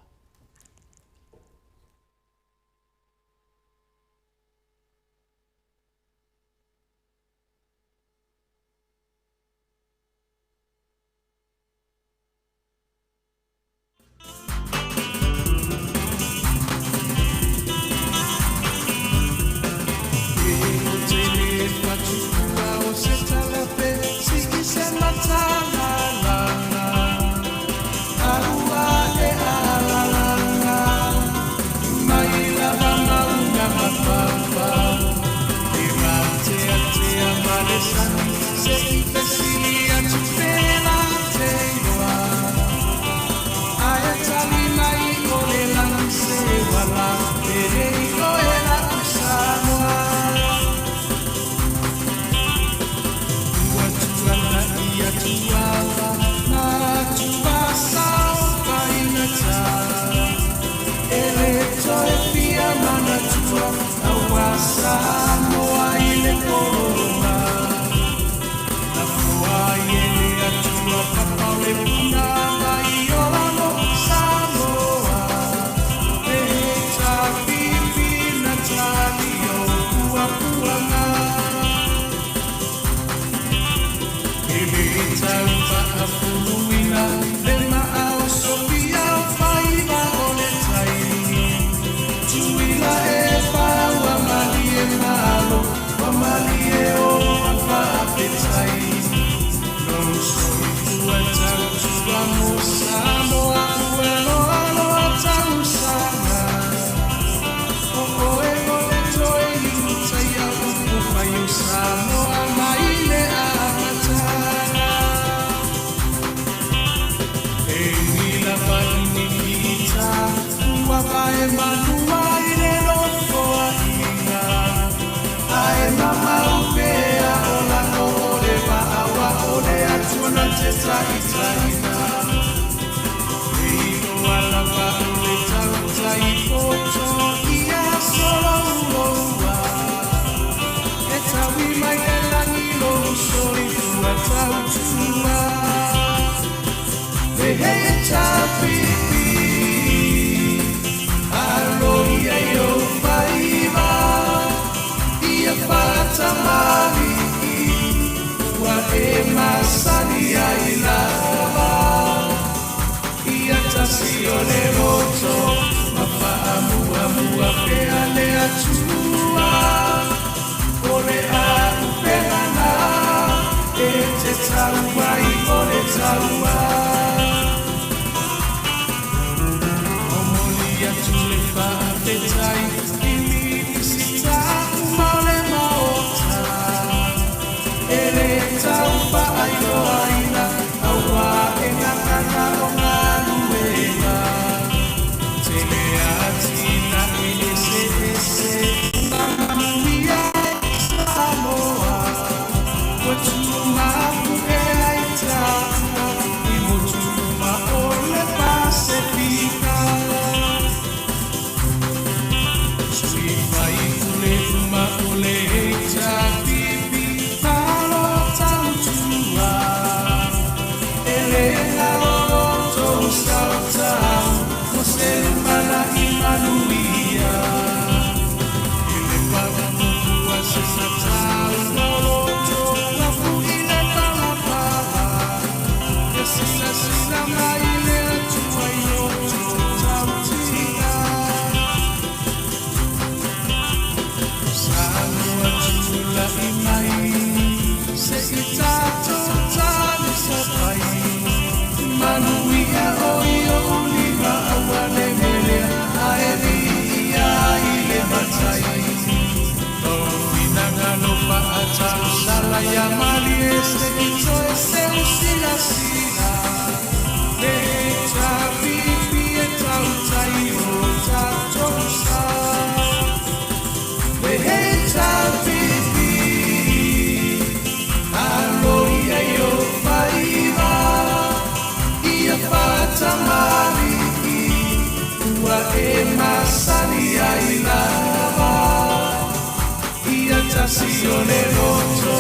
tasi o le loto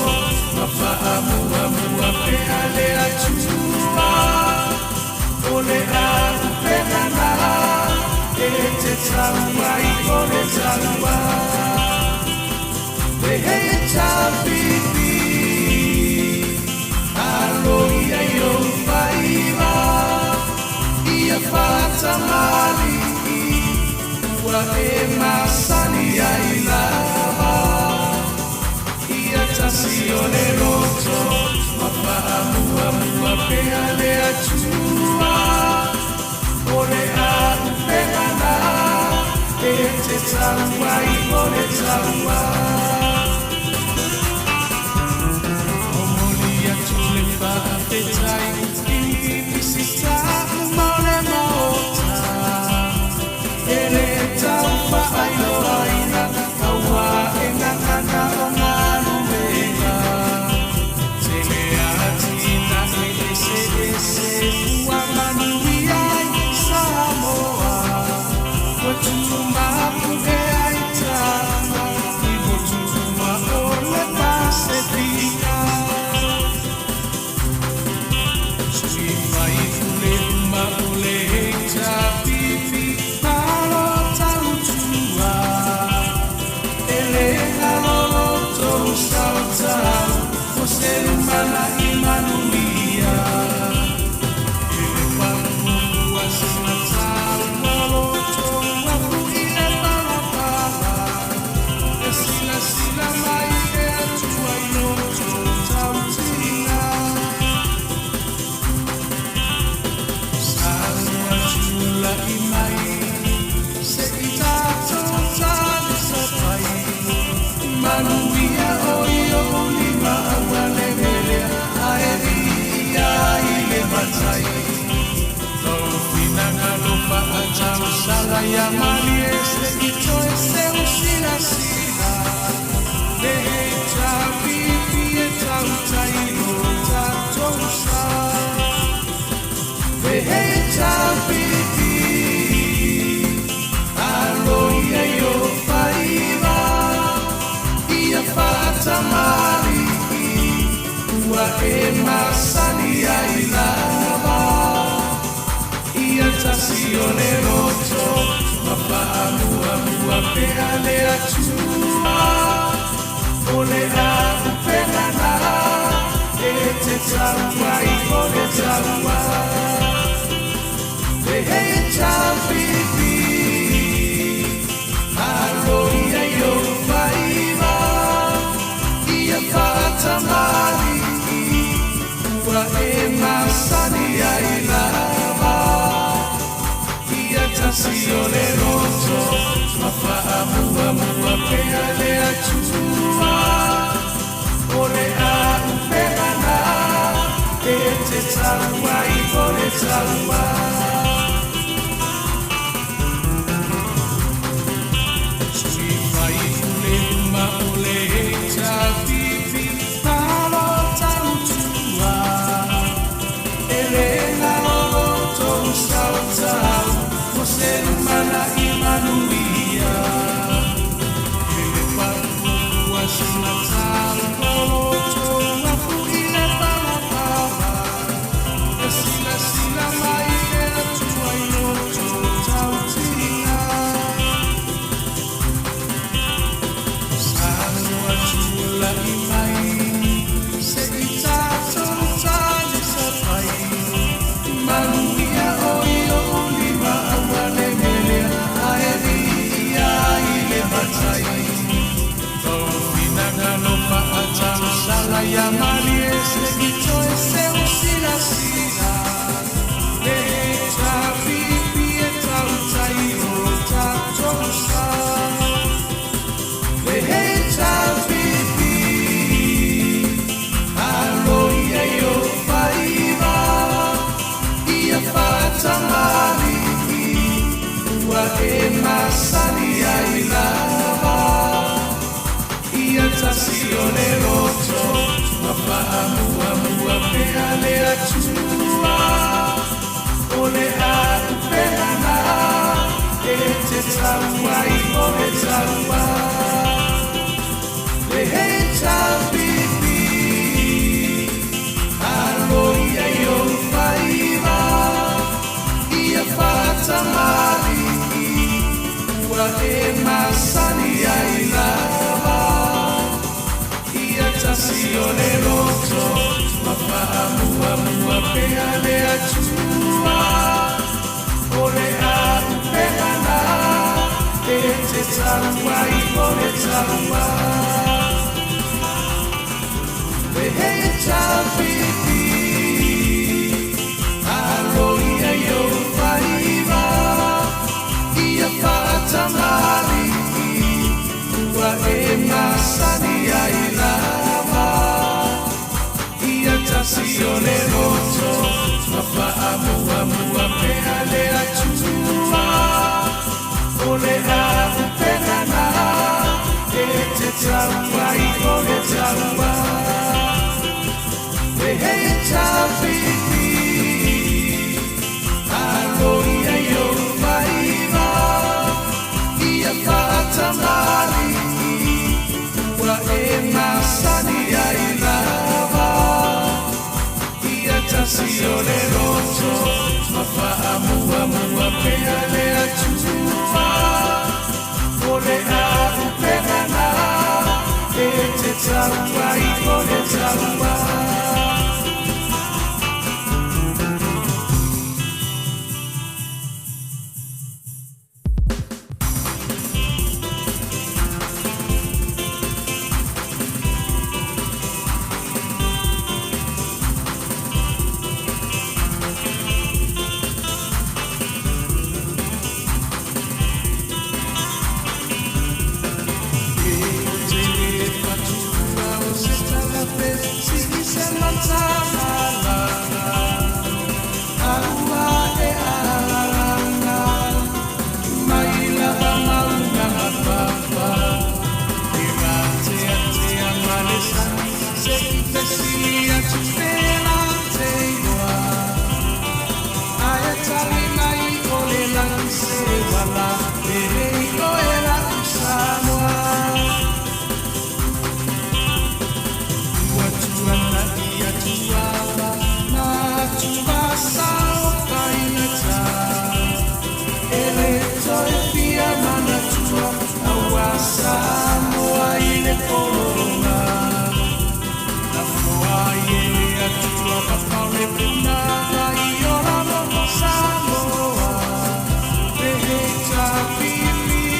ma faamuamua pea le Atua. O le auupega na e te tau ai o le taua. Le HLPP, alo ia i ou faiva, ia faatamalii ua e masani ai lava. Ia tasi o le loto ma faamuamua pea le Atua. O le auupega na e te tau ai o le taua. Momoli atu le faafetai i Misita uma o le Maota. E le tau faailoaina auā e gagana o galuega. Tele atinae eseese ua manuia ai Samoa. Ua tumapu'e ai taga i motu uma o le Pasefika. Sui faipule uma o le HRPP, malo tautua. E le galo lo tou sao tau mo se lumanai manuia. E le faamuamua sina taua lo tou afu i le palapala. E silasila mai le Atua i lo tou tautiga. Samoa tulai mai se i tatou talisapai. Manuia o i ou lima aua le velea ae viia i le Matai. Lou finagalo faatausala ia malie se i toe seu silasila. Le HRPP e tautai lo tatou sa. Le HRPP, alo ia i ou faiva, ia faatamalii ua e masani ai lava. Ia tasi o le loto ma faamuamua pea le Atua. O le auupega na e te tau ai o le taua. Le HRPP, alo ia i ou faiva, ia faatamalii ua e masani ai lava. Ia tasi o le loto ma faamuamua pea le Atua. O le auupega na e te tau ai o le taua. Sui faipule uma o le HRPP, malo tautua. E le galo lo tou sao tau mo se lumanai manuia. E le faamuamua sina taua lo tou afu i le palapala. E silasila mai le Atua i lo tou tautiga. Samoa tulai mai se i tatou talisapai. Manuia o i ou lima aua le velea ae viia i le Matai. Lou finagalo faatausala ia malie se i toe seu silasila. Le HRPP e tautai lo tatou sa. Le HRPP, alo ia i ou faiva, ia faatamalii ua e masani ai lava. Ia tasi o le loto ma faamuamua pea le Atua. O le auupega na e te tau ai o le taua. Le tau ai o le taua. E hei tawhiti, alo ia i ou faiva, ia faatamalii, ua e masani ai lava. Ia tasi o le loto, ma faamuamua pea le Atua. O le a upega na, e te tau ai o le taua. E hei tawhiti, alo ia i ou faiva, ia faatamalii, ua e masani ai lava. Ia tasi o le loto, ma faamuamua pea le Atua. O le a upega na, e te tau ai o le taua.